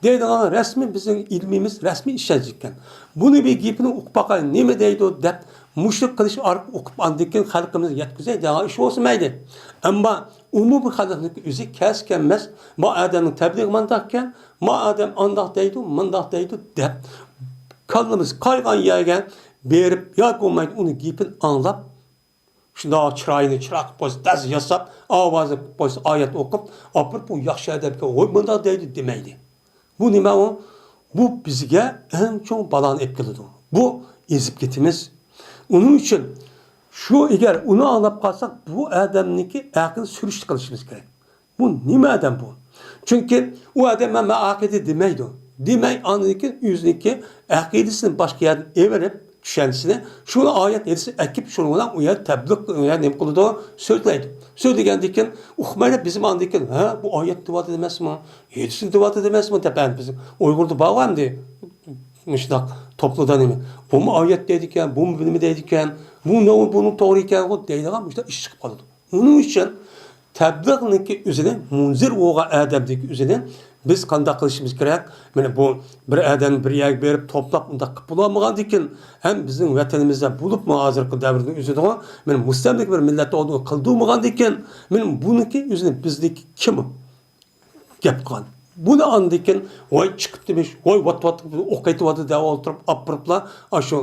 دەيدىغان رەسمىي بىزنىڭ ئىلمىمىز، رەسمىي ئىشەنچ ئىكەن. بۇنى بىر گېپىنى ئۇقۇپ باقاي، نېمە دەيدۇ دەپ، مۇشۇ قىلىش ئارقىلىق ئۇقۇپ، ئاندىن كېيىن خەلقىمىزگە يەتكۈزەي دېگەن ئىش بولسا مەيلى. ئەمما ئومۇمىي خەلقنىڭ ئۆزى كەلسە كەلمەس، ما ئادەمنىڭ تەبلىغى مانداقكەن، ما ئادەم ئانداق دەيدۇ، مۇنداق دەيدۇ دەپ، كاللىمىز قايغان يەرگە بېرىپ ياكى بولمايدۇ ئۇنىڭ گېپىنى ئاڭلاپ، شۇنداق چىرايىنى چىراغ قىلىپ قويسا، تەز ياساپ، ئاۋازى قىلىپ قويسا، ئايەت ئوقۇپ، ئاپىرىپ، بۇ ياخشى ئادەمكەن، ۋوي، مۇنداق دەيدۇ دېمەيلى. بۇ نېمە ئۇ؟ بۇ بىزگە ئەڭ چوڭ بالانى ئېلىپ كېلىدۇ. بۇ ئېزىپ كېتىمىز. ئۇنىڭ ئۈچۈن شۇ، ئەگەر ئۇنى ئاڭلاپ قالساق، بۇ ئادەمنىڭكى ھەققىنى سۈرۈشتە قىلىشىمىز كېرەك. بۇ نېمە ئادەم بۇ؟ چۈنكى ئۇ ئادەم مەن، مەن ئەقىدە دېمەيدۇ. دېمەي، ئاندىن كېيىن ئۆزىنىڭكى ئەقىدىسىنى باشقا يەردىن ئېۋىرىپ، چۈشەنچىسىنى، شۇنى ئايەت ھەدىسنى ئەكىپ، شۇنىڭ بىلەن ئۇ يەردە تەبلىغ، ئۇ يەردە نېمە قىلىدۇ؟ سۆزلەيدۇ. سۆزلىگەندىن كېيىن ئۇقمايلا، بىزمۇ ئاندىن كېيىن، ھە، بۇ ئايەت دېۋاتىدۇ ئەمەسمۇ؟ ھەدىس دېۋاتىدۇ ئەمەسمۇ؟ دەپ، ئەمدى بىز ئۇيغۇردا بارغۇ ئەمدى مۇشۇنداق توپلىدا نېمە؟ بۇمۇ ئايەت دەيدىكەن، بۇمۇ نېمە دەيدىكەن، بۇ نېمە، بۇنىڭ توغرا ئىكەنغۇ دەيدىغان مۇشۇنداق ئىش چىقىپ قالىدۇ. ئۇنىڭ ئۈچۈن تەبلىغنىڭكى ئۆزىنى، مۇنزىر بولغان ئادەمنىڭكى ئۆزىنى بىز قانداق قىلىشىمىز كېرەك؟ مانا بۇ بىر ئادەم بىر يەرگە بېرىپ توپلاپ ئۇنداق قىلىپ بولالمىغاندىكىن، ھەم بىزنىڭ ۋەتىنىمىزدە بولۇپمۇ ھازىرقى دەۋردىن ئۆزىدىغۇ، مانا مۇستەملىكە بىر مىللەتتە ئۇنى قىلدۇرمىغاندىكىن، مانا بۇنىڭكى ئۆزىنى بىزنىڭكى كىم گەپ قىلغان؟ بۇنى ئاندىن كېيىن ۋاي چىقىپتىمىش، ۋاي ۋات ۋات ئوق ئېتىۋاتىدۇ دەپ ئولتۇرۇپ ئاپىرىپلا، ئاشۇ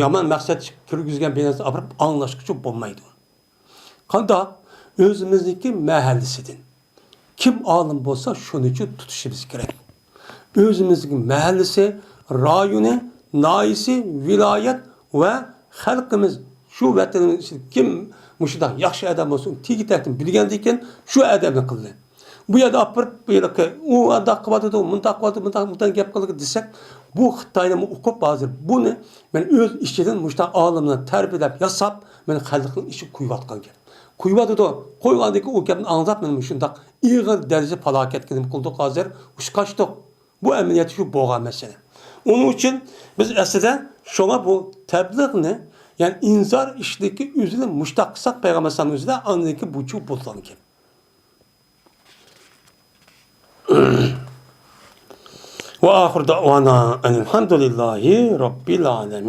يامان مەقسەت كىرگۈزگەن بىر نەرسىنى ئاپىرىپ ئاڭلاشقىچە بولمايدۇ. قانداق؟ ئۆزىمىزنىڭكى مەھەللىسىدىن كىم ئالىم بولسا، شۇنىڭچە تۇتۇشىمىز كېرەك. ئۆزىمىزنىڭكى مەھەللىسى، رايونى، ناھىيىسى، ۋىلايەت ۋە خەلقىمىز، شۇ ۋەتىنىمىز ئىچىدە كىم مۇشۇنداق ياخشى ئادەم بولسا، تېگى تەكتىن بىلگەندىن كېيىن شۇ ئادەمنى قىلدى. بۇ يەردە ئاپىرىپ، بۇ يەردىكى، ئۇ ئانداق قىلىۋاتىدۇ، مۇنداق قىلىۋاتىدۇ، مۇنداق، مۇنداق گەپ قىلدى دېسەك، بۇ خىتاينىمۇ ئۇقۇپ، ھازىر بۇنى مەن ئۆز ئىچىدىن مۇشۇنداق ئالىملارنى تەربىيەلەپ ياساپ، مەن خەلقنىڭ ئىچىگە قۇيۇۋاتقان گەپ. قۇيۇۋاتىدۇ، قۇيغاندىن كېيىن ئۇ گەپنى ئاڭلاپ، مەن مۇشۇنداق ئېغىر دەرىجىدە پالاكەتكە نېمە قىلدۇق، ھازىر ئۇچقاچتۇق. بۇ ئەمەلىيەتتە شۇ بولغان مەسىلە. ئۇنىڭ ئۈچۈن بىز ئەسلىدە شۇڭا بۇ تەبلىغنى، يەنى ئىنزار ئىشىدىكى ئۆزىنى مۇشتاق قىلساق پەيغەمبەر ئەلەيھىسسالامنىڭ ئۆزىدە ئاندىن كېيىن بۇ چۇ بولىدىغان گەپ. وآخر دعوانا أن الحمد لله رب العالمين.